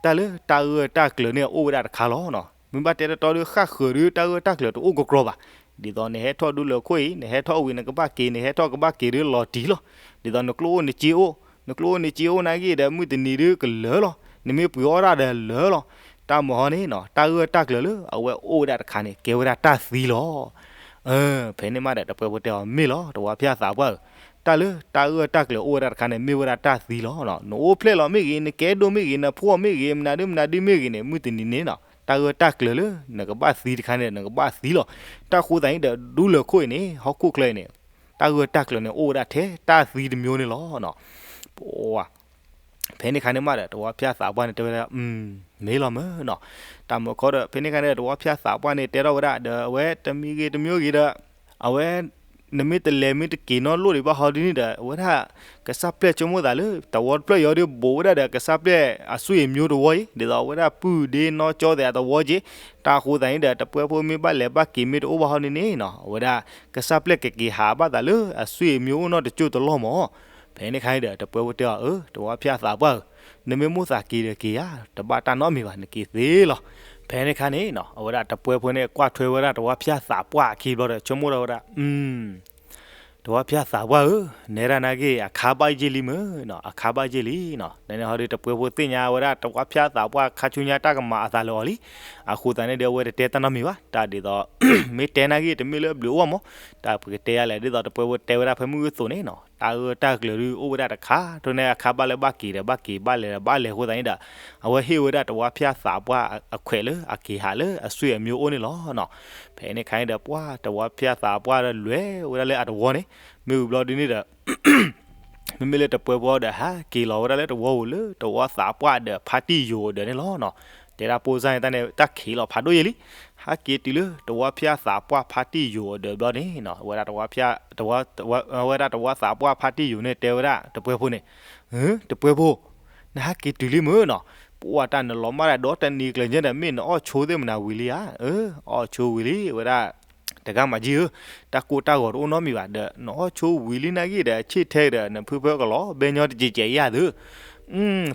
တၢ်လၢတၢ်ဂၢၢ်တၢ်ကျၢၤန့ၣ် အိၣ်ဝဲဒၣ်တခါလီၤနီၤ. မ့ၢ်ဘၣ်တဲတတီဒုး ဃၣ်ဃၢၤဒုး တၢ်ဂၢၢ်တၢ်ကျၢၤတအိၣ်ကကြီဘၣ်. ဒ်သိးနဟဲထီၣ်ဒူလၢာ်ခိၣ်အံၤ နဟဲထီၣ်ဝံၤနကဘၣ်က့ၤ နဟဲထီၣ်ကဘၣ်က့ၤဒုးလီၤတံၢ်လီၤ. ဒ်သိးနကျိၣ်အိၣ်နစ့အိၣ်, နကျိၣ်အိၣ်နစ့အိၣ်နာ်က့ဒီး မုၢ်တနံၤဒုးကလၢာ်လီၤ. နမ့ၢ်ပှ့ၤအီၣ်ဒၣ်ဒီးလၢာ်လီၤ. တၢ်မၤဟီန့ၣ်နီၤ တၢ်ဂၢၢ်တၢ်ကျၢၤလၢအဝဲအိၣ်ဝဲဒၣ်တခါန့ၣ် ကဲဝဲဒၣ်တၢ်သံလီၤ. ဖဲန့ၣ်မးဒီး တပှဲဖိတဲအီၤ မ့ၢ်လီၤ တဝါဖၠၣ်သးပှၢ်ဧၢ, တၢ်လၢတၢ်ဂၢၢ်တၢ်ကျၢၤအိၣ်ဝဲဒၣ်တခါန့ၣ် မ့ၢ်ဝဲဒၣ်တၢ်သံလီၤ. နအိၣ်ဖျဲၣ်လီၤမ့ၢ်ဂ့ၤ, နကဲဒိၣ်မ့ၢ်ဂ့ၤ, နဖှီၣ်မ့ၢ်ဂ့ၤ, မနုၤဒုမနုၤဒုမ့ၢ်ဂ့ၤန့ၣ် မုၢ်တနံၤန့ၣ်နီၤ တၢ်ဂၢၢ်တၢ်ကျၢၤလၢ နကဘၣ်သံတခါန့ၣ် နကဘၣ်သံလီၤ. တၢ်ဃိသတးန့ၣ်ဒီး ဒူလၢာ်ခိၣ်အံၤန့ၣ် ဟီၣ်ခိၣ်ချၢအံၤန့ၣ် တၢ်ဂၢၢ်တၢ်ကျၢၤန့ၣ် အိၣ်ဝဲဒၣ်ထဲတၢ်သံတမျိုးန့ၣ်လီၤ. ဖဲန့ၣ်ခါန့ၣ်မးဒီး တဝါဖၠၣ်သးပှၢ်န့ၣ် တဲဝဲဒၣ် မ့ၢ်လီၤမ့ၢ်နီၤ. တၢ်မုၢ်ခီဒီး ဖဲန့ၣ်ခါန့ၣ်ဒီး တဝါဖၠၣ်သးပှၢ်န့ၣ် တဲထီၣ်ဝဲဒၣ်ဒီး အဝဲတမံၤဂ့ၤတမံၤဂ့ၤဒီး အဝဲ နမ့ၢ်တလဲၤမ့ၢ်တက့ၤနီၣ်လိၣ်ဒံးဘၣ်ဟီဒ်န့ၣ်ဒီး အဝဲဒၣ် ကစၢ်ပျဲၢ်ဆိကမိၣ်သးလၢ သဝီတဖျၢၣ်အံၤဒုး ဘူးဝဲဒၣ်ဒီး ကစၢ်ပျဲၢ်အဆွေမျိုးတဝီအံၤ ဒ်သိးအဝဲဒၣ်ပုၢ်ဒ့နီၢ်ကၠီသ့ၣ်အသဝီက့ၤ, တၢ်ဃိသတးန့ၣ်ဒီး တပှဲဖိမ့ၢ်ဘၣ်လဲၤဘၣ်က့ၤမ့ၢ်တအိၣ်ဘၣ်ဟီဒ်န့ၣ်နီၤ အဝဲဒၣ် ကစၢ်ပျဲၢ်ကက့ၤဟးဘၣ်သးလၢအဆွေမျိုးအိၣ်နီၢ်တကၠိၢ်တလီၢ်မး. ဖဲန့ၣ်ခါန့ၣ်ဒီး တပှဲဖိတဲအီၤ အၢ တဝါဖၠၣ်သးပှၢ်ဧၢ, နမ့ၢ်မိၣ်သးက့ၤဒီးက့ၤဧါ, တဘၣ်တၢ်နီတမံၤဘၣ် နက့ၤသ့လီၤ. ဖဲန့ၣ်ခါန့ၣ်နီၤ အဝဲဒၣ်တပှဲဖိန့ၣ် ကွၢ်ထွဲဝဲဒၣ်တဝါဖၠၣ်သးပှၢ်အခံဘျီဒီး ဆိကမိၣ်ထီၣ်ဝဲဒၣ် တဝါဖၠၣ်သးပှၢ်ဧၢ, နဲဒၣ်နာ်က့ အခါဘၣ်ယ့ၢ်လံမ့ၢ်နီၤ, အခါဘၣ်ယ့ၢ်လံနီၤ. နန့ၣ်ဟီဒီး တပှဲဖိသ့ၣ်ညါဝဲဒၣ် တဝါဖၠၣ်သးပှၢ်ခါဆူညါတၢ်ကမၤအသးလၢအီၤလံ. အဃိသတးန့ၣ်ဒီး အဝဲတတဲတၢ်နီတမံၤဘၣ်, တၢ်ဒ်သိး မ့ၢ်တဲနာ်က့ တမ့ၢ်လၢအဘျုးအိၣ်ဘၣ်မး, တၢ်ပကတဲယၤလဲၣ် ဒ်သိးတပှဲဖိတဲဝဲဒၣ်ဖဲမုၢ်ဂီၤသိးန့ၣ်နီၤ, တၢ်ဂၢၢ်တၢ်ကျၢၤဒုး အိၣ်ဝဲဒၣ်တခါ ဒ်န့ၣ် အခါဘၣ်လၢဘၣ်က့ၤဒီးဘၣ်က့ၤ ဘၣ်လဲၤဒီးဘၣ်လဲၤအဃိသတးန့ၣ်ဒီး အဝဲဟ့ၣ်ဝဲဒၣ်တဝါဖၠၣ်သးပှၢ်အခွဲးလၢအက့ၤဟးလၢအဆွေမျိုးအိၣ်န့ၣ်လီၤနီၤ. ဖဲန့ၣ်ခါန့ၣ်ဒီး ပှၢ် တဝါဖၠၣ်သးပှၢ်ဒီးလဲၤဝဲဒၣ်လၢအသဝီန့ၣ်, မ့ၢ်ဝံၤဘျီဒ်န့ၣ်ဒီး မ့မ့ၢ်လၢတပှဲဖိဒီး ဟးက့ၤလီၤဝဲဒၣ်လၢသဝီပူၤလၢတဝါသးပှၢ်ဒီးဖါတံၢ်ယိၤအဒၢးန့ၣ်လီၤနီၤ. တဲဒၣ်ဖိစၢ်န့ၣ်တၢ်န့ၣ် တၢ်ခံးလီၤဖးဒိၣ်ယဲၢ်လံ, ဟးက့ၤတုၤလၢတဝါဖၠၣ်သးပှၢ်ဖါတံၢ်ယိၤအဒၢးဘျီန့ၣ်နီၤ, ဝဲဒၣ်တဝါဖၠၣ် ဝဲဒၣ်တဝါသးပှၢ်ဖါတံၢ်ယိၤန့ၣ် တဲဝဲဒၣ်တပှဲဖိန့ၣ်, တပှဲဖိ, နဟးက့ၤတုၤလံမ့ၢ်နီၤ, ပှၢ် တၢ်နလီၤမၢ်ဒၣ်ဒီတနံၤကျၢၤညါဒီး မ့ၢ်နအီၣ်ဆိသ့ၣ်မနၤဝံၤလံဧါ. အၢ အီၣ်ဆိဝံၤလံ ဝဲဒၣ် တဂၤမၤကံဧၢ, တၢ်ကိၢ်တၢ်ဂီၤတအိၣ်နီတမံၤဘၣ်ဒီး နအီၣ်ဆိဝံၤလံနာ်က့ဒီး ဆ့ၣ်ထဲဒီး နဖုဖၢကလီၤဘဲညီတကဲးကဲးယၤသု,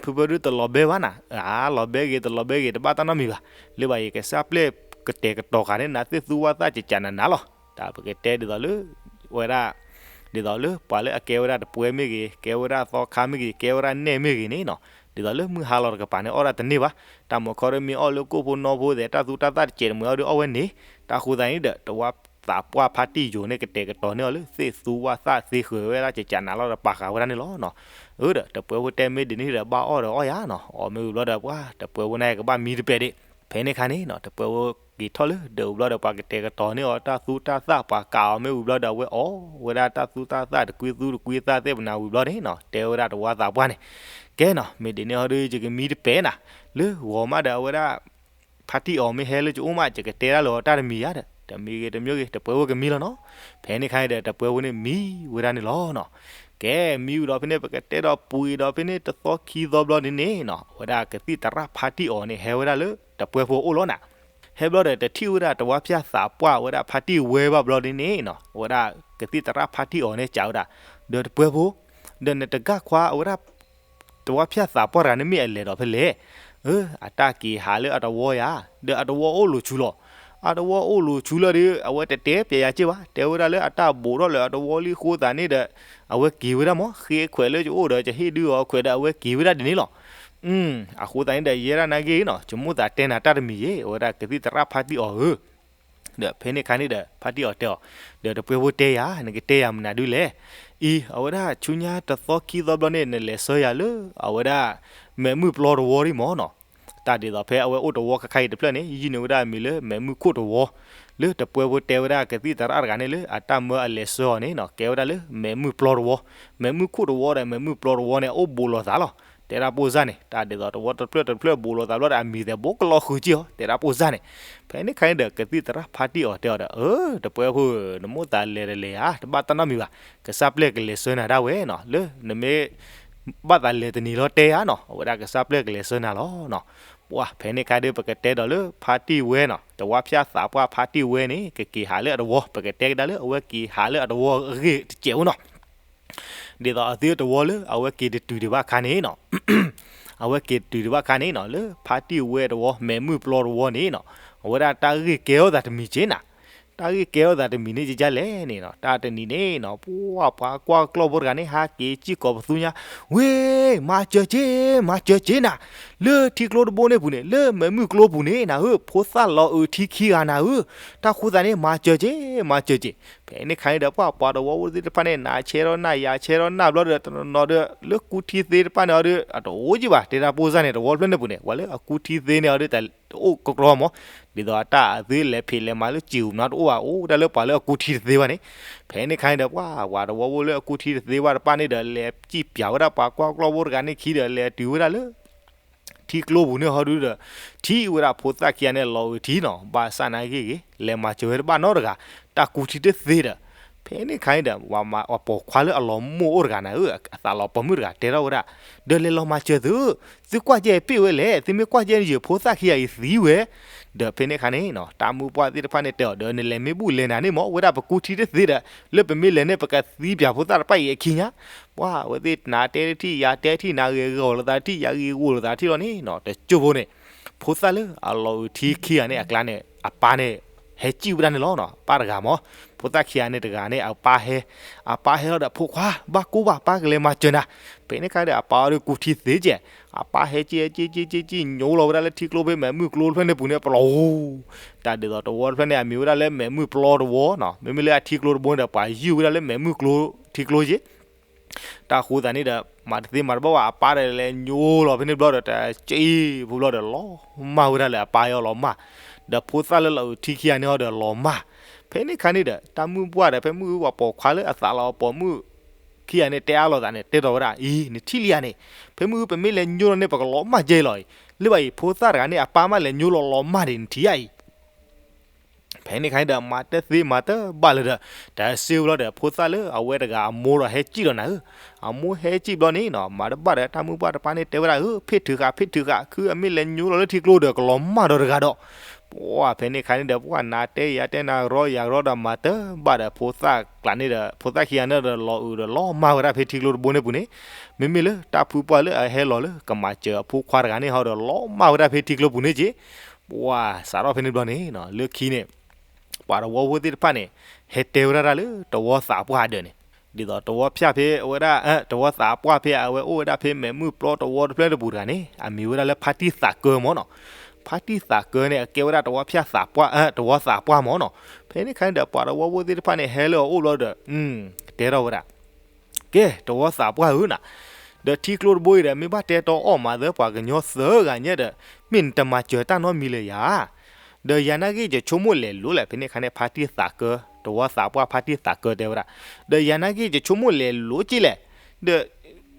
ဖုဖၢဒုးတလီၤဘဲဘၣ်နၤ, အါ လီၤဘဲဂ့ၤ တလီၤဘဲဂ့ၤ တဘၣ်တၢ်နီတမံၤဘၣ်, လၢဘၣ်ယကစၢ်ပျဲၢ်ကတဲာ်ကတီၤဃာ်န့ၣ် နသ့ၣ်သူဝဲသၣ်ကကးနးနးလီၤ. တၢ်ပကတဲဒ်သိးလၢ ဝဲဒၣ် ဒ်သိးလၢပှၤလၢအကဲဝဲဒၣ်တပှဲမ့ၢ်ဂ့ၤ ကဲဝဲဒၣ်သီခါမ့ၢ်ဂ့ၤ ကဲဝဲဒၣ်နဲၣ်မ့ၢ်ဂ့ၤန့ၣ်နီၤ, ဒ်သိးလၢမုၢ်ဟါလီၤတကပၤန့ၣ် အီၣ်ဒၣ်တန့ၢ်ဘၣ်, တၢ်မုၢ်ခီဒီးမ့ၢ်အီၣ်လၢကိၣ်ဖိနီဖိသဲး တၢ်သူတၢ်သၣ်တကဲးတမှဲၤအီၤဒီးအီၣ်ဝဲန့ၣ်, တၢ်ဃိသတးန့ၣ်ဒီး တဝါ သးပှၢ်ဖါတံၢ်ယိၤန့ၣ် ကတဲာ်ကတီၤန့ၢ်အီၤလၢ သ့ၣ်သူဝၣ်သၣ်သ့ဃၢၤဝဲဒၣ် ကကးနးလီၤဒီးပာ်ဃာ်ဝဲဒၣ်န့ၣ်လီၤနီၤ. အၢဒီး တပှဲၤဖိတဲမ့ၢ်ဒ်န့ၣ်ဒီး ဘၣ်အီၣ်ဒီးအီၣ်ယၤနီၤ. အီၣ်မ့ၢ်ဝံၤဘျီဒီး ပှၤ တပှဲၤဖိန့ၣ်ကဘၣ်မံတပဲာ်ဒံး. ဖဲန့ၣ်ခါန့ၣ်နီၤ တပှဲၤဖိက့ၤထီၣ်လၢဒၢးဝံၤဘျီဒီး ပှၤကတဲာ်ကတီၤန့ၢ်အီၤတၢ်သူတၢ်သၣ် ပှၤကးအီၤမ့ၢ်ဝံၤဘျီဒီး အဝဲအီၣ်ဝဲဒၣ်တၢ်သူတၢ်သၣ် တကွံသူတကွံသၣ်သ့ၣ်ပနၤဝံၤဘျီန့ၣ်နီၤ တဲဝဲဒၣ်တဝီသးပှၢ်န့ၣ်, ကဲနီၤ မ့ၢ်ဒ်န့ၣ်ဟီဒီး ယကမံတပဲာ်နၤ, လၢဂီၤမးဒီးအဝဲဒၣ် ဖါတံၢ်အီၤမ့ၢ်ဟဲလၢယအိၣ်မး ယကတဲဒၣ်လၢအီၤတၢ်တမံၤယါဒီး တမံၤဂ့ၤတမံၤဂ့ၤ တပှဲၤဖိကမံလီၤနီၤ. ဖဲန့ၣ်ခါန့ၣ်ဒီး တပှဲၤဖိန့ၣ်မံဝဲဒၣ်န့ၣ်လီၤနီၤ. ကဲ မံဝံၤဒီးဖဲန့ၣ် ပကတဲဒီးပှ့ၤဒီးဖဲန့ၣ် တသီခံသီဘျီန့ၣ်န့ၣ်နီၤ အဝဲဒၣ်ကသံၣ်သရၣ်ဖါတံၢ်အီၤန့ၣ် ဟဲဝဲဒၣ်လၢတပှဲၤဖိအအိၣ်လီၤနၤ. ဟဲဘျီဒီး တထံၣ်ဝဲဒၣ်တဝီဖၠၣ်သးပှၢ်ဝဲဒၣ်ဖါတံၢ်ဝဲဘၣ်ဘျီန့ၣ်န့ၣ်နီၤ အဝဲဒၣ်ကသံၣ်သရၣ်ဖါတံၢ်အီၤန့ၣ် စံးဝဲဒၣ် ဒီးတပှဲၤဖိ ဒီးနတဂၢ်ခွါအဝဲဒၣ် တဝီဖၠၣ်သးပှၢ်တဂၤန့ၣ်မ့ၢ်အလဲၤဒီးဖဲလဲၣ်. အၢ အတၢ်က့ၤဟးလၢအတဝီယါ, ဒီးအတဝီအိၣ်လိၤဆူလီၤ. အတဝီအိၣ်လိၤဆူလီၤဒီး အဝဲတတဲပျဲယၤက့ၢ်ဘၣ်, တဲဝဲဒၣ်လၢအတၢ်ဘိးထီၣ်လၢအတဝီလံအဃိသတးန့ၣ်ဒီး အဝဲက့ၤဝဲဒၣ်မး, ဃ့ခွဲးလၢယအိၣ်ဒီး ယဟ့ၣ်ဒုးအီၤခွဲးဒီး အဝဲက့ၤဝဲဒၣ်ဒ်န့ၣ်လီၤ. အဃိသတးန့ၣ်ဒီး ယဲဒၣ်နာ်က့နီၤ ယမိၣ်သးတဲနၤတၢ်တမံၤယ့ၣ်, အဝဲဒၣ်ကသံၣ်သရၣ်ဖါတံၢ်အီၤဧၢ ဒီးဖဲန့ၣ်ခါန့ၣ်ဒီး ဖါတံၢ်အီၤတဲအီၤ, ဒီးတပှဲၤဖိတဲယၤ နကတဲယၤမနုၤဒုလဲၣ်. အံၤ အဝဲဒၣ်ဆူညါတသီခံသီဘျီန့ၣ် နလဲၤဆှၢယၤလၢ အဝဲဒၣ် မဲးမုၢ်ပျီတဝီဒံးမးနီၤ. တၢ်ဒ်သိးဖဲအဝဲအိၣ်တဝီခါခါအံၤတဖျၢၣ်န့ၣ် ယုၢ်န့ၢ်ဝဲဒၣ်အမံၤလၢ မဲးမုၢ်ခိၣ်တဝီ, လၢတပှဲၤဖိတဲဝဲဒၣ်ကသံၣ်သရၣ်တဂၤန့ၣ်လၢ အတၢ်မၢအလဲၤဆှၢအီၤန့ၣ်နီၤ ကဲဝဲဒၣ်လၢ မဲးမုၢ်ပျီတဝီ, မဲးမုၢ်ခိၣ်တဝီဒီး မဲးမုၢ်ပျီတဝီန့ၣ် အအိၣ်ဘူးလိာ်သးလီၤ. တဲဒၣ်ပိၢ်စၢ်န့ၣ် တၢ်ဒ်သိးတဝီတဖျၢၣ်တဖျၢၣ် ဘူးလိာ်သးဘျီဒီး အမံၤသဲးဘိကလီၤဃုာ်က့ၢ်အီၤ တဲဒၣ်ပိၢ်စၢ်န့ၣ်. ဖဲန့ၣ်ခါန့ၣ်ဒီး ကသံၣ်သရၣ်ဖါတံၢ်အီၤတဲအီၤဒီး အၢ တပှဲၤဖိဧၢ နမိၣ်သးလဲၤတလဲၤဧါ တဘၣ်တၢ်နီတမံၤဘၣ်, ကစၢ်ပျဲၢ်ကလဲၤဆှၢနၤဒၣ်ဝဲနီၤ လၢနမ့ၢ် ဘၣ်သးလဲၤတနံၤလီၤတဲဧါနီၤ အဝဲဒၣ်ကစၢ်ပျဲၢ်ကလဲၤဆှၢနၤလီၤနီၤ. ပှၤ ဖဲန့ၣ်ခါဒီး ပကတဲဒီးလၢဖါတံၢ်ဝဲနီၤ တဝီဖၠၣ်သးပှၢ်ဖါတံၢ်ဝဲန့ၣ် ကက့ၤဟးလၢအတဝီ, ပကတဲကဒါလၢအဝဲက့ၤဟးလၢအတဝီအဂ့ၢ်တစဲးဖိနီၤ. ဒ်သိးအသုတဝီလၢအဝဲက့ၤတတုၤဒံးဘၣ်ခါန့ၣ်နီၤ အဝဲက့ၤတတုၤဒံးဘၣ်ခါန့ၣ်နီၤ လၢဖါတံၢ်ဝဲတဝီ မဲးမုၢ်ပျီတဝီန့ၣ်နီၤ အဝဲဒၣ်တၢ်ဂ့ၢ်ကဲထီၣ်သးတမံၤက့ၢ်နၤ. တၢ်ဂ့ၢ်ကဲထီၣ်သးတမံၤန့ၣ် ကကလဲၣ်န့ၣ်နီၤ တၢ်တနံၤန့ၣ်နီၤ ပှၤ ပှၤကွၢ်ကျီၢ်ဖိတဂၤန့ၣ် ဟးက့ၤစံၣ်ကိးပသူညါ, ဝ့ၢ် မၤစၢၤက့ၤ မၤစၢၤက့ၤနၤ, လၢထံကျိတဘိန့ၣ်ပူၤန့ၣ် လၢမဲးမုၢ်ကျိပူၤန့ၣ်နၤဧၢ ဖိသၣ်လီၤအုးထံခံဂၤနၤဧၢ, တၢ်ဃိသးန့ၣ် မၤစၢၤက့ၤ မၤစၢၤက့ၤ. ဖဲန့ၣ်ခါန့ၣ်ဒီး ပှၤ ပှၤတဝီဖိသ့ၣ်တဖၣ်န့ၣ် နၤဆဲထီၣ်နၤ ယၤဆဲထီၣ်နၤဘျီဒီး တနီၤနီၤဒီး လၢကူထံသ့တဖၣ်န့ၣ်အီၤဒီး အတအိၣ်က့ၢ်ဘၣ် တဲဒၣ်ပိၢ်စၢ်န့ၣ် တဝီတဖျၢၣ်န့ၣ်ပူၤန့ၣ် ပှၤလၢအကူထံသ့န့ၣ်အီၤဒီး တအိၣ်ကကြီမး, ဒ်သိးအတၢ်အသုလဲၤဖံးလဲၤမၤလၢစံာ်ပူၤမးတအိၣ်ဘၣ် အိၣ်ဝဲဒၣ်လၢပှၤလၢအကူထံတသ့ဘၣ်န့ၣ်. ဖဲန့ၣ်ခါန့ၣ်ဒီး ပှၤ ပှၤတဝီဖိလၢအကူထံတသ့ဘၣ်တဖၣ်န့ၣ်ဒီး လဲၤစံၣ်ပၠးဝဲဒၣ်ပှၤကွၢ်ကျီၢ်ဖိတဂၤန့ၣ်ခံဒီး လဲၤတုၤဝဲဒၣ်လၢ ထံကျိပူၤန့ၣ်ဟီဒုဒီး ထံၣ်ဝဲဒၣ်ဖိသၣ်ခံဂၤန့ၣ် လီၤအုးထံနီၤ ဘၣ်ဆၣ်နာ်ဂ့ၢ်ဂ့ၤ လဲၤမၤစၢၤဝဲတဘၣ်နီတဂၤ, တၢ်ကူထံတသ့ဒီး. ဖဲန့ၣ်ခါန့ၣ်ဒီး ပှၤပိာ်ခွါလၢအလီၤမိၢ်အိၣ်တဂၤနၤဧၢ အသးလီၤပိာ်မုၣ်တဂၤ တဲထီၣ်ဝဲဒၣ်, ဒီးလဲၤလီၤမၤစၢၤသု, သုကွၢ်ကဲပ့ၢ်ဝဲလဲၣ်, သုမ့ၢ်ကွၢ်ကဲန့ၣ် ယဖိသၣ်ခံဂၤအံၤသံဝဲ. ဒီးဖဲန့ၣ်ခါန့ၣ်နီၤ တၢ်မုၢ်ပှၢ်သ့ၣ်တဖၣ်န့ၣ်တဲအီၤ ဒီးနလဲၤမ့ၢ်ဘူၣ်လဲၤနၤန့ၣ်မး ဝဲဒၣ်ပကူထံတသ့ဒီး လၢပမ့ၢ်လဲၤန့ၣ် ပကသံပၠးဖိသၣ်တဖၣ်အံၤအခံညါ ပှၤ အဝဲသ့ၣ်နၤတဲတထံၣ် ယၤတဲတထံၣ် နၤဂ့ၤဂီၤလိာ်သးတထံၣ် ယၤဂ့ၤဂီၤလိာ်သးတထံၣ်လီၤန့ၣ်နီၤ တကၠိဖိန့ၣ် ဖိသၣ်လၢအလီၤအုးထံခံဂၤန့ၣ်အကျါန့ၣ် အပၢ်န့ၣ် ဟဲစံၣ်ဝဲဒၣ်န့ၣ်လီၤနီၤ ပၢ်တဂၤမး ဖိသၣ်ခံဂၤန့ၣ်တဂၤန့ၣ် အပၢ်ဟဲ အပၢ်ဟဲလီၤဒီး ဖိခွါ ဘၣ်ကိၢ်ဘၣ် ပၢ်ကလဲၤမၤစၢၤနၤ. ဖဲန့ၣ်ခါဒီး အပၢ်အီၤဒီးကူထံသ့ကဲး အပၢ်ဟဲစံၣ်ဟဲစံၣ်စံၣ်စံၣ်စံၣ် ညိလီၤဝဲဒၣ်လၢထံကျိဖဲမဲးမုၢ်ကျိတဖျၢၣ်န့ၣ်ပူၤန့ၣ် ပလီၤဟူ တၢ်ဒ်သိးတဝီတဖျၢၣ်န့ၣ် အမံၤဝဲဒၣ်လၢမဲးမုၢ်ပျီတဝီနီၤ မ့မ့ၢ်လၢအထံကျိတဘိန့ၣ်ဒီး ပှၤယုၢ်ဝဲဒၣ်လၢမဲးမုၢ်ကျိထံကျိက့ တၢ်ဃိသးန့ၣ်ဒီး မၤတသ့မၤတဘၣ်ဝဲ အပၢ်ဒီးလဲၤညိလီၤဖဲန့ၣ်ဘျီဒီး တစံၣ်ဖိဘျီဒီး လီၤမၢ်ဝဲဒၣ်လၢအပၢ်အံၤအီၤလီၤမၢ်, ဒီးဖိသၣ်လၢလီၤအုးထံခံဂၤန့ၣ်အီၤဒီးလီၤမၢ်. ဖဲန့ၣ်ခါန့ၣ်ဒီး တၢ်မုၢ်ပှၢ်ဒီး ဖဲမုၢ်ဝဲပိာ်ခွါလၢအသးလီၤပိာ်မုၣ်ခံဂၤန့ၣ် တဲအါလိာ်သးန့ၣ် တဲထီၣ်ဝဲဒၣ် အံၤ နထံၣ်လံဧါန့ၣ်, ဖဲမုၢ်ပမ့ၢ်လဲၤညိလီၤန့ၣ် ပကလီၤမၢ်ကဲလီၤအံၤ, လၢဘၣ်အံၤ ဖိသၣ်တဂၤန့ၣ် အပၢ်မးလဲၤညိလီၤလီၤမၢ်ဒံး နထံၣ်ဧါအံၤ ဖဲန့ၣ်ခါန့ၣ်ဒီး မၤတသ့မၤတဘၣ်လၢၤဒီး တၢ်စ့ဝဲလီၤဒီး ဖိသၣ်လၢအဝဲတဂၤအမိၢ်ဒီးဟဲစံၣ်လီၤနၤဧၢ, အမိၢ်ဟဲစံၣ်ဘျီန့ၣ်နီၤ မၤတဘၣ်ဒီး တၢ်မုၢ်ပှၢ်တပၢ်န့ၣ်တဲဝဲဒၣ် ဧၢ ဖ့ၣ်ထုးဃာ် ဖ့ၣ်ထုးဃာ် ခုအမ့ၢ်လဲၤညိလီၤလၢထံကျိဒီး ကလီၤမၢ်ဒီးတဂၤဒီး ပှၤ ဖဲန့ၣ်ခါန့ၣ်ဒီး ပှၤနၤတဲယၤတဲ နၤရီယၤရီဒီး မၤတဘၣ်ဒီး ဖိသၣ်ကျးန့ၣ်ဒီး ဖိသၣ်ခံဂၤန့ၣ်ဒီး လီၤအုးဒီးလီၤမၢ်ဝဲဒၣ်ဖဲထံကျိတဘိန့ၣ်ပူၤန့ၣ်, မ့မ့ၢ်လၢတၢ်ဖုပှၢ်လၢအဟဲလီၤလၢ ကမၤစၢၤအဖိခွါတဂၤန့ၣ်ဟီဒီး လီၤမၢ်ဝဲဒၣ်ဖဲထံကျိပူၤန့ၣ်က့ ပှၤ စးထီၣ်ဖဲန့ၣ်ဘျီန့ၣ်နီၤ လၢခံန့ၣ် ပှၤတဝီဖိသ့ၣ်တဖၣ်န့ၣ် ဟဲတဲဝဲဒၣ်တၢ်လၢတဝီသးပှၢ်အဒၢးန့ၣ်, ဒ်သိးတဝီဖၠၣ်ဖဲအဝဲဒၣ် တဝီသးပှၢ်ဖဲအဝဲအိၣ်ဝဲဒၣ်ဖဲမဲးမုၢ်ပျီတဝီတဖျၢၣ်တပူၤတဂၤန့ၣ် အမံၤဝဲဒၣ်လၢဖါတံၢ်သးကၢမၢ်နီၤ. ဖါတံၢ်သးကၢန့ၣ် အကဲဝဲဒၣ်တဝီဖၠၣ်သးပှၢ်, တဝီသးပှၢ်မၢ်နီၤ. ဖဲန့ၣ်ခါန့ၣ်ဒီး ပှၤတဝီဖိသ့ၣ်တဖၣ်န့ၣ် ဟဲလၢအအိၣ်ဘျီဒီး ကတဲထီၣ်ဝဲဒၣ်, ကဲ တဝီသးပှၢ်ဧၢနၤ, ဒီးထံကျိတဘိအံၤဒီး မ့ၢ်ဘၣ်တဲတီအီၣ်မၤသၢပှၤကညီသၢဂၤညါဒီး မ့ၢ်နတမၤစၢၤတၢ်နီတမံၤလၢၤယၤ, ဒီးယၤနာ်က့ ယဆိကမိၣ်လဲၤလိၤလဲၣ်. ဖဲန့ၣ်ခါန့ၣ် ဖါတံၢ်သးကၢ, တဝီသးပှၢ် ဖါတံၢ်သးကၢတဲဝဲဒၣ်, ဒီးယၤနာ်က့ ယဆိကမိၣ်လဲၤလိၤက့လဲၣ်, ဒီး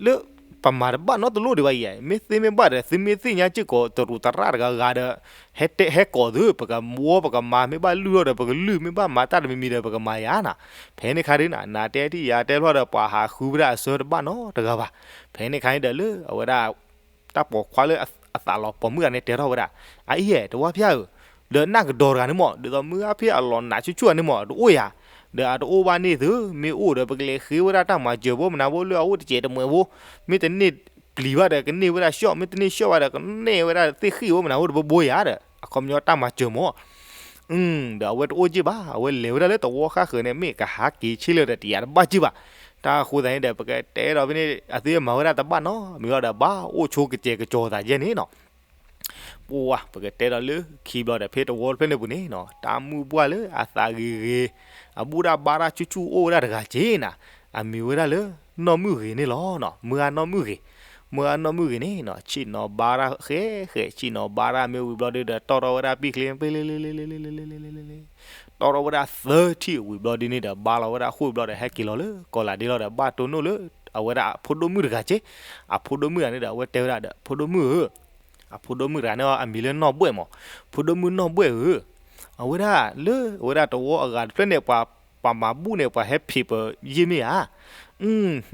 လၢ ပမၤတဘၣ်နီတလိၣ်ဒံးဘၣ်အံၤ, မ့ၢ်သ့မ့ၢ်ဘၣ်ဒီး သုမ့ၢ်သ့ၣ်ညါစ့ၢ်ကီး တရူးတရၣ်တဂၤဂၤဒီး ဟဲတဲဟဲကိးသု, ပကဝီပကမၤ, မ့ၢ်ဘၣ်လုၢ်ထီၣ်ဒီးပကလုၢ်, မ့ၢ်ဘၣ်မၤတၢ်တမံၤမံၤဒီးပကမၤယၤနၤ. ဖဲန့ၣ်ခါဒ်နၤ နၤတဲထံၣ်ယၤတဲဖျီၣ်ဒီး ပှၤဟးဃုဝဲဒၣ်အဆၢတဘၣ်နီတဂၤဘၣ်. ဖဲန့ၣ်ခါန့ၣ်ဒီးလၢအဝဲဒၣ် တၢ်ပိာ်ခွါလၢအသးလီၤပိာ်မုၣ်တဂၤန့ၣ် တဲထီၣ်ဝဲဒၣ်, အအံၤ တဝီဖၠၣ်ဧၢ, ဒီးနၢ်ကဒီးတဂၤန့ၣ်မၢ်, ဒ်သိးမုၢ်ဂၤဖဲအလီၤနးဆူၣ်ဆူၣ်န့ၣ်မၢ် တအိၣ်ယၤ, ဒီးအတအိၣ်ဘၣ်န့ၣ်သု, မ့ၢ်အိၣ်ဒီး ပကလဲၤဃ့ဝဲဒၣ်တၢ်မၤစၢၤဖိမနၤဖိလၢအအိၣ်တစဲးတမှဲးဖိ, မ့ၢ်တန့ၢ်ပျံၤဘၣ်ဒီး ကန့ၢ်ဝဲဒၣ်ရှီၣ်, မ့ၢ်တန့ၢ်ရှီၣ်ဘၣ်ဒီး ကန့ၢ်ဝဲဒၣ်သ့ၣ်ဃံၣ်ဖိမနၤဖိတဘိဘိယၤဒီး အခီပညီတၢ်မၤစၢၤမၢ် ဒီးအဝဲတအိၣ်က့ၢ်ဘၣ်, အဝဲလဲၤဝဲဒၣ်လၢတဝီဃၣ်ဃၢၤန့ၣ် မ့ၢ်ကဟးက့ၤဆ့လၢာ်ဒီး တယာ်တဘၣ်က့ၢ်ဘၣ်. တၢ်ဃိသတးန့ၣ်ဒီး ပကတဲဒီးဖဲန့ၣ် အသုမၤဝဲဒၣ်တဘၣ်နီတမံၤဒီး ဘၣ်အိၣ်ဆိကစဲးကစီၤသးယဲၢ်န့ၣ်နီၤ. ပှၤ ပကတဲဒီးလၢခံဘျီဒီး ဖဲတဝီတဖျၢၣ်န့ၣ်ပူၤန့ၣ်နီၤ တၢ်မုၢ်ပှၢ်လၢအသးဂ့ၤဂ့ၤ, အဘူၣ်တၢ်ဘါတၢ်ဆူၣ်ဆူၣ်အိၣ်ဝဲဒၣ်တဂၤက့ၢ်နၤ, အမံၤဝဲဒၣ်လၢ နီၢ်မုၢ်ဂ့ၤန့ၣ်လီၤ. မုၢ်ဂၤနီၢ်မုၢ်ဂ့ၤ, မုၢ်ဂၤနီၢ်မုၢ်ဂ့ၤန့ၣ်နီၤ ဆ့ၣ်နီၤဘါတၢ်ဃဲးဃဲး, ဆ့ၣ်နီၤဘါတၢ်မ့ၢ်ဝံၤဘျီဒုဒီး တီၢ်ထီၣ်ဝဲဒၣ်ပံာ်ချ့ တီၢ်ထီၣ်ဝဲဒၣ်သၢထံၣ်ဝံၤဘျီဒုန့ၣ်ဒီး ဘါလီၤဝဲဒၣ်ဃိၣ်ဘျီဒီး ဟဲက့ၤလီၤလၢကီၢ်လၤဒ့လီၤဒီး ဘၣ်တိၢ်နီၣ်လၢ အဝဲဒၣ်အဖိဒိၣ်မုၣ်တဂၤက့ၢ်. အဖိဒိၣ်မုၣ်တဂၤန့ၣ်ဒီး အဝဲတဲဝဲဒၣ်ဒီး ဖိဒိၣ်မုၣ်ဧၢ, အဖိဒိၣ်မုၣ်တဂၤန့ၣ် အမံၤလၢနီၢ်ဘှဲၣ်မၢ်, ဖိဒိၣ်မုၣ်နီၢ်ဘှဲၣ်ဧၢ, အဝဲဒၣ်လၢ အဝဲဒၣ်တဝီအဂၤတဖျၢၣ်န့ၣ် ပှၤ ပှၤမၤဘူၣ်န့ၣ် ပှၤဟဲဖံးပယ့ၢ်မ့ၢ်ဧါ.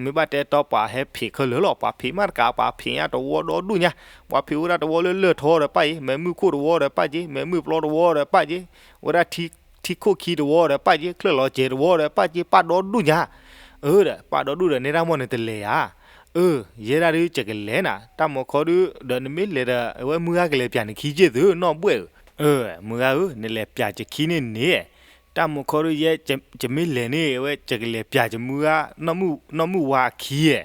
မ့ၢ်ဘၣ်တဲတီပှၤဟဲဖံးခဲလၢာ်လီၤ, ပှၤဖံးမးတကး ပှၤဖံးညါတဝီဒီဒူၣ်ညါ, ပှၤဖံးဝဲဒၣ်တဝီလၢလၢၢ်ထီဒီးပၣ်က့ၢ်, မဲးမုၢ်ခိၣ်တဝီဒီးပၣ်က့ၢ်, မဲးမုၢ်ပျီတဝီဒီးပၣ်က့ၢ်, ဝဲဒၣ်ထံခိၣ်ခံတဝီဒီးပၣ်က့ၢ်, ချၢၣ်လီၤစဲးတဝီဒီးပၣ်က့ၢ်, ပၣ်ဒီဒူၣ်ညါ. အၢဒီး ပၣ်ဒီဒူၣ်ဒီး နဲဒၣ်မၢ်န့ၣ်တလဲၤဧါ. အၢ ယဲဒၣ်ဒုး ယကလဲၤနၤ, တၢ်မီၤခီဒုး ဒီးနမ့ၢ်လဲၤဒီး အဝဲမုၢ်ဂၤကလဲၤပၠးနခံက့ၢ်သု နီၢ်ဘှဲၣ်ဧၢ. အၢ မုၢ်ဂၤဧၢ, နလဲၤပၠးကခံန့ၣ်န့ၣ်, တၢ်မီၤခီဒုး ယဲ ယမ့ၢ်လဲၤန့ၣ် အဝဲယကလဲၤပၠးကမုၢ်ဂၤ နီၢ်မုၢ်ဝါအခံဧါ.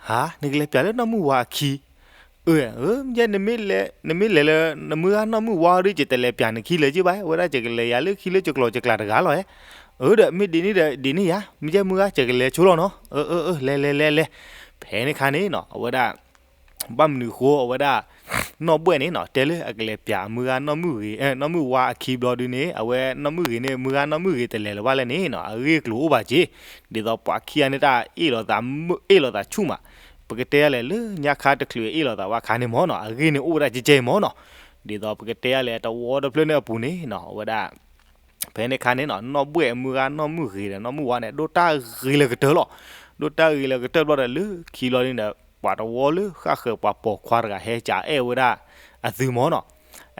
ဟါ, နကလဲၤပၠးလၢနီၢ်မုၢ်ဝါအခံ. အၢ အၢ ယဲ နမ့ၢ်လဲၤလၢ နမုၢ်ဂၤနီၢ်မုၢ်ဝါဒီး ယတလဲၤပၠးနခံလၢၤက့ၢ်ဘၣ်, အဝဲဒၣ်ယကလဲၤယၤလၢခံလၢယကျိၤယကျဲတဂၤလီၤဧါ. အၢ ဒီးမ့ၢ်ဒ်န့ၣ်ဒီး ဒ်န့ၣ်ယၤ, မ့ၢ်ယဲမုၢ်ဂၤ ယကလဲၤဆိလီၤနီၤ. အၢ အၢ အၢ လဲၤ လဲၤ လဲၤ လဲၤ. ဖဲန့ၣ်ခါန့ၣ်နီၤ အဝဲဒၣ် ဘၣ်မနုၤဃိ အဝဲဒၣ် နီၢ်ဘှဲၣ်န့ၣ်နီၤ တဲလၢအကလဲၤပၠးမုၢ်ဂၤနီၢ်မုၢ်ဂ့ၤ နီၢ်မုၢ်ဝါအခံဘျီဒုန့ၣ် အဝဲနီၢ်မုၢ်ဂ့ၤန့ၣ် မုၢ်ဂၤနီၢ်မုၢ်ဂ့ၤတလဲၤလၢၤဘၣ်လဲၣ်န့ၣ်နီၤ အဂ့ၢ်အကျိၤအိၣ်ဘၣ်က့ၤ, ဒ်သိးပှၤခံဂၤန့ၣ်တၢ်အ့ၣ်လိာ်သး အ့ၣ်လိာ်သးဆူၣ်မး, ပကတဲလဲၣ်လၢညါခါတချုးအ့ၣ်လိာ်သးဘၣ်ခါန့ၣ်မၢ်နီၤ အဂ့ၢ်န့ၣ်အိၣ်ဝဲဒၣ်ကဲကဲမၢ်နီၤ, ဒ်သိးပကတဲလဲၣ်တဝီတဖျၢၣ်န့ၣ်အပူၤန့ၣ်နီၤ အဝဲဒၣ် ဖဲန့ၣ်ခါန့ၣ်နီၤ နီၢ်ဘှဲၣ်အမုၢ်ဂၤနီၢ်မုၢ်ဂ့ၤဒီးနီၢ်မုၢ်ဝါန့ၣ် ဒိၣ်တၢ်ဂ့ၤလၢကတၢၢ်လီၤ. ဒိၣ်တၢ်ဂ့ၤလၢကတၢၢ်ဘျီဒီး လၢခံဘျီန့ၣ်ဒီး ပှၤတဝီလၢဃၣ်ဃၢၤပှၤပိာ်ခွါတဂၤဟဲကးအဲၣ်ဝဲဒၣ်အသုမၢ်နီၤ,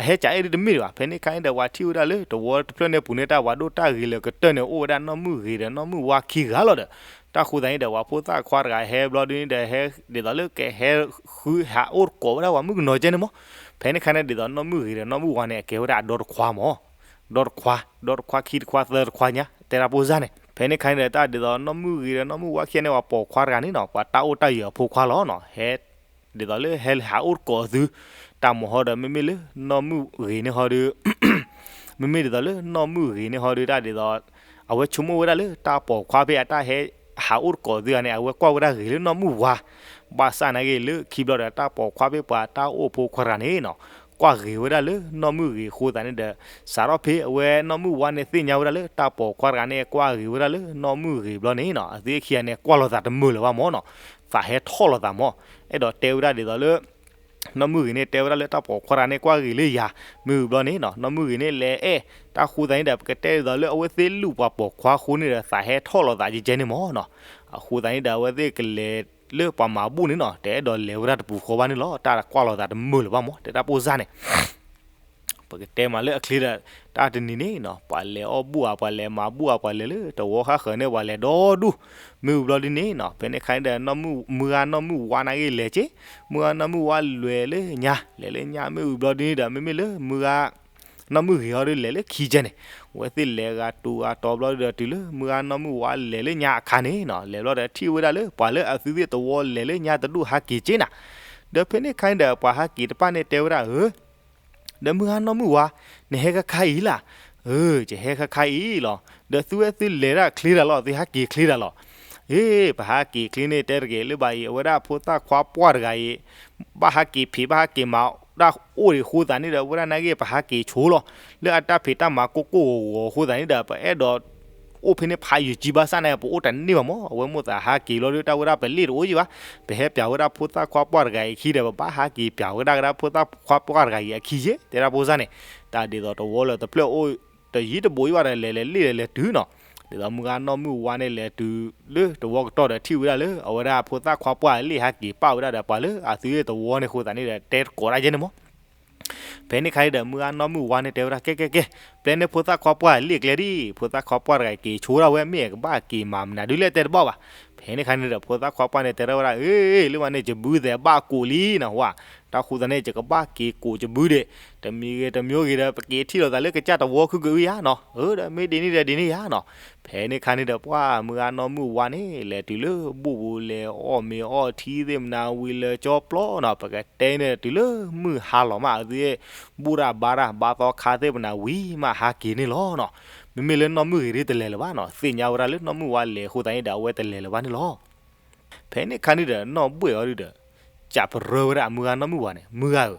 အဟဲကးအဲၣ်ဒ်တမ့ၢ်ဒံးဘၣ်, ဖဲန့ၣ်ခါန့ၣ်ဒီး ပှၤထံၣ်ဝဲဒၣ်လၢတဝီတဖျၢၣ်န့ၣ်အပူၤန့ၣ် တၢ်ပှၤဒိၣ်တၢ်ဂ့ၤလၢကတၢၢ်န့ၣ် အိၣ်ဝဲဒၣ်နီၢ်မုၢ်ဂ့ၤဒီးနီၢ်မုၢ်ဝါခံဂၤလီၤဒီး တၢ်ဃိသတးန့ၣ်ဒီး ပှၤဖိသၣ်ခွါတဂၤဟဲဘျီဒုန့ၣ်ဒီး ဟဲဒ်သိးလၢကဟဲဃုဟးအိၣ်တကိးဝဲဒၣ်ပှၤမုၣ်ကနီၤကဲန့ၣ်မၢ်, ဖဲန့ၣ်ခါန့ၣ်ဒ်သိးနီၢ်မုၢ်ဂ့ၤဒီးနီၢ်မုၢ်ဝါန့ၣ် အကဲဝဲဒၣ်အဒီတခွါမၢ် ဒီတခွါ, ဒီတခွါခံတခွါသၢတခွါညါ တဲတၢ်ပိၢ်စၢ်န့ၣ်, ဖဲန့ၣ်ခါန့ၣ်ဒီး တၢ်ဒ်သိးနီၢ်မုၢ်ဂ့ၤဒီးနီၢ်မုၢ်ဝါခံဂၤန့ၣ် ပှၤပိာ်ခွါတဂၤန့ၣ်နီၤ ပှၤတၢ်အိၣ်တၢ်ယၢၤအဖိခွါလီၤနီၤ, ဟဲ ဒ်သိးလၢဟဲဟးအိၣ်တကိးသု, တၢ်မၢ်ဟီဒီး မ့မ့ၢ်လၢနီၢ်မုၢ်ဂ့ၤန့ၣ်ဟီဒီး မ့မ့ၢ်ဒ်သိးလၢနီၢ်မုၢ်ဂ့ၤန့ၣ်ဟီဒီး တၢ်ဒ်သိး အဝဲဆိကမိၣ်ဝဲဒၣ်လၢတၢ်ပိာ်ခွါဖဲအတၢ်ဟဲဟးအိၣ်တကိးသုဂၤန့ၣ် အဝဲကွၢ်ဝဲဒၣ်ဂ့ၤလၢနီၢ်မုၢ်ဝါ, ဘၣ်ဆၣ်နာ်က့လၢခံဘျီဒီး တၢ်ပိာ်ခွါဖဲပှၤတၢ်အိၣ်ဖိခွါတဂၤန့ၣ်နီၤ ကွၢ်ဂ့ၤဝဲဒၣ်လၢနီၢ်မုၢ်ဂ့ၤအဃိသတးန့ၣ်ဒီး စးထီၣ်ဖဲအဝဲနီၢ်မုၢ်ဝါန့ၣ်သ့ၣ်ညါဝဲဒၣ်လၢတၢ်ပိာ်ခွါတဂၤန့ၣ် ကွၢ်ဂ့ၤဝဲဒၣ်လၢနီၢ်မုၢ်ဂ့ၤဘျီန့ၣ်နီၤ အသ့ၣ်ခံဂၤန့ၣ် ကွၢ်လိာ်သးတမုာ်လၢၤဘၣ်မၢ်နီၤ, သးဟဲထီၣ်လိာ်သးမၢ်, အဲၣ်ဒိးတဲဝဲဒၣ်ဒ်သိးလၢ နီၢ်မုၢ်ဂ့ၤန့ၣ် တဲဝဲဒၣ်လၢတၢ်ပိာ်ခွါတဂၤန့ၣ် ကွၢ်ဂ့ၤလၢယၤ, မ့ၢ်ဝံၤဘျီန့ၣ်နီၤ နီၢ်မုၢ်ဂ့ၤန့ၣ်လဲၤအဲၣ်, တၢ်ဃိသတးန့ၣ်ဒီး ပကတဲဒ်သိးလၢအဝဲသ့ၣ်လူၣ်ပှၤပိာ်ခွါအဃိန့ၣ်ဒီး သးဟဲထီၣ်လိာ်သးကဲကဲန့ၣ်မၢ်နီၤ, အဃိသတးန့ၣ်ဒီး အဝဲသ့ၣ်ကလဲၤလၢပှၤမၤဘူၣ်န့ၣ်နီၤ တအဲၣ်ဒိးလဲၤဝဲဒၣ်တပူၤဃီဘၣ်န့ၣ်လီၤ, တၢ်ကွၢ်လိာ်သးတမုာ်လၢၤဘၣ်မၢ် တဲတၢ်ပိၢ်စၢ်န့ၣ် ပကတဲမးလၢအချ့ဒီး တၢ်တနံၤန့ၣ်နီၤ ပှၤလဲၤအီၣ်ဘူၣ်ဧါ ပှၤလဲၤမၤဘူၣ်ဧါ ပှၤလဲၤလၢတဝီဃၣ်ဃၢၤန့ၣ် ပှၤလဲၤဒီဒူၣ်, မ့ၢ်ဝံၤဘျီဒ်န့ၣ်နီၤ ဖဲန့ၣ်ခါန့ၣ်ဒီး မုၢ်ဂၤနီၢ်မုၢ်ဝါနာ်က့လဲၤက့ၤ, မုၢ်ဂၤနီၢ်မုၢ်ဝါလဲၤလၢညါ လဲၤလၢညါ မ့ၢ်ဝံၤဘျီဒ်န့ၣ်ဒီး မ့မ့ၢ်လၢမုၢ်ဂၤ နီၢ်မုၢ်ဂ့ၤဟီဒီးလဲၤလၢခံကဲန့ၣ်, အဝဲသ့ၣ်လဲၤဂၤတူၤဂၤတီၤဘျီဒီးတုၤလၢမုၢ်ဂၤနီၢ်မုၢ်ဝါလဲၤလၢညါအခါန့ၣ်နီၤ လဲၤဘျီဒီးထံၣ်ဝဲဒၣ်လၢပှၤလၢအသုသ့ၣ်တဝီလဲၤလၢညါတဒူၣ်ဟးက့ၤက့ၤနၤ, ဒီးဖဲန့ၣ်ခါန့ၣ်ဒီး ပှၤဟးက့ၤတဖၣ်န့ၣ်တဲဝဲဒၣ်ဧၢ ဒီးမုၢ်ဂၤနီၢ်မုၢ်ဝါ, နဟဲခါခါအံၤလၢ်. အၢ ယဟဲခါခါအံၤလီၤ. ဒီးသုဝဲသုလဲၤဒၣ်ချ့တၢ်လီၤ, သုဟးက့ၤချ့တၢ်လီၤ. အ့ ပဟးက့ၤချ့န့ၣ် တဲတဂ့ၤလၢၤဘၣ်အံၤ အဝဲဒၣ်ဖိသၣ်ခွါပှၢ်တဂၤအံၤ ဘၣ်ဟးက့ၤဖံး ဘၣ်ဟးက့ၤမၤတၢ်အိၣ်ဒံးအဃိသတးန့ၣ်ဒီး အဝဲဒၣ်နာ်က့ ပဟးက့ၤဆိလီၤ. လၢအတၢ်ဖံးတၢ်မၤကိၢ်ကိၢ်ဂီၤဂီၤအဃိသတးန့ၣ်ဒီး ပအဲၣ်ဒိးအိၣ်ဖဲန့ၣ်ဖးယံာ်ကံဘၣ်ဆၣ်န့ၣ် ပအိၣ်တန့ၢ်ဘၣ်မး. အဝဲမိၣ်သးဟးက့ၤလီၤဒီး တၢ်ဝဲဒၣ်ပလ့ၣ်တအိၣ်ယံၤဘၣ်. ပဟဲပၠးဝဲဒၣ်ဖိသၣ်ခွါပှၢ်တဂၤအံၤအခံဒီး ပဘၣ်ဟးက့ၤပၠးဝဲဒၣ်ကဒါဖိသၣ်ခွါပှၢ်တဂၤအံၤအခံယ့ၣ် တဲဒၣ်ဖိစၢ်န့ၣ်. တၢ်ဒ်သိးတဝီလၢတဖျၢၣ်အိၣ်တယံၤတဘူးယံၤဘၣ်ဒီး လဲၤလဲၤလ့ၣ်ဒီးလဲၤတုၤနီၤ. ဒ်သိးမုၢ်ဂၤနီၢ်မုၢ်ဝါန့ၣ် လဲၤတုၤလၢတဝီကတီၢ်ဒီး ထံၣ်ဝဲဒၣ်လၢအဝဲဒၣ်ဖိသၣ်ခွါပှၢ်လ့ၣ်ဟးက့ၤပာ်ဝဲဒၣ်ဒီး ပှၤလၢအသုတဝီန့ၣ်အဃိသတးန့ၣ်ဒီး တဲတကိးတၢ်ယဲန့ၣ်မး. ဖဲန့ၣ်ခါန့ၣ်ဒီး မုၢ်ဂၤနီၢ်မုၢ်ဝါန့ၣ်တဲဝဲဒၣ် ကဲကဲကဲ, ပျဲန့ၣ်ဖိသၣ်ခွါပှၢ်လ့ၣ်ကျဲဒံး, ဖိသၣ်ခွါပှၢ်တဂၤက့ၤဆိဒၣ်ဝဲ မ့ၢ်အကဘၣ်က့ၤမၤမနုၤဒုလဲၣ်တဲတဘၣ်ဘၣ်. ဖဲန့ၣ်ခါန့ၣ်ဒီး ဖိသၣ်ခွါပှၢ်န့ၣ်တဲထီၣ်ဝဲဒၣ် အ့ လၢမးန့ၣ် ယဘုသဲးဘၣ်ကိးလံနီၤဝဲ, တၢ်ဃိသတးန့ၣ် ယကဘၣ်က့ၤကိးယဘုဒံး, တမံၤဂ့ၤတမံၤဂ့ၤဒီး ပက့ၤထံၣ်လိာ်သးလၢကစၢ်တဝီခုက့ၤဝံၤယါနီၤ. အၢ ဒီးမ့ၢ်ဒ်န့ၣ်ဒီးဒ်န့ၣ်ယါနီၤ. ဖဲန့ၣ်ခါန့ၣ်ဒီး ပှၤမုၢ်ဂၤနီၢ်မုၢ်ဝါန့ၣ် လဲၤတုၤလၢဘူၣ်ပူၤ လဲၤအီၣ်မ့ၤအီထံသ့ၣ်မနၤဝံၤလၢကၠီပျီနီၤ, ပကတဲန့ၣ်တုၤလၢမုၢ်ဟါလီၤမး အဝဲသ့ၣ် ဘူၣ်တၢ်ဘါတၢ်ဘါသီခါသ့ၣ်မနၤဝံၤမးဟးက့ၤန့ၣ်လီၤနီၤ. မ့မ့ၢ်လၢနီၢ်မုၢ်ဂ့ၤဒ်တလဲၤလၢၤဘၣ်နီၤ, သ့ၣ်ညါဝဲဒၣ်လၢနီၢ်မုၢ်ဝါလဲၤအဃိသတးန့ၣ်ဒီး အဝဲတလဲၤလၢၤဘၣ်န့ၣ်လီၤ. ဖဲန့ၣ်ခါန့ၣ်ဒီး နီၢ်ဘှဲၣ်အီၤဒုဒီး စံးပတြၢၤဝဲဒၣ်အမုၢ်ဂၤနီၢ်မုၢ်ဝါန့ၣ်, မုၢ်ဂၤဧၢ,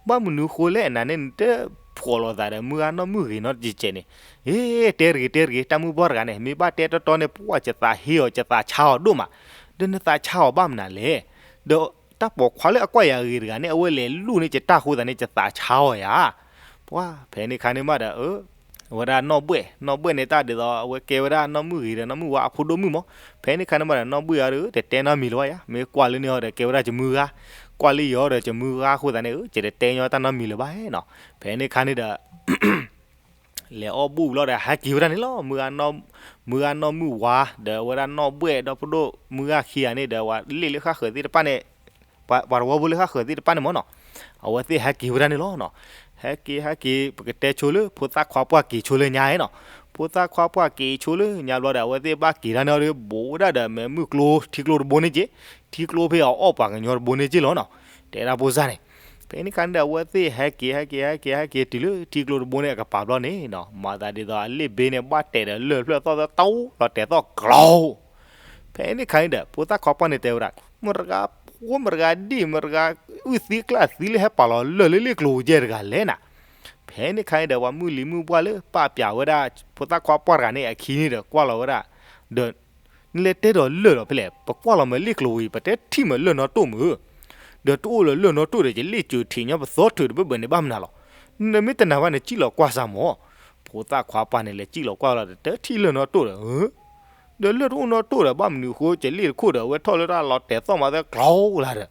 ဘၣ်မနုၤဃိလဲၣ် နၤန့ၣ်နတဖှီၣ်လိာ်သးဒီးမုၢ်ဂၤနီၢ်မုၢ်ဂ့ၤနီတစဲးစဲးန့ၣ်. အ့ တဲတဂ့ၤတဲတဂ့ၤ, တၢ်မုၢ်ပှၢ်တဂၤန့ၣ် မ့ၢ်ဘၣ်တဲတီတီန့ၣ် ပှၤယသးဟ့အီၤ ယသးဆါအီၤဒိၣ်မး, ဒီးနသးဆါအီၤဘၣ်မနုၤလဲၣ်. ဒီးတၢ်ပိာ်ခွါလၢအကွၢ်ယၤအဂ့ၤတဂၤန့ၣ် အဝဲလဲၤလူၢ်န့ၢ်ယတၢ်အဃိသတးန့ၣ် ယသးဆါအီၤယၤ. ပှၤဖဲန့ၣ်ခါန့ၣ်မးဒီး အဝဲဒၣ်နီၢ်ဘှဲၣ်, နီၢ်ဘှဲၣ်န့ၣ်တၢ်ဒ်သိး အဝဲကဲဝဲဒၣ်နီၢ်မုၢ်ဂ့ၤဒီးနီၢ်မုၢ်ဝါအဖိဒိၣ်မုၣ်မး. ဖဲန့ၣ်ခါန့ၣ်မးဒီး နီၢ်ဘှဲၣ်အီၤဒီး တတဲနီတမံၤလၢၤဘၣ်ယၤ, မ့ၢ်ကွၢ်လၢန့ၣ်အီၤဒီး ကဲဝဲဒၣ်ယမုၢ်ဂၤ, ကွၢ်လၢယီၤဒီးယမုၢ်ဂၤအဃိသတးန့ၣ် ယတတဲညီတၢ်နီတမံၤလၢၤဘၣ်နီၤ. ဖဲန့ၣ်ခါန့ၣ်ဒီး လဲၤအီၣ်ဘူၣ်ဘျီဒီး ဟဲက့ၤဝဲဒၣ်န့ၣ်လီၤ. မုၢ်ဂၤနီၢ်မုၢ်ဝါ ဒီးအဝဲဒၣ်နီၢ်ဘှဲၣ်ဒီဖိဒိၣ်မုၢ်ဂၤခံဂၤန့ၣ်ဒီး ပှၤလ့ၣ်လၢဃၣ်ဃၢၤသ့ၣ်တဖၣ်န့ၣ်, ပှၤတဝီဖိလၢဃၣ်ဃၢၤသ့ၣ်တဖၣ်န့ၣ်မးနီၤ, အဝဲသ့ၣ်ဟဲက့ၤဝဲဒၣ်န့ၣ်လီၤနီၤ. ဟဲက့ၤ ဟဲက့ၤ ပကတဲဆိလၢ ဖိသၣ်ခွါပှၢ်က့ၤဆိလၢညါနီၤ. ဖိသၣ်ခွါပှၢ်က့ၤဆိလၢညါဘျီဒီး အဝဲသ့ၣ်ဘၣ်က့ၤတၢ်န့ၣ်အီၤဒီး ဘူးဝဲဒၣ်ဒီးမဲးမုၢ်ကျိ ထံကျိတဘိန့ၣ်က့, ထံကျိဖဲအအီၣ်ပှၤကညီတဘိန့ၣ်က့လီၤနီၤ. တဲဒၣ်ဖိစၢ်န့ၣ်. ဖဲန့ၣ်ခါန့ၣ်ဒီး အဝဲသ့ၣ်ဟဲက့ၤ ဟဲက့ၤ ဟဲက့ၤ ဟဲက့ၤတုၤလၢထံကျိတဘိန့ၣ်အကပၤဘျီန့ၣ်နီၤ, မၤသးဒ်သိးအလ့ၣ်ဘ့န့ၣ် ဘၣ်တဲာ်ဒီးလၢၢ်ဖျၢၣ်သီၣ်သီၣ် တအိၣ်လီၤတဲာ်သီၣ်ကျီ ဖဲန့ၣ်ခါန့ၣ်ဒီး ဖိသၣ်ခွါပှၢ်န့ၣ်တဲဝဲဒၣ်, မတဂၤဖိ မတဂၤဒံၣ် မတဂၤအုၣ်သံကျၢ်သံလၢဟဲပာ်လီၤလၢၢ်လၢလ့ၣ်ကျိၤယဲၢ်တဂၤလဲၣ်နၤ. ဖဲန့ၣ်ခါန့ၣ်ဒီး ပှၤမုၢ်လံၤမုၢ်ပှၢ်လၢပာ်ပၠးဝဲဒၣ် ဖိသၣ်ခွါပှၢ်တဂၤန့ၣ်အခံန့ၣ်ဒီး ကွၢ်လီၤဝဲဒၣ်, ဒီး နလဲၤတဲဒီးလၢၢ်ဒီးဖဲလဲၣ်, ပကွၢ်လီၤမ့ၢ်လ့ၣ်ကျိၤဝံၤ ပတဲထံၣ်မ့ၢ်လၢၢ်နီၣ်တိၣ်မုၢ်, ဒီးတအိၣ်လၢလၢၢ်နီၣ်တိၣ်ဒီး ယလ့ၣ်စၢၤထံးညီပသီထုးတဘၢၣ်ဘၢၣ်န့ၣ်ဘၣ်မနုၤလီၤ. နမ့ၢ်တနာ်ဘၣ်န့ၣ် စံၣ်လီၤကွၢ်စၢ်မၢ်. ဖိသၣ်ခွါပှၢ်န့ၣ် လဲၤစံၣ်လီၤကွၢ်လီၤဒီး တထံၣ်လၢၢ်နီၣ်တိၣ်ဒီး ဒီးလၢၢ်တအိၣ်နီၣ်တိၣ်ဒီး ဘၣ်မနုၤအဃိ ကလ့ၣ်တခိၣ်ဒီး အဝဲထီၣ်လၢတၢ်လီၤတဲာ်သီၣ်မးသဲကျီလၢ်ဒီး,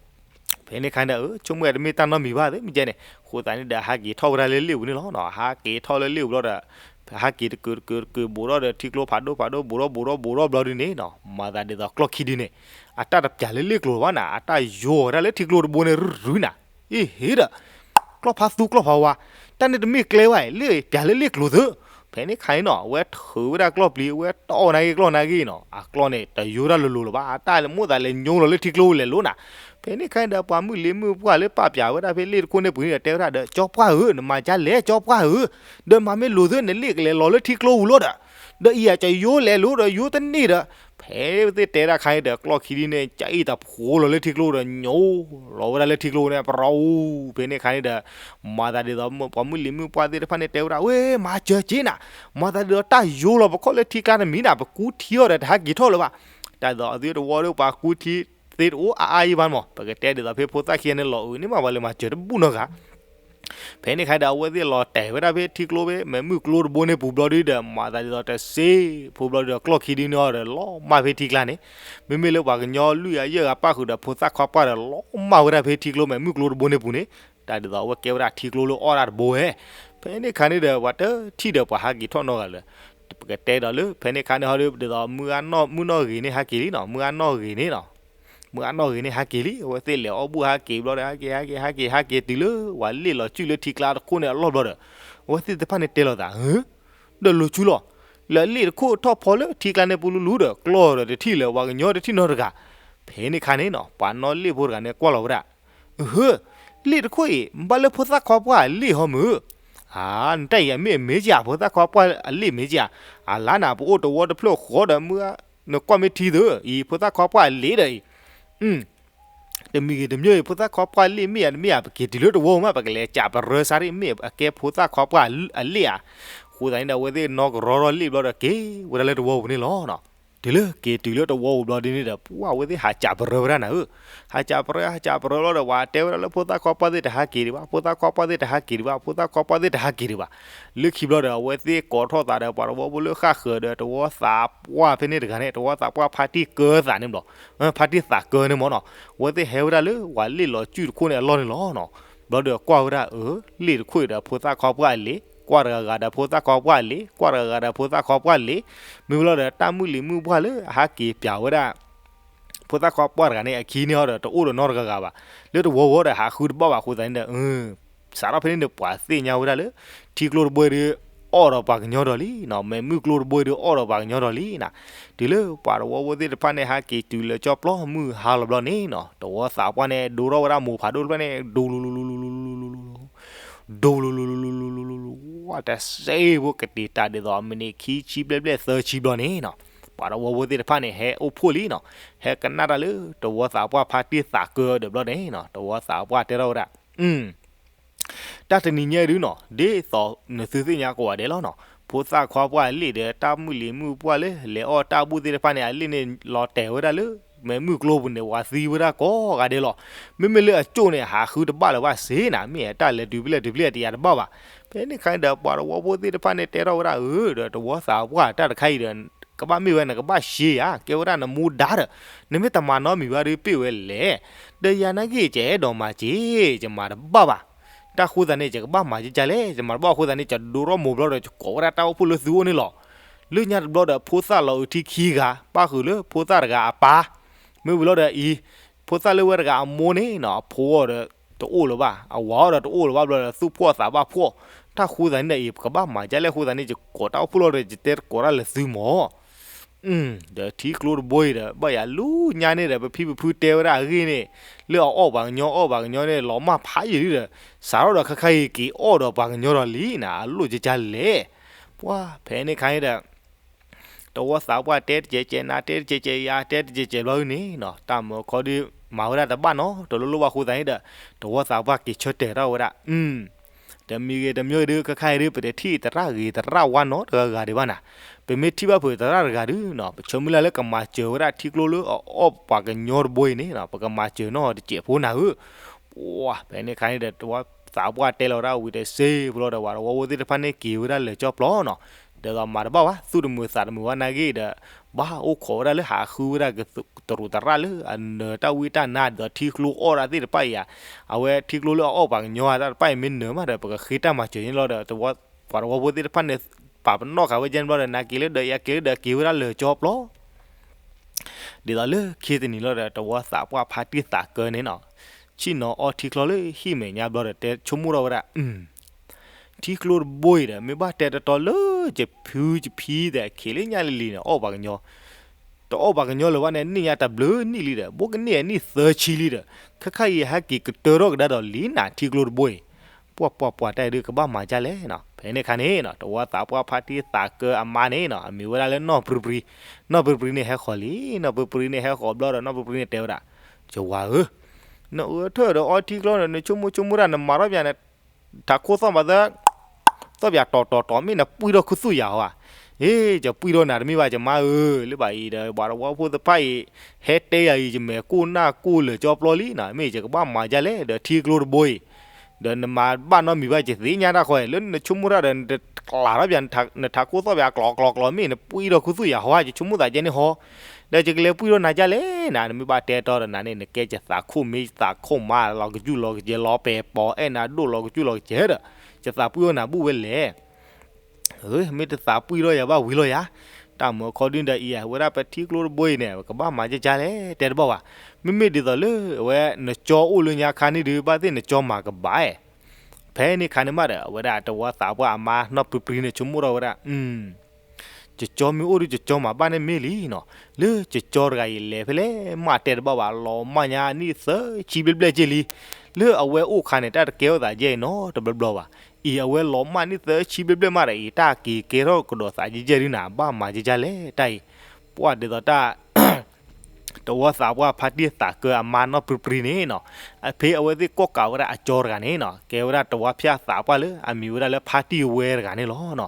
ဖဲန့ၣ်ခါန့ၣ်ဒီး ဆိကမိၣ်တမ့ၢ်တၢ်နီတမံၤဘၣ်သ့ၣ်မ့ၢ်ကဲန့ၣ် အဃိသတးန့ၣ်ဒီး ဟးက့ၤထီၣ်ဝဲဒၣ်လၢလ့ၣ်ပူၤန့ၣ်လီၤ. ဟးက့ၤထီၣ်လၢလ့ၣ်ပူၤဘျီဒီး ဟးက့ၤတကုာ်တကုာ်တကုာ် ဘူးထီၣ်ဒီးထံကျိဖးဒိၣ်ဖးဒိၣ် ဘူးထီၣ်ဘူးထီၣ်ဘူးထီၣ်ဘျီဒုန့ၣ်နီၤ, မၤသးဒ်သိးကျီၢ်ခံဒုန့ၣ် အတၢ်တပျးလၢလ့ၣ်ကျိၤဘၣ်နၤ, အတၢ်ယိာ်ဝဲဒၣ်လၢထံကျိတဘိန့ၣ် ရုရုနၤ, အ့ဟ့ဒီး ကျီၢ်ဖးသူကျီၢ်ဖးဝါ, တၢ်န့ၣ်တမ့ၢ်ကျဲဝဲ လၢပျးလၢလ့ၣ်ကျိၤသု. ဖဲန့ၣ်ခါန့ၣ်နီၤ အဝဲထုးဝဲဒၣ်ကျီၢ်ပျံၤ အဝဲတီၢ်နၤဂ့ၤကျီၢ်နၤဂ့ၤနီၤ, အကျီၢ်န့ၣ် တယိာ်တၢ်လိၤလိၤလၢၤဘၣ်, အတၢ်မိၣ်သးလဲၤညိလီၤလၢထံကျိလဲၤလိၤနၤ. ဖဲန့ၣ်ခါန့ၣ်ဒီး ပှၤမုၢ်လံၤမုၢ်ပှၢ်လၢပာ်ပၠးဝဲဒၣ်ဖဲလ့ၣ်တခိၣ်န့ၣ်ပူၤန့ၣ်ဒီး တဲဝဲဒၣ်ဒီး ကၠီပှၢ်ဧၢ, နမၤဒ်လဲၣ် ကၠီပှၢ်ဧၢ, ဒီးမၤမ့ၢ်လိၤသု နလ့ၣ်ကလဲၤလီၤလၢထံကျိပူၤလီၤဒီး, ဒီးအံၤအကယိလဲၤလိၤဒီးယိတန့ၢ်ဒီး, ဖဲသ့ၣ်တဲဒၣ်ခါန့ၣ်ဒီး ကျီၢ်ခံဒုန့ၣ် ကအံၣ်တၢ်ဖိလီၤလၢထံကျိဒီး ညိလီၤဝဲဒၣ်လၢထံကျိန့ၣ် ပရီ, ဖဲန့ၣ်ခါန့ၣ်ဒီး မၤသးဒ်သိး ပှၤမုၢ်လံၤမုၢ်ပှၢ်သ့ၣ်တဖၣ်န့ၣ်တဲဝဲဒၣ် ဝဲ မၤစၢၤက့နၤ, မၤသးဒ်သိးတၢ်ယိလီၤပခီၣ်လၢထံကျါတမံၤနၤ, ပကူထံအီၤဒီးတဟးက့ၤထီၣ်လၢၤဘၣ်. တၢ်ဒ်သိးအသုတဝီဒီး ပှၤကူထံသ့တအိၣ်အါအါအံၤဘၣ်မး, ပကတဲဒ်သိးဖဲဖိသၣ်ခံဂၤန့ၣ်လီၤအုးန့ၣ်မး ပှၤလဲၤမၤစၢၤတဘူၣ်နီတဂၤ ဖဲန့ၣ်ခါဒီး အဝဲသ့ၣ်လီၤတဲာ်ဝဲဒၣ်ဖဲထံကျိဖဲ မဲးမုၢ်ကျိတဘိန့ၣ်ပူၤဘျီဒုဒီး မၤသးဒ်သိးတစ့ ဖိဘျီဒုဒီး ကျီၢ်ခံဒုန့ၣ်အီၤဒီး လီၤမၢ်ဖဲထံကျါန့ၣ်, မ့မ့ၢ်လၢပှၤကညီလွံၢ်ဂၤယဲၢ်ဂၤပၣ်ဃုာ်ဒီး ဖိသၣ်ခွါပှၢ်ဒီး လီၤမၢ်ဝဲဒၣ်ဖဲထံကျိမဲးမုၢ်ကျိတဘိန့ၣ်ပူၤန့ၣ်, တၢ်ဒ်သိးအဝဲကဲဝဲဒၣ်ထံကျိလၢအီၣ်တၢ်တဘိဝဲ. ဖဲန့ၣ်ခါန့ၣ်ဒီး ပှၤတထံၣ်ဒီးပှၤဟးက့ၤထီၣ်နီတဂၤလၢၤ, ပကတဲဒီးလၢ ဖဲန့ၣ်ခါန့ၣ်ဟီဒီး ဒ်သိးမုၢ်ဂၤနီၢ်မုၢ်နီၢ်ဂ့ၤန့ၣ်ဟးက့ၤလံနီၤ, မုၢ်ဂၤနီၢ်ဂ့ၤန့ၣ်နီၤ မုၢ်ဂၤနီၢ်ဂ့ၤန့ၣ်ဟးက့ၤလံ, အဝဲသ့ၣ်လဲၤအီၣ်ဘူၣ်ဟးက့ၤဘျီဒီး ဟးက့ၤ ဟဲက့ၤ ဟဲက့ၤ ဟဲက့ၤတုၤလၢ ပှၤလ့ၣ်လီၤစုၣ်လၢထံကျါတခိၣ်န့ၣ်အလီၢ်ဘျီဒီး, အဝဲသ့ၣ်တဖၣ်န့ၣ်တဲလိာ်သး, ဒီးလိၤဆူလီၤ, လၢလ့ၣ်တခိၣ်ထီၣ်ဖီလၢထံကျါန့ၣ်ပူၤလူလူဒီး ကျီၢ်ဒီးတထံၣ်လၢၤ ပှၤကညီတထံၣ်နီတဂၤ. ဖဲန့ၣ်ခါန့ၣ်နီၤ ပှၤနီၣ်လ့ၣ်ဖိတဂၤန့ၣ်ကွၢ်လီၤဝဲဒၣ်, ဟၢ လ့ၣ်တခိၣ်အံၤ ဘၣ်လၢဖိသၣ်ခွါပှၢ်အလ့ၣ်ဟီမုၢ်, အၢ နတၢ်အံၤအမ့ၢ်အမ့ၢ်ကဧါ ဖိသၣ်ခွါပှၢ်အလ့ၣ်မ့ၢ်ကဧါ, အလါနၤ ပအိၣ်တဝီတဖျၢၣ်ဃီဒီးမုၢ်, နကွၢ်မ့ၢ်ထံသၢအံၤ ဖိသၣ်ခွါပှၢ်အလ့ၣ်ဒီးအံၤ, တမံၤဂ့ၤတမံၤဂ့ၤ ဖိသၣ်ခွါပှၢ်လ့ၣ်မ့ၢ်ဧါတမ့ၢ်ဧါ ပက့ၤတုၤလၢတဝီမး ပကလဲၤကးပရၢစးရ့ၣ် မ့ၢ်အကဲဖိသၣ်ခွါပှၢ်အလ့ၣ်ဧါ. အဃိသတးန့ၣ်ဒီး အဝဲသ့ၣ်နီၢ်ကရီထီၣ်လ့ၣ်ဘျီဒီး က့ၤဝဲဒၣ်လၢတဝီပူၤန့ၣ်လီၤ. တုၤလၢက့ၤတုၤလၢတဝီပူၤဘျီဒ်န့ၣ်ဒီး ပှၢ်အဝဲသ့ၣ်ဟးကးပရၢဝဲဒၣ်နၤဧၢ, ဟးကးပရၢ ဟးကးပရၢဘျီဒီး ပှၤတဲဝဲဒၣ်လၢဖိသၣ်ခွါပှၢ်သ့ၣ်တဟးက့ၤဒံးဘၣ်, ဖိသၣ်ခွါပှၢ်သ့ၣ်တဟးက့ၤဒံးဘၣ်, ဖိသၣ်ခွါပှၢ်သ့ၣ်တဟးက့ၤဒံးဘၣ်. လၢခံဘျီဒီး အဝဲသ့ၣ်ကိးထီၣ်သးဒီး ပှၤတဝီဖိလၢဃၣ်ဃၢၤဒီး တဝီသးပှၢ်ဖဲန့ၣ်တဂၤန့ၣ် တဝီသးပှၢ်ဖါတံၢ်ကၢသးန့ၣ်ဘျီ, ဖါတံၢ်သးကၢန့ၣ်မ့ၢ်နီၤ, အဝဲသ့ၣ်ဟဲဝဲဒၣ်လၢပှၤလ့ၣ်လီၤစုတခိၣ်န့ၣ်အလီၢ်န့ၣ်လီၤနီၤ. ဘျီဒီးကွၢ်ဝဲဒၣ် အၢ လ့ၣ်တခိၣ်အံၤဒီးဖိသၣ်ခွါပှၢ်အလ့ၣ်, ကွၢ်တဂၤဂၤဒီးဖိသၣ်ခွါပှၢ်အလ့ၣ်, ကွၢ်တဂၤဂၤဒီးဖိသၣ်ခွါပှၢ်အလ့ၣ်, မ့ၢ်ဘျီဒီးတၢ်မုၢ်လံၤမုၢ်ပှၢ်လၢအဟးက့ၤပၠးဝဲဒၣ် ဖိသၣ်ခွါပှၢ်တဂၤန့ၣ် အခံန့ၣ်ဟီဒီး တအိၣ်ဒီးနီတဂၤဂၤဘၣ်. လၢတဝီဝီဒီးဟးဃုတဘၣ်ဘၣ်အဃိသတးန့ၣ်ဒီး စးထီၣ်ဖဲန့ၣ်ဒီး ပှၤသ့ၣ်ညါဝဲဒၣ်လၢ ထံကျိတဘိအံၤဒီး အီၣ်ဒီးပှၤကညီဒီးလံနီၤ, မဲးမုၢ်ကျိတဘိအံၤဒီး အီၣ်ဒီးပှၤကညီဒီးလံနီၤ. တုၤလၢပှၤတဝီဖိသ့ၣ်တဖၣ်န့ၣ် ဟးက့ၤတုၤလၢကၠီပျီမုၢ်ဟါလီၤဘျီန့ၣ်နီၤ, တဝီသးပှၢ်န့ၣ် ဒိထီၣ်ဝဲဒၣ်မိၢ်ဖးဒိၣ်တဖျၢၣ်န့ၣ် ဒိလူလူလူလူလူလူလူလူ ဒိလူလူလူလူလူလူလူလူ ဝဲတစဲးဖိကတ့ၤတၢ်ဒ်သိး မံးနံးခံဆံဘျဲၣ်ဘျဲၣ်သၢဆံဘျီန့ၣ်နီၤ, ပှၤတဝီဖိသ့ၣ်တဖၣ်န့ၣ် ဟဲအိၣ်ဖှိၣ်လံနီၤ, ဟဲကနၣ်တၢ်လၢတဝီသးပှၢ်ဖါတံၢ်သးကၢဒီးဘျီန့ၣ်နီၤ, တဝီသးပှၢ်တဲထီၣ်ဝဲဒၣ် တၢ်တနံၤညါဒုနီၤ ဒ်သိးနသုသ့ၣ်ညါကိးဂၤဒဲးလီၤနီၤ, ဖိသၣ်ခွါပှၢ်အလ့ၣ်ဒီးတၢ်မုၢ်လံၤမုၢ်ပှၢ်လၢ လဲၤအီၣ်တၢ်ဘူၣ်သ့ၣ်တဖၣ်န့ၣ် အလ့ၣ်န့ၣ်လီၤတဲာ်ဝဲဒၣ်လၢ မဲးမုၢ်ကျိပူၤန့ၣ် ပှၤသံဝဲဒၣ်ကိးဂၤဒဲးလီၤ. မ့မ့ၢ်လၢအကၠိၣ်န့ၣ် ဟးဃုတဘၣ်လၢၤဘၣ်စ့ၢ်နီၤ, မ့ၢ်တၢ်လဲၤတုၤဖဲလဲၣ်တုၤဖဲလဲၣ်တယၤတဘၣ်ဘၣ်. ဖဲန့ၣ်ခါန့ၣ်ဒီး ပှၤတဝီဖိသ့ၣ်တဖၣ်န့ၣ်တဲထီၣ်ဝဲဒၣ် အၢ ဒီးတဝီသးပှၢ်တၢ်တခါအံၤဒီး ကဘၣ်မ့ၢ်ဝဲနကဘၣ်ရှဲယၤ ကဲဝဲဒၣ်နမူဒါဒီး နမ့ၢ်တမၤနီတမံၤဘၣ်ဒီးပ့ၢ်ဝဲလဲၣ်, ဒီးယၤနာ်က့ ကအဲၣ်ဒိးမၤစ့ၢ် ယမၤတဘၣ်ဘၣ်. တၢ်ဃိသတးန့ၣ် ယကဘၣ်မၤကကလဲၣ်, ယမၤတဘၣ်အဃိသတးန့ၣ် ယဒိထီၣ်မိၢ်ဘျီဒီး ယကိးဝဲဒၣ်တၢ်အိၣ်ဖှိၣ်လၢသုအိၣ်န့ၣ်လီၤ. လၢညါတဘျီဒီး ဖိသၣ်လီၤအုးထံခံဂၤ ပၣ်ဃုာ်လၢဖိသၣ်တဂၤအပၢ်, မ့ၢ်ဝံၤလီၤဒီးအံၤ ဖိသၣ်လၢဝဲတဂၤအမိၢ်န့ၣ်နီၤ အဖိအီၤဒီးတအိၣ်လၢၤဘၣ်, အဝၤအီၤဒီးတအိၣ်လၢၤဘၣ်ဘျီဒီး သူၣ်ဖှီၣ်သးဘၣ်ဖှီၣ်. တၢ်ဃိသတးန့ၣ်ဒီးအံၤ ပကဘၣ်မၤကလဲၣ်အဃိသတးန့ၣ် ယကိးတၢ်အိၣ်ဖှိၣ်လီၤဒီး ယတဲကိးတၢ်လၢသုမၢ် ဒီးထံကျိတဘိအံၤဒီး ဘၣ်ယၤလူညါန့ၣ်ဒီး ပဖံပဖုတဲဝဲဒၣ်အဂ့ၢ်န့ၣ်, လၢအအီၣ်ပှၤကညီအီၣ်ပှၤကညီန့ၣ် လီၤမၢ်ဖးယံာ်လံဒီး စးထီၣ်ဒီးခါခါအံၤက့ၤအီၣ်ဒီးပှၤကညီဒီးလံနီၤ အလိၣ်ကကလဲၣ်. ပှၤဖဲန့ၣ်ခါန့ၣ်ဒီး တဝီသးပှၢ်တဲတကဲးကဲး နါတဲတကဲးကဲးယၤတဲတကဲးကဲးဘျီဒ်န့ၣ်နီၤ တၢ်မၢခီဒုးမၤဝဲဒၣ်တဘၣ်နီတလိၣ်လိၣ်ဘၣ်အဃိသတးန့ၣ်ဒီး တဝီသးပှၢ်က့ၤဆၢတဲာ်ထီၣ်ဝဲဒၣ် တမံၤဂ့ၤတမံၤဂ့ၤဒုး ခါခါအံၤဒုး ပတထံၣ်သရၣ်ဂ့ၤသရၣ်ဝါနီတဂၤဂၤဒံးဘၣ်နၤ, ပမ့ၢ်ထံၣ်ဘၣ်ဖုးသရၣ်တဂၤဒုးနီၤ ပဆၢမုၢ်လၢ်လၢကမၤစၢၤဝဲဒၣ်ထံကျိလၢအအီၣ်ပှၤကညီတဘိအံၤန့ၣ်နီၤ ပကမၤစၢၤနီၢ်တစဲးဖိနၤဧၢ. ပှၤဖဲန့ၣ်ခါန့ၣ်ဒီး တဝီသးပှၢ်တဲလီၤဝဲဒၣ်ဝံၤတစ့ၢ်ဖိလီၤဒီး ပှၤတဝီဖိသ့ၣ်တဖၣ်န့ၣ်က့ၤဝဲဒၣ်လၢာ်ကၠီပျီနီၤ, ဒီးမၤတဘၣ်ဘၣ် သူၣ်တမုာ်သးတမုာ်ဘၣ်နာ်က့ဒီး ဘၣ်အိၣ်ခိးဝဲဒၣ်လၢဟးဃုဝဲဒၣ် တရူးသရၣ်လၢအနၢၤတၢ်ဝံတၢ်နါဒ်သိးထံကျိအီၣ်ဒၣ်သ့ၣ်တဖၣ်အံၤဧါ, အဝဲထံကျိလၢအအီၣ်ပှၤကညီတၢ်တဖၣ်အံၤမ့ၢ်နၢၤမးဒီး ပကဃ့တၢ်မၤစၢၤန့ၣ်လီၤဒီး ပှၤတဝီဖိသ့ၣ်တဖၣ်န့ၣ် ပာ်ပနီၣ်ဃာ်ဝဲကဲန့ၣ်ဘျီဒီး နၤက့ၤလၢဒီးယၤက့ၤလၢဒီးက့ၤဝဲဒၣ်လၢာ်ကၠီပျီ ဒ်သိးလၢခံတနံၤလီၤဒီး တဝီသးပှၢ်ဖါတံၢ်သးကၢန့ၣ်နီၤ, ဆ့ၣ်နီၤအီထံကျိလၢဟံၣ်မဲာ်ညါဘျီဒီး တဲဆိကမိၣ်ထီၣ်ဝဲဒၣ် ထံကျိတဘိအံၤဒီး မ့ၢ်ဘၣ်တဲတတီလၢယဖုယဖံဒီး ခံးလၢညါလံၤလံၤန့ၣ် အီၣ်ပှၤကညီ, တအီၣ်ပှၤကညီလၢၤဘၣ်န့ၣ် န့ၢ်ညါတဘျုးနံၣ်လံဒီး ဘိကန့ၢ်အနံၣ်သၢဆံလံဒီး ခါခါအံၤဟဲက့ၤကတၢထီၣ်ကဒါဒီးလံနၤထံကျိတဘိအံၤ, ပှၢ်ပှၢ်ပှၢ်တၢ်အံၤဒုးကဘၣ်မၤဒ်လဲၣ်နီၤ, ဖဲန့ၣ်ခါန့ၣ်နီၤ တဝီသးပှၢ်ဖါတံၢ်သးကၢအမါန့ၣ်နီၤ အမံၤဝဲဒၣ်လၢနီၢ်ပြံပြံ, နီၢ်ပြံပြံန့ၣ်ဟဲဃီၤလံ, နီၢ်ပြံပြံန့ၣ်ဟဲဃီၤဘျီဒီး နီၢ်ပြံပြံန့ၣ်တဲဝဲဒၣ်, ယဝၤဧၢ, နအၢထၢၣ်ဒီးအီထံကျိန့ၣ် နဆိကမိၣ်ဆိကမိၣ်တၢ် နမၤထီၣ်ပၠးန့ၣ် ထးခိၣ်သီၣ်မးသၢ သီၣ်ပၠးတီၤတီၤတီၤ မ့ၢ်နပှံၢ်ထီၣ်ခူသူၣ်ယၤဟီဧါ, ဟ့ၣ် ယပှံၢ်ထီၣ်နၤတမ့ၢ်ဘၣ် ယမါဧၢ, လၢဘၣ်အံၤဒီး ပှၤတဝီဖိသ့ၣ်တဖၣ်အံၤ ဟဲတဲယၤအံၤ ယမဲာ်ကိၢ်နၢ်ကိၢ်လၢာ်ကၠီပျီလံနီၤ, မ့ၢ်ယကဘၣ်မၤဒ်လဲၣ် ဒီးထံကျိတဘိအံၤ, ဒီးနမၤဘၣ်နီတမံၤဘၣ် ယသ့ၣ်ညါတၢ်ဃီ လၢနဆိကမိၣ်တၢ်ဒီး နတကျးထီၣ်ပၠး နထးခိၣ်သီၣ်ပၠးကျီကျီကျီ မ့ၢ်နပှံၢ်ထီၣ်ခူသူၣ်ယၤဟီဧါ ယဆိကမိၣ်သးကဲန့ၣ်ဟီ ဒီးယကလဲၤပှံၢ်ထီၣ်နၤဒ်လဲၣ်နၤ, နမ့ၢ်ဘၣ်တဲတီဒီးနၤန့ၣ် နကဲယသးခိၣ်မ့ၢ်သးခိၣ်မး လီၤကစူၣ်လီၤကစဲး လီၤပဲာ်ပိာ်အဲၣ်နၤဒိၣ်လီၤကစူၣ်လီၤကစဲးဒီး ယသးပှံၢ်ထီၣ်နၤဘူၣ်ဝဲလဲၣ် မ့ၢ်တသးပှံၢ်ထီၣ်ယၤဘၣ်ဝံၤလီၤယၤ, တၢ်မၢခီဒုဒီးအံၤ ဝဲဒၣ်ပထံကျိတဘိအံၤန့ၣ် ပကဘၣ်မၤကကလဲၣ် တဲတဘၣ်ဘၣ်, မ့မ့ၢ်ဒ်သိးလၢ အဝဲနကၠီအိၣ်လၢညါခါန့ၣ်ဒုး ဘၣ်သ့ၣ်နကၠီမၤကဘၣ်အဲၣ် ဖဲန့ၣ်ခါန့ၣ်မးဒီး အဝဲဒၣ်တဝီသးပှၢ်အမါနီၢ်ပြံပြံန့ၣ် ဆိကမိၣ်ထီၣ်ဝဲဒၣ်, ကၠီမ့ၢ်အိၣ်ဒီး ကၠီမၤဘၣ်န့ၣ်မ့ၢ်လံနီၤ. လၢကၠီတဂၤအံၤလဲၤဖဲလဲၣ် မ့ၢ်တဲတဘၣ်ဘၣ် လီၤမၢ်ညါနံၣ်သၢဆံဘျဲၣ်ဘျဲၣ်က့လံ. လၢအဝဲအိၣ်ခါန့ၣ် တၢ်တကဲထီၣ်သးယဲအံၤနီတဘျီဘျီဘၣ်. အံၤအဝဲလီၤမၢ်နံၣ်သၢဆံဘျဲၣ်ဘျဲၣ်မးဒီးအံၤ တၢ်က့ၤကဲထီၣ်ကဒီးသးယဲယဲဒုးနၤ ဘၣ်မၤယဲယဲလဲၣ်တၢ်အံၤ. ပှၢ်ဒ်သိးတၢ် တဝီသးပှၢ်ဖါတံၢ်သးကၢအမါနီၢ်ပြံပြံန့ၣ်နီၤ, အဖဲအဝဲသ့ၣ်ကိးကးဝဲဒၣ်အကၠီတဂၤန့ၣ်နီၤ, ကဲဝဲဒၣ်တဝီဖၠၣ်သးပှၢ်လၢအမံၤဝဲဒၣ်လၢဖါတံၢ်ဝဲတဂၤန့ၣ်လီၤနီၤ.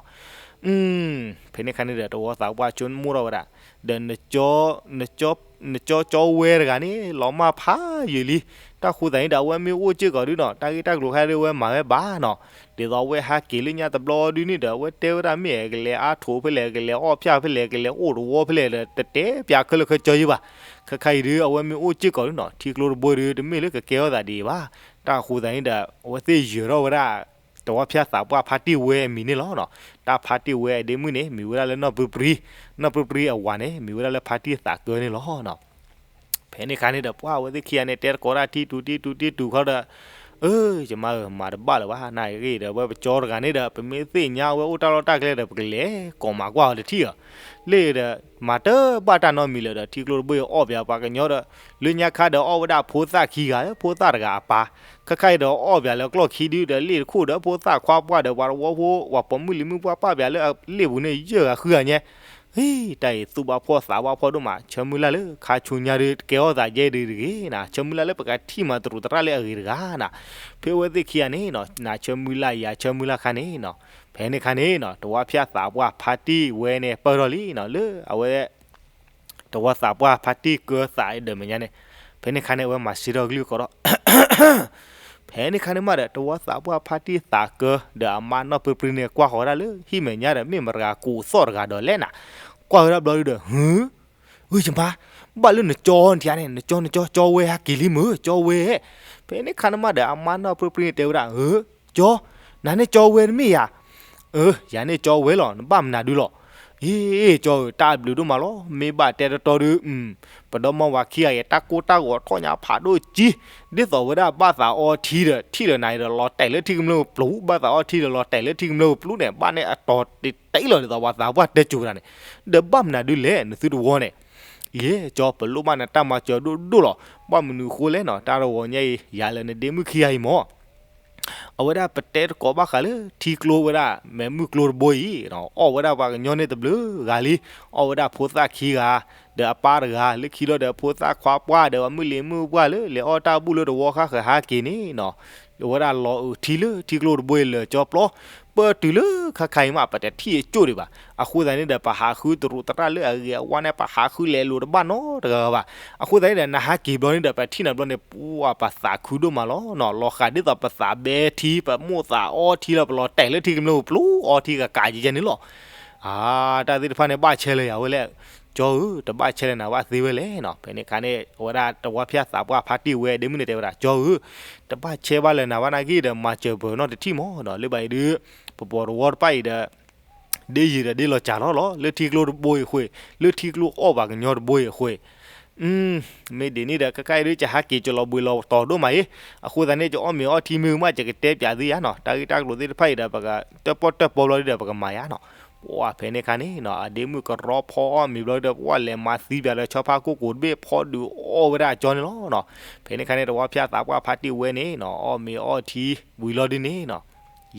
ဖဲန့ၣ်ခါန့ၣ်ဒီး တဝီသးပှၢ်ဆိကမိၣ်ထီၣ်ဝဲဒၣ်, ဒီး နကၠီကၠီဝဲတဂၤန့ၣ် လီၤမၢ်ဖးယံာ်လံ. တၢ်ဃိသတးန့ၣ်ဒီး အဝဲမ့ၢ်အိၣ်စ့ၢ်ကီးဒုးနီၤ တၢ်ဂ့ၢ်တၢ်ကျိၤခါဒုးဝဲမၤဝဲဘၣ်နီၤ. ဒ်သိးအဝဲဟးက့ၤလၢညါတဘျီဒုးန့ၣ်ဒီး အဝဲတဲဝဲဒၣ်မ့ၢ်ကလဲၤအါထိးဖဲလဲၣ် ကလဲၤအီၣ်ဖၠၣ်ဖဲလဲၣ် ကလဲၤအိၣ်တဝီဖဲလဲၣ်ဒီး တတဲပၠးခဲလၢာ်ခဲဆ့ဘၣ်. ခဲခါအံၤဒုး အဝဲမ့ၢ်အိၣ်စ့ၢ်ကီးဒုးနီၤ ထံကျိတဘိဒုး တမ့ၢ်လၢကကဲထီၣ်သးဒံးဘၣ်. တၢ်ဃိသတးန့ၣ်ဒီး အဝဲသ့ၣ်ယၢၤထီၣ်ဝဲဒၣ် တဝီဖၠၣ်သးပှၢ်ဖါတံၢ်ဝဲအမံၤန့ၣ်လီၤနီၤ. တၢ်ဖါတံၢ်ဝဲအဒ့မုၣ်န့ၣ် မံၤဝဲဒၣ်လၢနီၢ်ပြံပြံ, နီၢ်ပြံပြံအဝၤန့ၣ် မံၤဝဲဒၣ်လၢဖါတံၢ်သးကၢန့ၣ်လီၤနီၤ. ဖဲန့ၣ်ခါန့ၣ်ဒီး ပှၢ်အဝဲသ့ၣ်ခံဂၤန့ၣ် တဲတကိးတၢ်ထံတူၤထံတူၤထံတူၤခီဒီး, အၢ ယမါဧၢ မၤတဘၣ်လၢၤဘၣ် နဂ့ၢ်ဒီး ဝဲပကၠီတဂၤန့ၣ်ဒီး ပမ့ၢ်သ့ၣ်ညါဝဲအိၣ်တၢ်လီၢ်တၢ်ကျဲဒီး ပကလဲၤကိးမၤကွၢ်အီၤတထံၣ်ဧါ. လၢဒီး မၤတဘၣ်တၢ်နီတမံၤလၢၤဒီး ထံကျိတဘိအံၤအီၣ်ပၠးပှၤကညီဒီး လၢညါခါဒီးအီၣ်ဝဲဒၣ်ဖိသၣ်ခံဂၤ ဖိသၣ်တဂၤအပၢ်, ခဲခါအံၤဒီးအီၣ်ပၠးလၢကျီၢ်ခံဒုဒီး လ့ၣ်တခိၣ်ဒီးဖိသၣ်ခွါပှၢ်ဒီးပှၤတဝီဖိ ပှၤပိာ်မုၣ်လံၤမုၣ်ပှၢ်ပၢ်ပၠးလၢအလ့ၣ်ပူၤန့ၣ် ယဲၢ်ဂၤဃုဂၤညါ. ဟ့ၣ် တၢ်အံၤသူၣ်ဘၣ်ဖှီၣ်သးဘၣ်ဖှီၣ်ဒိၣ်မး ဆၢမုၢ်လၢ်လၢခါဆူညါဒုး တကဲထီၣ်သးယဲဒုးတဂ့ၤနၤ ဆၢမုၢ်လၢ်လၢပကထံၣ်မၤတရူးသရၣ်လၢအဂ့ၤတဂၤနၤ. ဖဲအဝဲသ့ၣ်ခံဂၤန့ၣ်နီၤ နၤဆၢမုၢ်လၢ်ယၤဆၢမုၢ်လၢ်ခါန့ၣ်နီၤ, ဖဲန့ၣ်ခါန့ၣ်နီၤ တဝီဖၠၣ်သးပှၢ်ဖါတံၢ်ဝဲန့ၣ် ပၢၢ်ထီၣ်လံနီၤ လၢအဝဲ တဝီသးပှၢ်ဖါတံၢ်ကၢသးဒီးမဲာ်ညါန့ၣ်, ဖဲန့ၣ်ခါန့ၣ် အဝဲမၤစ့ထီၣ်ကလုၢ်ကီးဒီး ဖဲန့ၣ်ခါန့ၣ်မးဒီး တဝီသးပှၢ်ဖါတံၢ်သးကၢ ဒီးအမါနီၢ်ပြံပြံန့ၣ် ကွၢ်ဃီၤဝဲဒၣ်လၢဟံၣ်မဲာ်ညါဒီး မ့ၢ်မတၤတဂၤကိးသီၣ်တဂၤဒီးလဲၣ်နၤ, ကွၢ်ဝဲဒၣ်ဘျီဒုဒီး ဟု, အၢ ယမါ, ဘၣ်လၢနကၠီနထံၣ်န့ၣ် နကၠီ နကၠီ ကၠီဝဲဟဲက့ၤလံမုၢ် ကၠီဝဲ. ဖဲန့ၣ်ခါန့ၣ်မးဒီး အမါနီၢ်ပြံပြံန့ၣ်တဲဝဲဒၣ် အၢ ကၠီ, နၤန့ၣ်ကၠီဝဲတမ့ၢ်ဧါ. အၢ ယၤန့ၣ်ကၠီဝဲလီၤ နဘၣ်မနုၤဒုလီၤ. အ့ ကၠီဧၢ တၢ်ဘျုးဒိၣ်မးလီၤ မ့ၢ်ဘၣ်တဲတတီဒု ပဒီမါဝၤခံဂၤအံၤ တၢ်ကိၢ်တၢ်ဂီၤထီၣ်ညါဖးဒိၣ်ကံ, ဒ်သိးဝဲဒၣ်ဘၣ်သးအီထံဒီး ထံၣ်လၢနၤဒီးလီၤတဲာ်လၢထံကမျၢၢ်ပျူၤ ဘၣ်သးအီထံဒီးလီၤတဲာ်လၢထံကမျၢၢ်ပျူၤန့ၣ် ဘၣ်န့ၣ်အတီၤတတဲလီၤ ဒ်သိးပှၤသးပှၢ်တဲစိၤဝဲဒၣ်န့ၣ်, ဒီးဘၣ်မနုၤဒုလဲၣ် နသုတဝီန့ၣ်. ယဲ ကၠီ ပလိၣ်ဘၣ်နတၢ်မၤစၢၤဒိၣ်ဒိၣ်လီၤ. ဘၣ်မနုၤဃိလဲၣ်နီၤ တၢ်တဝီညါအံၤ ယၤလၢနဒ့မုၣ်ခံဂၤအံၤမၢ် အဝဲဒၣ်ပတဲတကိးဘၣ်ဃးလၢထံကျိဝဲဒၣ် မဲာ်မုၢ်ကျိတဘိအံၤ, အီၣ်ဝဲဒၣ်ပှၤကညီန့ၣ်တဘျုးဂၤလံ, အီၣ်ဝဲဒၣ်ဖိသၣ်ခံဂၤ, ဒီးအပၢ်တဂၤ, လၢခံလီၤဒီးဖိသၣ်ခွါပှၢ်ဒီးပှၤမုၣ်လံၤမုၣ်ပှၢ်လၢ လဲၤအီၣ်တၢ်ဘူၣ်လၢတဝီဃၣ်ဃၢၤဟးက့ၤန့ၣ်နီၤ, အဝဲဒၣ်လီၤအုးထံလၢထံကျိတဘိအံၤလၢာ်ကၠီပျီ, ပၢၢ်တုၤလၢခါခါအံၤမး ပတထံၣ်အကၠိၣ်ဒံးဘၣ်. အဃိသတးန့ၣ်ဒီး ပဟးဃုတရူးသရၣ်လၢအဂ့ၤအဝါန့ၣ် ပဟးဃုလဲၤလိာ်တဘၣ်နီတဂၤဘၣ်. အဃိသတးန့ၣ်ဒီး နဟးက့ၤဘျီန့ၣ်ဒီး ပထံၣ်နၤဘျီန့ၣ် ပှၢ်ပသးခုဒိၣ်မးလီၤနီၤ. လီၤဃာ်ဒ်သိးပသးဘဲထံ ပမိၣ်သးအီထံလီၤ ပလီၤတဲာ်လၢထံကမျၢၢ်ပျူၤအီထံကကးယဲယဲန့ၣ်လီၤ. အါ တၢ်သ့ၣ်တဖၣ်န့ၣ် ဘၣ်ဆဲးလၢယၤဝဲလဲၣ်, ကၠီဧၢ, တဘၣ်ဆဲးလၢနၤဘၣ်သ့ဝဲလဲၣ်နီၤ. ဖဲန့ၣ်ခါန့ၣ် အဝဲဒၣ်တဝီဖၠၣ်သးပှၢ်ဖါတံၢ်ဝဲဒ့မုၣ်န့ၣ်တဲဝဲဒၣ် ကၠီဧၢ, တဘၣ်ဆဲးဘၣ်လၢနၤဘၣ်နာ်က့ဒီး မၤစၢၤပၢၤနီတထံၣ်မၢ်နီၤ. လၢဘၣ်အံၤဒုး ပပှၤတဝီတဖၣ်အံၤဒီး ဒ်ယံာ်ဒီးဒ်လီၤစှၤထီၣ်လီၤ လၢထံကျိတဘိအံၤအဃိ, လၢထံကျိအီၣ်ပှၤကညီတဘိအံၤအဃိ, မ့ၢ်ဒ်န့ၣ်ဒီး ခဲခါအံၤဒုး ယဟးက့ၤကလီၤဘှံးလီၤတီၤဒိၣ်မးအံၤ, အဃိသတးန့ၣ် ယအီၣ်မ့ၤအီထံမ့ၢ်မး ယကတဲပၠးသုယၤနီၤ. တၢ်ဂ့ၢ်တၢ်ကျိၤသ့ၣ်တဖၣ်အံၤဒီး ပကတၢၣ်ပီၣ်တၢၣ်ပီဘျီဒုဒီး ပကမၤယၤနီၤ. ပှၢ်ဖဲန့ၣ်ခါန့ၣ်နီၤ အဒ့မုၣ်ကရီဖီအီၣ်မ့ၤဘျီဒီး ပှၢ်လဲၤမၤသံပၠးလၢဆီဖါကိၢ်ကိၤတဘ့ၣ် ဖီဒုးအီၣ်ဝဲဒၣ်အကၠီန့ၣ်လီၤနီၤ. ဖဲန့ၣ်ခါန့ၣ် တဝီဖၠၣ်သးပှၢ်ဖါတံၢ်ဝဲန့ၣ်နီၤ အီၣ်မ့ၤအီထံဝံၤလီၤဒုန့ၣ်နီၤ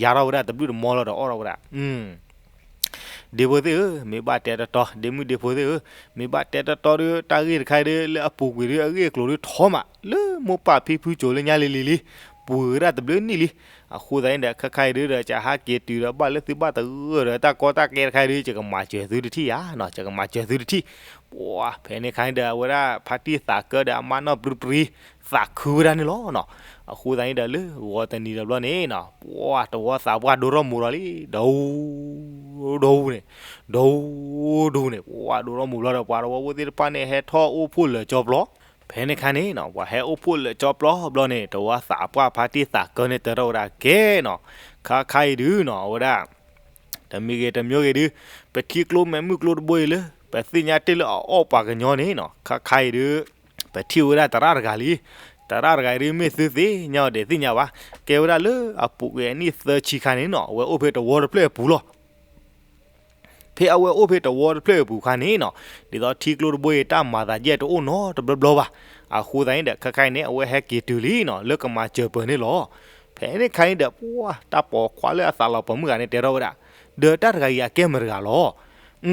ယါထီၣ်ဝဲဒၣ်တဘျုးတမီလီၤဒီးအီၣ်ထီၣ်ဝဲဒၣ် ဒ့ဖိသ့ၣ်ဧၢ, မ့ၢ်ဘၣ်တဲတတီ ဒ့မုၣ်ဒ့ဖိသ့ၣ်ဧၢ, မ့ၢ်ဘၣ်တဲတတီဒီး တၢ်ဂ့ၢ်တခါအံၤဒီး လၢအပူၤကွံာ်ဒီး အဂ့ၢ်အကျိၤဒီးထီမး လၢမိၢ်ပၢ်ဖံဖုစိၤလၢညါလံလံလံ, ပှ့ၤဝဲဒၣ်တဘျုးနံၣ်လံ. အဃိသတးန့ၣ်ဒီး ခဲခါအံၤဒုးဒီး ယဟးက့ၤတုၤဒီး ဘၣ်လၢသုဘၣ်သဂၢၢ်ဒီး တၢ်ကီတၢ်ခဲတခါအံၤဒုး ယကမၤစၢၤသုတထံၣ်ဧါနီၤ, ယကမၤစၢၤသုတထံၣ်. ပှၢ်ဖဲန့ၣ်ခါန့ၣ်ဒီး အဝဲဒၣ်ဖါတံၢ်သးကၢဒီး အမါနီၢ်ပြံပြံ သးခုဝဲဒၣ်န့ၣ်လီၤနီၤ. အဃိသတးန့ၣ်ဒီး လၢဂီၤတနံၤဒီးဘျီန့ၣ်နီၤ ပှၢ်တဝီသးပှၢ်ဒိထီၣ်မူၤဒီးလံ ဒိ ဒိန့ၣ် ဒိ ဒိန့ၣ် ပှၢ်ဒိထီၣ်မူၤဘျီဒီး ပှၤတဝီဖိသ့ၣ်တဖၣ်န့ၣ် ဟဲထီၣ်အိၣ်ဖှိၣ်လၢာ်ကၠီပျီ. ဖဲန့ၣ်ခါန့ၣ်နီၤ ပှၤဟဲအိၣ်ဖှိၣ်လၢာ်ကၠီပျီဘျီန့ၣ် တဝီသးပှၢ်ဖါတံၢ်သးကၢန့ၣ် တဲထီၣ်ဝဲဒၣ်ကဲနီၤ, ခါခါအံၤဒုးနီၤ အဝဲဒၣ် တမံၤဂ့ၤတမံၤဂ့ၤဒုး ပထံကျိမဲာ်မုၢ်ကျိတဘိအံၤလၢ ပသ့ၣ်ညါတ့ၢ်လၢအအီၣ်ပှၤကညီန့ၣ်နီၤ ခါခါအံၤဒုး ပထံၣ်ဝဲဒၣ်သရၣ်တဂၤလံ. သရၣ်တဂၤအံၤဒုး မ့ၢ်သုသ့ၣ်ညါအီၤဒဲးသ့ၣ်ညါဘၣ်, ကဲဝဲဒၣ်လၢအပူၤကွံာ်အနံၣ်သၢဆံခါန့ၣ်နီၤ အဝဲအိၣ်ဖဲတဝီတဖျၢၣ်အပူၤလီၤ. ဖဲအဝဲအိၣ်ဖဲတဝီတဖျၢၣ်အပူၤအခါန့ၣ်နီၤ, ဒ်သိးထံကျိတဘိအံၤ တၢ်မၤသးယဲၢ်တအိၣ်နီတဘျီဘျီဘၣ်. အဃိသတးန့ၣ်ဒီး ခဲခါအံၤန့ၣ် အဝဲဟဲက့ၤတုၤလံနီၤ လၢကမၤစၢၤပၢၤန့ၣ်လီၤ. ဖဲန့ၣ်ခါအံၤဒီး ပှၢ် တၢ်ပိာ်ခွါလၢအသးလီၤပိာ်မုၣ်ဂၤန့ၣ် တဲထီၣ်ဝဲဒၣ်, ဒီးတၢ်တဂၤအံၤ အကဲမတၤတဂၤလီၤ. အၢ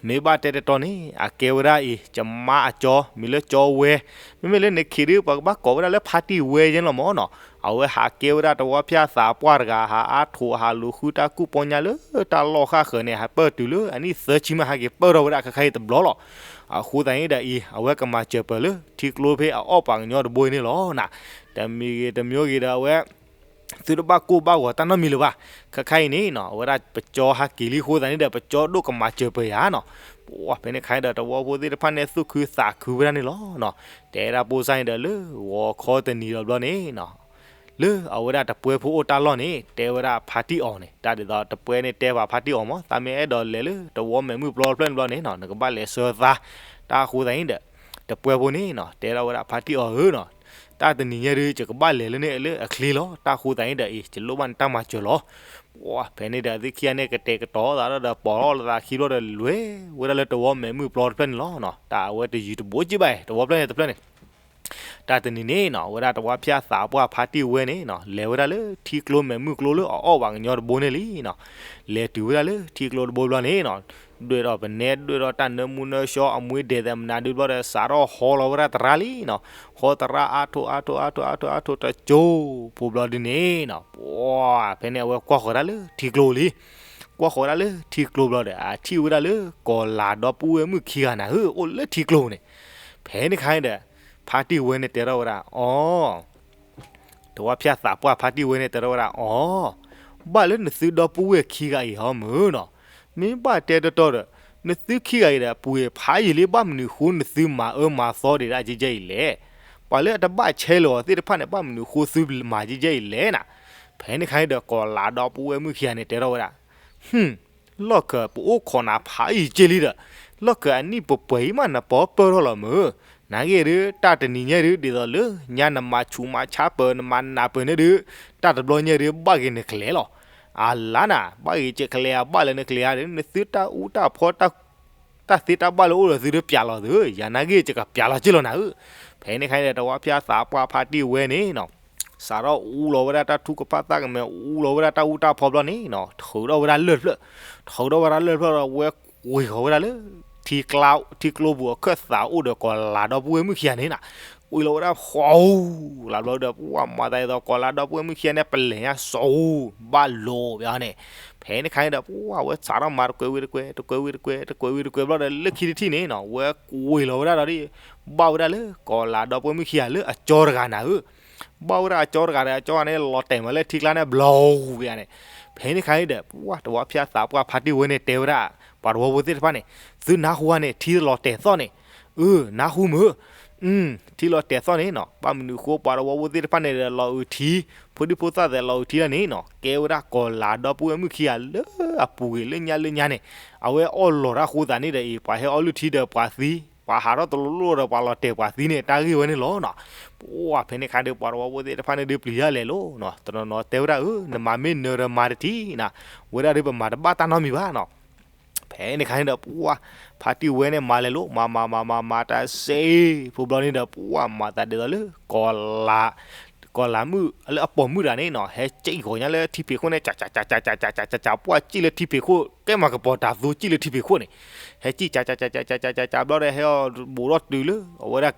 မ့ၢ်ဘၣ်တဲတတီန့ၣ် အကဲဝဲဒၣ်အံၤ ကမါအကၠီ မံၤလၢကၠီဝဲ, မ့မ့ၢ်လၢနခ့ဒုး ပှၤကဘၣ်ကိးဝဲဒၣ်လၢဖါတံၢ်ဝဲယဲၢ်လီၤမၢ်နီၤ. အဝဲဟးကဲဝဲဒၣ်တဝီဖၠၣ်သးပှၢ်တဂၤ ဟးအါထိး ဟးလူၤဃုတၢ်ကူၣ်ပီညါလၢတၢ်လီၢ်ဃၣ်ဃၢၤန့ၣ် ဟးပၢၢ်တုၤလၢအနံၣ်သၢဆံမး ဟဲက့ၤပၢၢ်ထီၣ်ဝဲဒၣ်ခဲခါအံၤတဘျီလီၤ. အဃိသတးန့ၣ်ဒီးအံၤ အဝဲကမၤစၢၤပၢၤလၢထံကျိဖဲအအီၣ်ပှၤကညီတဘိအံၤန့ၣ်လီၤ. တမံၤဂ့ၤတမံၤဂ့ၤဒီးအဝဲ သုတဘၣ်ကိၢ်ဘၣ်ဂီၤတၢ်နီတမံၤလၢၤဘၣ်. ခဲခါအံၤန့ၣ်နီၤ အဝဲဒၣ်ပကၠီဟးက့ၤလံအဃိသတးန့ၣ်ဒီး ပကၠီဒိၣ်ကမၤစၢၤပၢၤယၤနီၤ. ပှၢ် ဖဲန့ၣ်ခါအံၤဒီး တဝီဖိသ့ၣ်တဖၣ်န့ၣ် သူၣ်ခုသးခုဝဲဒၣ်န့ၣ်လီၤ. တဲဒၣ်ပိၢ်စၢ်န့ၣ်ဒီး လၢဂီၤခီတနံၤဒီးဘျီန့ၣ်နီၤ လၢအဝဲဒၣ်တပှဲဖိအိၣ်တၢ်လီၢ်န့ၣ် တဲဝဲဒၣ်ဖါတံၢ်အီၤန့ၣ် တၢ်ဒ်သိးတပှဲန့ၣ်တဲဘၣ်ဖါတံၢ်အီၤမၢ် သးမ့ၢ်အဲၣ်ဒိးလဲၤလၢတဝီမဲာ်မုၢ်ပျီတဖျၢၣ်န့ၣ်ဘျီန့ၣ်နီၤ နကဘၣ်လဲၤဆှၢသး. တၢ်အဃိသတးန့ၣ်ဒီး တပှဲဖိန့ၣ်နီၤ တဲထီၣ်ဝဲဒၣ်ဖါတံၢ်အီၤဧၢနီၤ, တၢ်တနံၤညါဒုး ယကဘၣ်လဲၤလၢန့ၣ်လၢအချ့လီၤ. တၢ်အဃိသတးန့ၣ်ဒီးအံၤ ယလိၣ်ဘၣ်နတၢ်မၤစၢၤလီၤ. ပှၢ် ဖဲန့ၣ်ဒီး အဝဲသ့ၣ်ခံဂၤန့ၣ် ကတဲာ်ကတီၤသးဒီး ပိာ်ထီၣ်လိာ်သးခံဘျီဒီး လဲၤဝဲဒၣ်လၢတဝီမဲာ်မုၢ်ပျီတဖျၢၣ်န့ၣ်လီၤ. တၢ်အဝဲတယုၢ်တဘိက့ဘၣ် တဝီဖျၢၣ်န့ၣ်တဖျၢၣ်န့ၣ် တၢ်တနံၤန့ၣ်နီၤ အဝဲဒၣ်တဝီဖၠၣ်သးပှၢ်ဖါတံၢ်ဝဲန့ၣ်နီၤ လဲၤဝဲဒၣ်လၢထံကျိမဲာ်မုၢ်ကျိလၢအအီၣ်ပှၤကညီတဘိန့ၣ်လံနီၤ. လဲၤတုၤဝဲဒၣ်လၢထံကျိတဘိဘျီန့ၣ်နီၤ ဒွဲၣ်ထီၣ်ပနဲ ဒွဲၣ်ထီၣ်တၢ်နၢမူနၢဆှီ အမွ့ဒဲးသဲးမနုၤဒုးဘျီဒီး စးထီၣ်ဟီလီၤဝဲဒၣ်သရၣ်လံနီၤ. ဟီသရၣ်အါထိးအါထိးအါထိးအါထိးအါထိးတကၠိ ဖိဘျီဒုန့ၣ်နီၤ ပှၢ် ဖဲန့ၣ်အဝဲကွၢ်ဃီၤဒၣ်လၢထံကျိလံ. ကွၢ်ဃီၤဒၣ်လၢထံကျိဘျီဒီး အထံၣ်ဝဲဒၣ်လၢကီၤလၤဒီပုၢ်ဝဲၢ်မုၣ်ခံဂၤနၤဧၢ အိၣ်လၢထံကျိန့ၣ်. ဖဲန့ၣ်ခါန့ၣ်ဒီး ဖါတံၢ်ဝဲန့ၣ်တဲထီၣ်ဝဲဒၣ် အီ တဝီဖၠၣ်သးပှၢ်ဖါတံၢ်ဝဲန့ၣ်တဲထီၣ်ဝဲဒၣ် အီ ဘၣ်လၢနသုဒီပုၢ်ဝဲၢ်ခံဂၤအံၤဟီမုၢ်နီၤ, မ့ၢ်ဘၣ်တဲတတီဒီး နသုခံဂၤအံၤဒီး ပှ့ၤဖးယံာ်လံ ဘၣ်မနုၤဃိနသုမၤအၢမၤသီဒံးဒၣ်ကဲကဲအံၤလဲၣ်. ပှၤလၢအတဘၣ်ဆဲးလီၤအီၤသ့ၣ်တဖၣ်န့ၣ် ဘၣ်မနုၤဃိသုမၤကဲကဲအံၤလဲၣ်နၤ. ဖဲန့ၣ်ခါန့ၣ်ဒီး ကီၤလၤဒီပုၢ်ဝဲၢ်မုၣ်ခံဂၤန့ၣ်တဲထီၣ်ဝဲဒၣ် ဟူ လီၢ်ခၢၣ်ပအိၣ်ခိးနၤဖးယံာ်ကဲလံဒီး လီၢ်ခၢၣ်အနံၣ်ပှဲၤပှဲၤအံၤမး နပီပၢၢ်ထီၣ်လီၤမုၢ်. နာ်က့ဒုး တၢ်တနံၤညါဒုး ဒ်သိးလၢညါနမၤဆူးမၤဆါပၢၤ နမၤနးပၢၤန့ၣ်ဒုး တၢ်တဘျီညါဒုး ဘၣ်ဂ့ၤနကလဲၤလီၤ. အလါနၤ ဘၣ်ဂ့ၤကလဲၤဧါ ဘၣ်လၢနကလဲၤဧါဒီး နသုတၢ်အူတၢ်ဖီ တၢ်သ့တၢ်ဘၣ်လၢအိၣ်ဒီးသုဒုးပျးလီၤသုဧၢ, ယၤနာ်က့ယကပျးလီၤက့လီၤနၤဧၢ. ဖဲန့ၣ်ခါန့ၣ်ဒီး တဝီဖၠၣ်သးပှၢ်ဖါတံၢ်ဝဲန့ၣ်နီၤ စးထီၣ်အူလီၤဝဲဒၣ်တၢ်ထူကဖၣ်သၣ်ကမဲာ် အူလီၤဝဲဒၣ်တၢ်အူတၢ်ဖီဘျီန့ၣ်နီၤ ထုးထီၣ်ဝဲဒၣ်လၢၢ်တဖျၢၣ်, ထုးထီၣ်ဝဲဒၣ်လၢၢ်တဖျၢၣ်ဒီး ဝဲကွံာ်ဃီၤဝဲဒၣ်လၢ ထံကျိပူၤ အခၢၣ်သးအိၣ်ဒီးကီၤလၤဒီပုၢ်ဝဲၢ်မုၣ်ခံဂၤန့ၣ်နီၤ ကွံာ်လီၤဝဲဒၣ်ဃီၤအူလီၤဘျီဒီး ပှၢ်မၤသးဒ်သိး ကီၤလၤဒီပုၢ်ဝဲၢ်မုၣ်ခံဂၤန့ၣ် ပလဲၤညါစိၤဘၣ်လိာ်ဘၣ်န့ၣ်. ဖဲန့ၣ်ခါန့ၣ်ဒီး ပှၢ်ဝဲစးထီၣ်မၤတကွဲးဝံၤတကွဲး တကွဲးဝံၤတကွဲး တကွဲးဝံၤတကွဲးဘျီဒီး လၢခံတထံၣ်န့ၣ်နီၤ ဝဲကွံာ်လီၤဝဲဒၣ်ဒီး ဘၣ်ဝဲဒၣ်လၢကီၤလၤဒီပုၢ်ဝဲၢ်မုၣ်ခံဂၤလၢအကၠီတဂၤနၤဧၢ. ဘၣ်ဝဲဒၣ်အကၠီတဂၤဒီး အကၠီန့ၣ် လီၤတဲာ်မးလၢထံကျါန့ၣ် ဘျီဝဲန့ၣ်. ဖဲန့ၣ်ခါန့ၣ်ဒီး ပှၢ်တဝီဖၠၣ်သးပှၢ်ဖါတံၢ်ဝဲန့ၣ်တဲဝဲဒၣ် ပှၤတဝီဖိသ့ၣ်တဖၣ်န့ၣ် သုနၢ်ဟူဧါန့ၣ် ထံလီၤတဲာ်သီၣ်န့ၣ်. အၢ နၢ်ဟူမုၢ်. ထံလီၤတဲာ်သီၣ်န့ၣ်နီၤ ဘၣ်မနုၤဃိပှၤတဝီဖိသ့ၣ်တဖၣ်န့ၣ်ဒီး လီၤအုးထံ, ဖိဒံဖိသၣ်သဲးလီၤအုးထံလၢန့ၣ်နီၤ ကဲဝဲဒၣ်ကီၤလၤဒီပုၢ်ဝဲၢ်မုၣ်ခံဂၤလၢအပူၤကွံာ်လၢညါလၢညါန့ၣ် အဝဲအီၣ်လီၤတၢ်ဃိသးန့ၣ်ဒီးအံၤ ပှၤဟဲအီလုၢ်ထံဒီးပှၤသံ, ပှၤဟးထီၣ်တလိၣ်လိၣ်ဒီးပှၤလီၤတဲာ်ပှၤသံန့ၣ် တၢ်ဂ့ၢ်ဝဲန့ၣ်လီၤနီၤ. ပှၢ်ဖဲန့ၣ်ခါဒီး ပှၤတဝီဖိသ့ၣ်တဖၣ်န့ၣ်ဒုးပျံၤတၢ်လဲၤလီၤနီၤ တနီၤနီၤတဲဝဲဒၣ် အၢ နမၤမ့ၢ်နၢၤဒီးမၤတထံၣ်နၤ, ဝဲဒၣ်ဒုးပမၤတဘၣ်တၢ်နီတမံၤဘၣ်နီၤ. ဖဲန့ၣ်ခါန့ၣ်ဒီး ပှၢ်ဖါတံၢ်ဝဲန့ၣ်မၤလဲၤလီၤ မၤမၤမၤမၤမၤတၢ်စ့ ဖိဘျီန့ၣ်ဒီး ပှၢ်မၤသးဒ်သိးလၢ ကီၤလၤမုၣ်လၢအပိာ်မုၣ်တဂၤန့ၣ်နီၤ ဟဲစံၣ်ဃီၤညါလၢထံဖံးခိၣ်န့ၣ် ကၠးကၠးကၠးကၠးကၠးကၠးကၠး ပှၢ်စံၣ်လၢထံဖံးခိၣ် ကဲမၤကပီၤတၤသူစံၣ်လၢထံဖံးခိၣ်န့ၣ် ဟဲစံၣ်ကၠးကၠးကၠးကၠးကၠးကၠးဘျီဒီး ဟဲအီၤဘူးထီၣ်တုၤလၢ အဝဲဒၣ်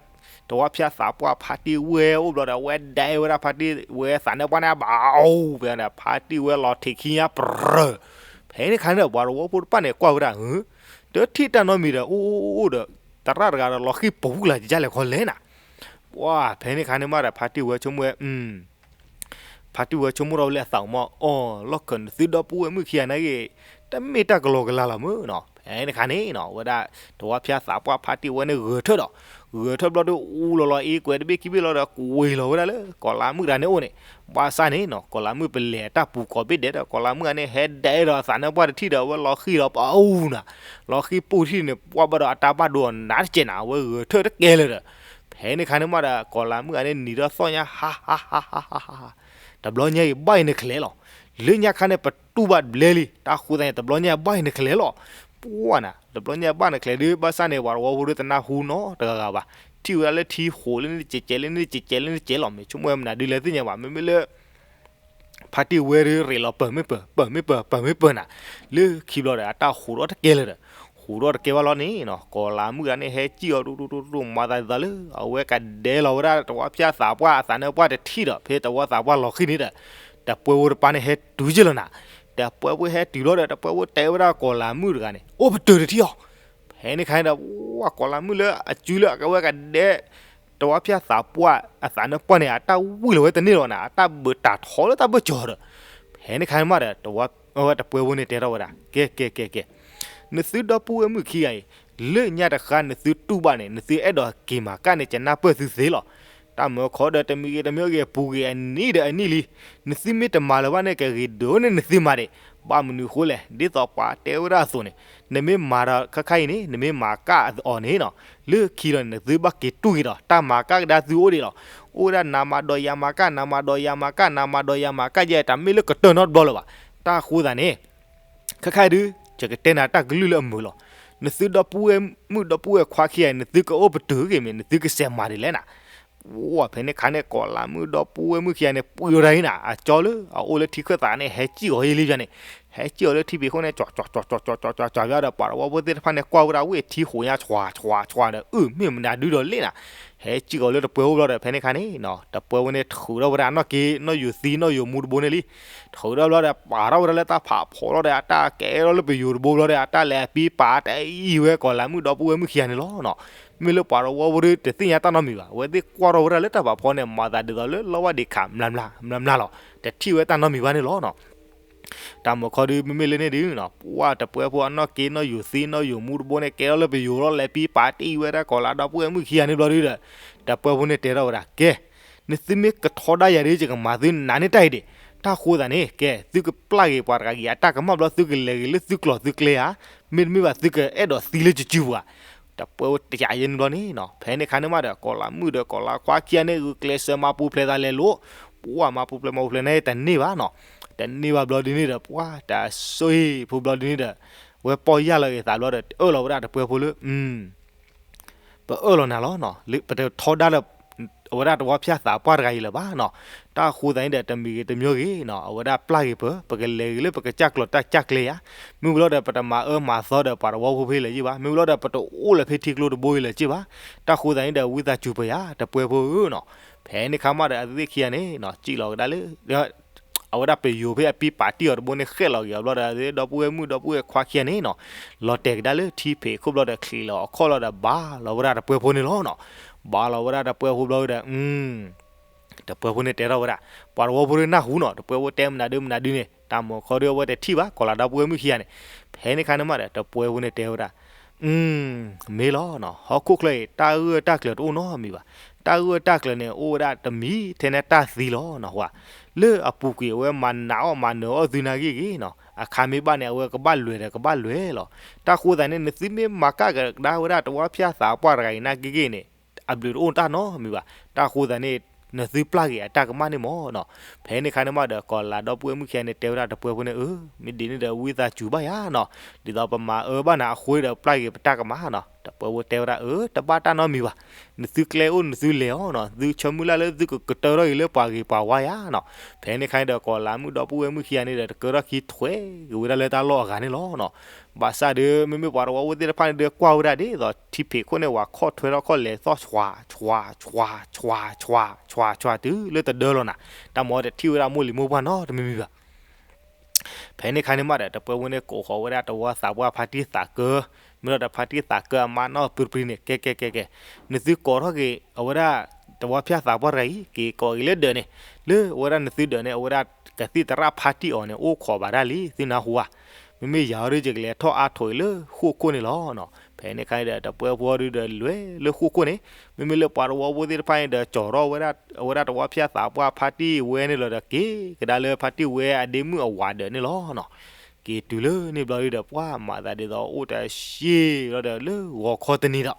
တဝီဖၠၣ်သးပှၢ်ဖါတံၢ်ဝဲအိၣ်ဘျီဒီး အဝဲဒၣ်ဝဲဒၣ်ဖါတံၢ်ဝဲသးနါပှၢ်န့ၣ် ဘၣ်အိၣ်ဖဲန့ၣ် ဖါတံၢ်ဝဲလီၤထံးခံညါပြၢၢ်. ဖဲန့ၣ်ခါန့ၣ်ဒီး ပှၤတဝီဖိတဖၣ်န့ၣ်ကွၢ်ဝဲဒၣ် တထံၣ်တၢ်နီတမံၤဒီး အိၣ်အိၣ်အိၣ်အိၣ်ဒီး သရၣ်တဂၤဒီး လီၤဃံၢ်ပူၤလၢ်ကလဲၤခီလဲၣ်နၤ. ပှၢ်ဖဲန့ၣ်ခါန့ၣ်မးဒီး ဖါတံၢ်ဝဲဆိကမိၣ်ဝဲ ဖါတံၢ်ဝဲဆိကမိၣ်ထီၣ်ဝဲလၢအသးမး အီၤ လီၢ်ခၢၣ်နသုဒီပုၢ်ဝဲၢ်မုၣ်ခံဂၤနာ်က့ တမ့ၢ်တၢ်ကလီကလီလီၤမုၢ်နီၤ. ဖဲန့ၣ်ခါန့ၣ်နီၤ ဝဲဒၣ် တဝီဖၠၣ်သးပှၢ်ဖါတံၢ်ဝဲန့ၣ်ဂဲၤထၢၣ်ဒီး ဂဲၤထၢၣ်ဘျီဒီး အူလီၤလီၤအ့ကွဲးတဘ့ၣ်ခံဘ့ၣ်လီၤဒီး ကွံာ်လီၤဝဲဒၣ်လၢ ကီၤလၤမုၣ်တဂၤန့ၣ်အိၣ်န့ၣ်. ဘၣ်ဆၣ်န့ၣ်နီၤ ကီၤလၤမုၣ်ပလဲၤအတၢ်ပူၤကိးဘ့ၣ်ဒဲးဒီး ကီၤလၤမုၣ်ဂၤန့ၣ် ဟဲဒဲးဒီးအသးနါပှၢ်တထံၣ်ဒီး အဝဲလီၤဃံၢ်လီၤပူၤနၤ. လီၤဃံၢ်ပူၤတထံၣ်န့ၣ် ပှၢ်ဘၣ်ဒီးအတၢ်ဘၣ်ဒိအနးတကဲးနၤ အဝဲဂဲၤထၢၣ်တကဲလၢၤဒီး ဖဲန့ၣ်ခါန့ၣ်မးဒီး ကီၤလၤမုၣ်ဂၤန့ၣ် နံၤထီၣ်သီၣ်ညါ ဟါဟါဟါဟါဟါဟါ တဘျီညါအံၤဘၣ်အံၤနကလဲၤလီၤ. လၢညါခါန့ၣ် ပတူၢ်ဘၣ်တဘျဲလံ တၢ်ဃိသတးန့ၣ် တဘျီညါဘၣ်အံၤနကလဲၤလီၤ. ပှၢ်နၤ တဘျီညါဘၣ်နချဲးဒုး ဘၣ်ဆၣ်န့ၣ် ပှၤတဝီဖိဒုးတနၢ်ဟူနီတဂၤဂၤဘၣ်, ထံၣ်ဝဲဒၣ်လၢထံဃိးလၢန့ၣ်တကဲးကဲးလၢန့ၣ်တကဲးကဲးလၢန့ၣ်တကဲးလီၤ, မ့ၢ်ဆိကမိၣ်ဝဲမနုၤဒုးလဲၤသ့ၣ်ညါဘၣ်, မ့မ့ၢ်လၢ ဖါတံၢ်ဝဲဒုးရ့းလီၤပၢၢ်မ့ၢ်ပၢၢ် ပၢၢ်မ့ၢ်ပၢၢ် ပၢၢ်မ့ၢ်ပၢၢ်နၤ, လၢခံဘျီဒီး အတၢ်ဟူးထီၣ်တကဲလၢၤဒီး, ဟူးထီၣ်တကဲဘၣ်လီၤန့ၣ်နီၤ, ကီၤလၤမုၣ်တဂၤန့ၣ် ဟဲစံၣ်အီၤဒိၣ်ဒိၣ်ဒိၣ်ဒိၣ် မၤသးဒ်သိးလၢ အဝဲကဒဲလီၤဝဲဒၣ်တဝီဖၠၣ်သးပှၢ်အသးနၢပှၢ်တထံၣ်ဒီး ဖဲတဝီသးပှၢ်လီၤဃံန့ၣ်ဒီး, တပှဲၤဖိတပၤန့ၣ် ဟဲတုၤက့ၤလီၤနၤ, တပှဲၤဖိဟဲတုၤလီၤဒီး တပှဲၤဖိတဲဝဲဒၣ်ကီၤလၤမုၣ်တဂၤန့ၣ် အိၣ်ပတုာ်တထံၣ်အီၤ, ဖဲန့ၣ်ခါန့ၣ်ဒီး ဝဲကီၤလၤမုၣ်လၢအစုလၢအဝဲကဒဲ တဝီဖၠၣ်သးပှၢ်အသးနၢပှၢ်န့ၣ် အတၢ်ဝံၣ်လီၤဝဲတန့ၢ်လီၤနၤ, အတၢ်ဘၢတၢ်ထီလၢတၢ်ဘၢၣ်စၢၤဒီး, ဖဲန့ၣ်ခါန့ၣ်မးဒီး တဝီ အဝဲတပှဲၤဖိန့ၣ်တဲထီၣ်ဝဲဒၣ် ကဲ ကဲ ကဲ ကဲ, နသုဒီပုၢ်ဝဲၢ်မုၣ်ခံဂၤအံၤ, လၢညါတဃါနသုတူၢ်ဘၣ်န့ၣ် နသုအဲၣ်ဒိးက့ၤမၤကၣ်န့ၣ် ကနၢ်ပၢၢ်သုသ့လီၤ. တၢ်မၢခီဒီးတမံၤဂ့ၤတမံၤဂ့ၤ ပူၤဂ့ၤအနံၣ်ဒီးအနံၣ်လံ, နသုမ့ၢ်တမၤလၢၤဘၣ်န့ၣ် ကဂ့ၤဒိၣ်န့ၢ်နသုမၤဒံး, ဘၣ်မနုၤဃိလဲၣ် ဒ်သိးပှၤတဲဝဲဒၣ်အသိးန့ၣ်, နမ့ၢ်မၤဒီးခါခါအံၤန့ၣ် နမ့ၢ်မၤကၣ်အီၤန့ၣ်နီၤ, လၢခံဒီးန့ၣ် နသုဘၣ်က့ၤတူၢ်က့ၤဒီး တၢ်မၤကၣ်ကဒါသုအိၣ်ဒံးလီၤ. အိၣ်ဝဲဒၣ်နၤမၤဒီးယၤမၤကၣ် နၤမၤဒီးယၤမၤကၣ် နၤမၤဒီးယၤမၤကၣ်ယဲ တၢ်မ့ၢ်လၢကတၢၢ်နီတဘျီလၢၤဘၣ်. တၢ်အဃိသတးန့ၣ် ခဲခါဒုး ယကတဲနၤတၢ်ကလုၢ်လၢအမုာ်လီၤ. နသုဒီပုၢ်ဝဲၢ်မုၣ်ဒီပုၢ်ဝဲၢ်ခွါခံဂၤအံၤ နသုကအိၣ်ပတုာ်ဂ့ၤမ့ၢ် နသုကစဲးမၤဒ်လဲၣ်နၤ. ဝဲဖဲန့ၣ်ခါန့ၣ် ကီၤလၤမုၣ်ဒီပုၢ်ဝဲၢ်မုၣ်ခံဂၤန့ၣ် ပှံၤဝဲဒၣ်အံၤနၤ အကၠီလၢအအိၣ်လၢထံခၢၣ်သးန့ၣ် ဟဲစံၣ်အီၤယဲလံပျၢၤန့ၣ်, ဟဲစံၣ်အီၤလၢထံဖံးခိၣ်န့ၣ် ကၠီကၠီကၠီကၠီကၠီကၠီကၠီကၠီကၠီဒီး ပှၤတဝီဖိသ့ၣ်တဖၣ်န့ၣ် ကွၢ်ဝဲဒၣ်ဝ့ၢ်ထံဃိးညါ ဆွၤဆွၤဆွၤဒီး အုၣ်မ့ၢ်မနုၤဒုဒီးလ့ၣ်နၤ, ဟဲစံၣ်အီၤလၢတပှဲၤဖိဘျီဒီး ဖဲန့ၣ်ခါန့ၣ် တပှဲၤဖိန့ၣ် ထုးထီၣ်ဝဲဒၣ်အနီၢ်က့နီၢ်ယိၤသံနီၢ်ယိၤမူတဘိန့ၣ်လံ. ထုးထီၣ်ဘျီဒီး ပာ်ထီၣ်ဝဲဒၣ်လၢတၢ်ဖးဖီလီၤဒီး အတၢ်ကဲထီၣ်လၢပယိၤတဘိဘျီဒီး အတၢ်လဲၤအပံပာ်တအံၤဝဲကီၤလၤမုၣ်ဒီပုၢ်ဝဲၢ်မုၣ်ခံဂၤန့ၣ်လီၤနီၤ. မ့ၢ်လၢပှၤတဝီဖိဒုတသ့ၣ်ညါတၢ်နီတမံၤဘၣ်, အဝဲသ့ၣ်ကွၢ်ထီၣ်ဝဲဒၣ်လၢတၢ်ဖးဖီန့ၣ် မၤသးဒ်သိးလၢလီဝၢ်ဒံးခးမျၢ်မျၢ်မျၢ်မျၢ်လီၤ. တထံၣ်ဝဲတၢ်နီတမံၤဘၣ်န့ၣ်လီၤနီၤ. တၢ်မၢခီဒု မ့မ့ၢ်လၢန့ၣ်ဒုနီၤ ပှၤတပှဲၤဖိအနီၢ်က့နီၢ်ယိၤသံနီၢ်ယိၤမူတဘိန့ၣ် ကဲထီၣ်လၢပယိၤလီၤ လဲၤပံပာ်တအံၤဝဲဒၣ်ကီၤလၤဒီပုၢ်ဝဲၢ်မုၣ်ခံဂၤန့ၣ်ဘျီဒုဒီး တပှဲၤဖိန့ၣ်တဲထီၣ်ဝဲဒၣ် ကဲ နသုမ့ၢ်ကထီဒါယၤဒု ယကမၤသုနးန့ၢ်တၢ်အံၤဒံး. တၢ်ဃိသတးန့ၣ် ကဲ သုကပျၢ်က့ၤပှၤတဂၤက့ၤအတၢ်ကမၣ်ဘျီ သုကလဲၤက့ၤလၢသုကျိၤသုကျဲဧါ, မ့တမ့ၢ်ဘၣ်သုကအဲၣ်ဒိးသံလၢယစုပူၤဧါ. တပှဲၤဖိတယၤယဲန့ၣ်ဘျီန့ၣ်နီၤ ဖဲန့ၣ်ခါန့ၣ်မးဒီး ကီၤလၤမုၣ်ဒီးကီၤလၤခွါခံဂၤန့ၣ် ဂုာ်ကျဲးစၢးမၤပူၤဖျဲးသးလဲၤလိၤ, ပှၤမၤပူၤဖျဲးမၤပူၤဖျဲးန့ၣ်တန့ၢ်ဘၣ်နီၤ. တန့ၢ်ဘၣ်ဘျီဒုန့ၣ်ဒီး ပှၤတၢ်ဆိၣ်ဂ့ၤဖိဘျီဒုန့ၣ်ဒီး ဝဲပီၢ်ယၢ်လီၤက့ၤသးဘျီဒီး အၢၣ်လီၤဝဲဒၣ်တပှဲၤဖိလၢ ပအၢၣ်လီၤနၤလီၤနီၤ, ပတထီဒါလၢ အဝဲဒၣ်တဝီဖၠၣ်သးပှၢ်တဂၤအံၤလၢၤဘၣ်နီၤ. တၢ်ဃိသတးန့ၣ်ဒီး တမံၤဂ့ၤတမံၤဂ့ၤနီၤ အဝဲဒၣ်ပျၢ်က့ၤပၢၤ ပကလဲၤဂ့ၤလၢပကစၢ်ကျိၤတၢ်ကစၢ်ကျဲဧါ, မ့ၢ်ဝံၤလီၤဒီး ပတမၤအၢမၤသီဒီးပှၤတဝီဖိဖဲလဲၣ်ယ့ၢ်ဘၣ်, မ့ၢ်ဝံၤလီၤဒီး ပတအိၣ်လၢဖဲထံကျိတဘိအံၤလၢၤက့ၢ်ဘၣ်. တၢ်ဃိသတးန့ၣ်ဒီး ဝံသးစူၤပၢၤယၤ တပှဲၤဖိဧၢနီၤ. ဖဲန့ၣ်ခါမးဒီး အဝဲသ့ၣ်ခံဂၤန့ၣ်နီၤ စံၣ်လီၤကဒါလၢ အဝဲဒၣ်ပယိၤဖဲအပံပာ်တံၢ်အီၤတဘိန့ၣ် ဃဲၣ်လီၤက့ၤအီၤဘျီဒီး ဒီပုၢ်ဝဲၢ်မုၣ်ဒီပုၢ်ဝဲၢ်ခွါခံဂၤန့ၣ်နီၤ လီၤတဲာ်ကဒါလၢထံဖံးခိၣ်ဘျီဒီး ချံးလီၤအခီၣ်လီၤဒီး ဘၣ်လီၤဝဲဒၣ်တပှဲၤဖိန့ၣ်လီၤနီၤ. ဘၣ်လီၤဝဲဒၣ်တပှဲၤဖိဘျီဒီး တပှဲၤဖိန့ၣ်တဲထီၣ်ဝဲဒၣ် ပှၤတဝီဖိဒုနၢ်ဟူနီၤ တပှဲၤဖိတဲမနုၤဒုမနုၤဒုန့ၣ် တၢ်မၢခီဒုအဝဲတထံၣ်ဘၣ် ကီၤလၤဒီပုၢ်ဝဲၢ်မုၣ်ခံဂၤန့ၣ်. ဖဲန့ၣ်ခါန့ၣ်မးဒီး တပှဲၤဖိန့ၣ်တဲဝဲဒၣ် မ့ၢ်လီၤနီၤ ဟီၣ်ခိၣ်ချၢအံၤ တၢ်ဂၢၢ်တၢ်ကျၢၤတအိၣ်နီတမံၤဘၣ်. တၢ်ဂၢၢ်တၢ်ကျၢၤန့ၣ် အိၣ်ဝဲဒၣ်တမံၤထဲန့ၣ်တၢ်သံလီၤနီၤ. လၢအပူၤကွံာ်အဝဲမၤနးအီၣ်မၤနၢၤအီၣ်သုနာ်က့ၢ်က့ၢ်နီၤ အခါမ့ၢ်ဘၣ်န့ၣ် အဝဲကဘၣ်လဲၤဒီးကဘၣ်လဲၤလီၤ. တၢ်ဃိသတးန့ၣ် နသုမ့ၢ်မၤကၣ်ကဒါဝဲဒၣ်တဝီဖၠၣ်သးပှၢ်တဂၤအံၤနာ်က့ၢ်က့ၢ်န့ၣ် အဘျုးတအိၣ်တၢ်နီတမံၤဘၣ်. တၢ်ဃိသတးန့ၣ် နသုပျၢ်က့ၤအတၢ်ကမၣ်န့ၣ်မ့ၢ်နီၤ. ဖဲန့ၣ်ခါန့ၣ်မးဒီး ကီၤလၤဒီပုၢ်ဝဲၢ်မုၣ်ခံဂၤန့ၣ် တဲဝဲဒၣ်တပှဲၤဖိန့ၣ် အၢ မ့ၢ်ဒ်န့ၣ်ဒီး ဝံသးစူၤဘၣ်ယၤနီၤ ဒ်သိးပမၤအၢဘၣ်နၤအဃိဒီး ပျၢ်က့ၤပတၢ်ကမၣ်နီၤ. တပှဲၤဖိတဲဝဲဒၣ် အၢ တဘၣ်တၢ်နီတမံၤဘၣ်. နသုကျဲအိၣ်နသုလဲၤအီၤနီၤ သုဆၢမုၢ်လၢ်လၢသုကကတၢၢ်ထီၣ်က့ၤလၢပှၤဂ့ၤပှၤဝါယၤနီၤ. ဖဲန့ၣ်ခါန့ၣ်ဒီး ကီၤလၤမုၣ်ဒီပုၢ်ဝဲၢ်မုၣ်ခံဂၤန့ၣ်ဒီး တကၢထီၣ်ခံထွဲက့ၤဝဲဒၣ်လၢတၢ်လီၢ်အဂၤန့ၣ်လီၤနီၤ. ဘၣ်ဆၣ်ဒီး မ့မ့ၢ်ပှၤတဝီဖိသ့ၣ်တဖၣ်န့ၣ်ဒီး ကွၢ်ဝဲဒၣ်ဒ်သိး ထံဖံးခိၣ်န့ၣ် ဝၤခီၣ်ထွဲထီၣ်ခီၣ်လဲၤသီၣ် ဆွၤ ဆွၤ ဆွၤ ဆွၤ ဆွၤ ဆွၤ တုၤလၢတဒၢလီၤနၤ. တၢ်မၤတထံၣ်ဝဲဒၣ်မိၢ်လံၤမိၢ်ပှၢ်နီတမံၤမံၤဘၣ်. ဖဲန့ၣ်ခါန့ၣ်မးဒီး တပှဲၤဖိန့ၣ် ကိးဃီၤဝဲဒၣ်တဝီသးပှၢ်ဖါတံၢ်သးကၢ, မ့ၢ်ဒီးတၢ်ဖါတံၢ်သးကၢအမါနီၢ်ပြံပြံန့ၣ် ကဲကဲကဲကဲ, နသုကိးထီၣ်က့ၤအဝဲဒၣ် တဝီဖၠၣ်သးပှၢ်တဂၤအံၤ က့ၤကိးက့ၤလၢဒၢးန့ၣ်, လၢအဝဲဒၣ်နသုဒၢးန့ၣ် အဝဲဒၣ်ကသံၣ်သရၣ်ဖါတံၢ်အီၤန့ၣ် အိၣ်ခိးဘၣ်ဒၣ်လံ သုနၢ်ဟူဧါ. မ့မ့ၢ်ယၤအီၤဒီး ယကလဲၤထီၣ်အါထိးအံၤလၢဃိၣ်ခိၣ်န့ၣ်လီၤ. ဖဲန့ၣ်ခါန့ၣ်ဒီး တပှဲၤဖိဒုဒီးလဲၤလၢဃိၣ်ခိၣ်န့ၣ်, မ့မ့ၢ်လၢပှၤတဝီဖိသ့ၣ်တဖၣ်န့ၣ်ဒီး ကၠီၤထီၣ်ဝဲဒၣ် အဝဲဒၣ်တဝီဖၠၣ်သးပှၢ်ဖါတံၢ်ဝဲန့ၣ်လီၤဒီး က့ၤကဒါလၢဖါတံၢ်ဝဲအဒ့မုၣ်အဝၤဒၢးန့ၣ်လီၤ. က့ၤတုၤလၢန့ၣ်ဘျီဒုဒီး ပှၤမၤသးဒ်သိးအိၣ်တၢ်ဆံးလီၤဒီး လၢဂီၤခီတနံၤဒီး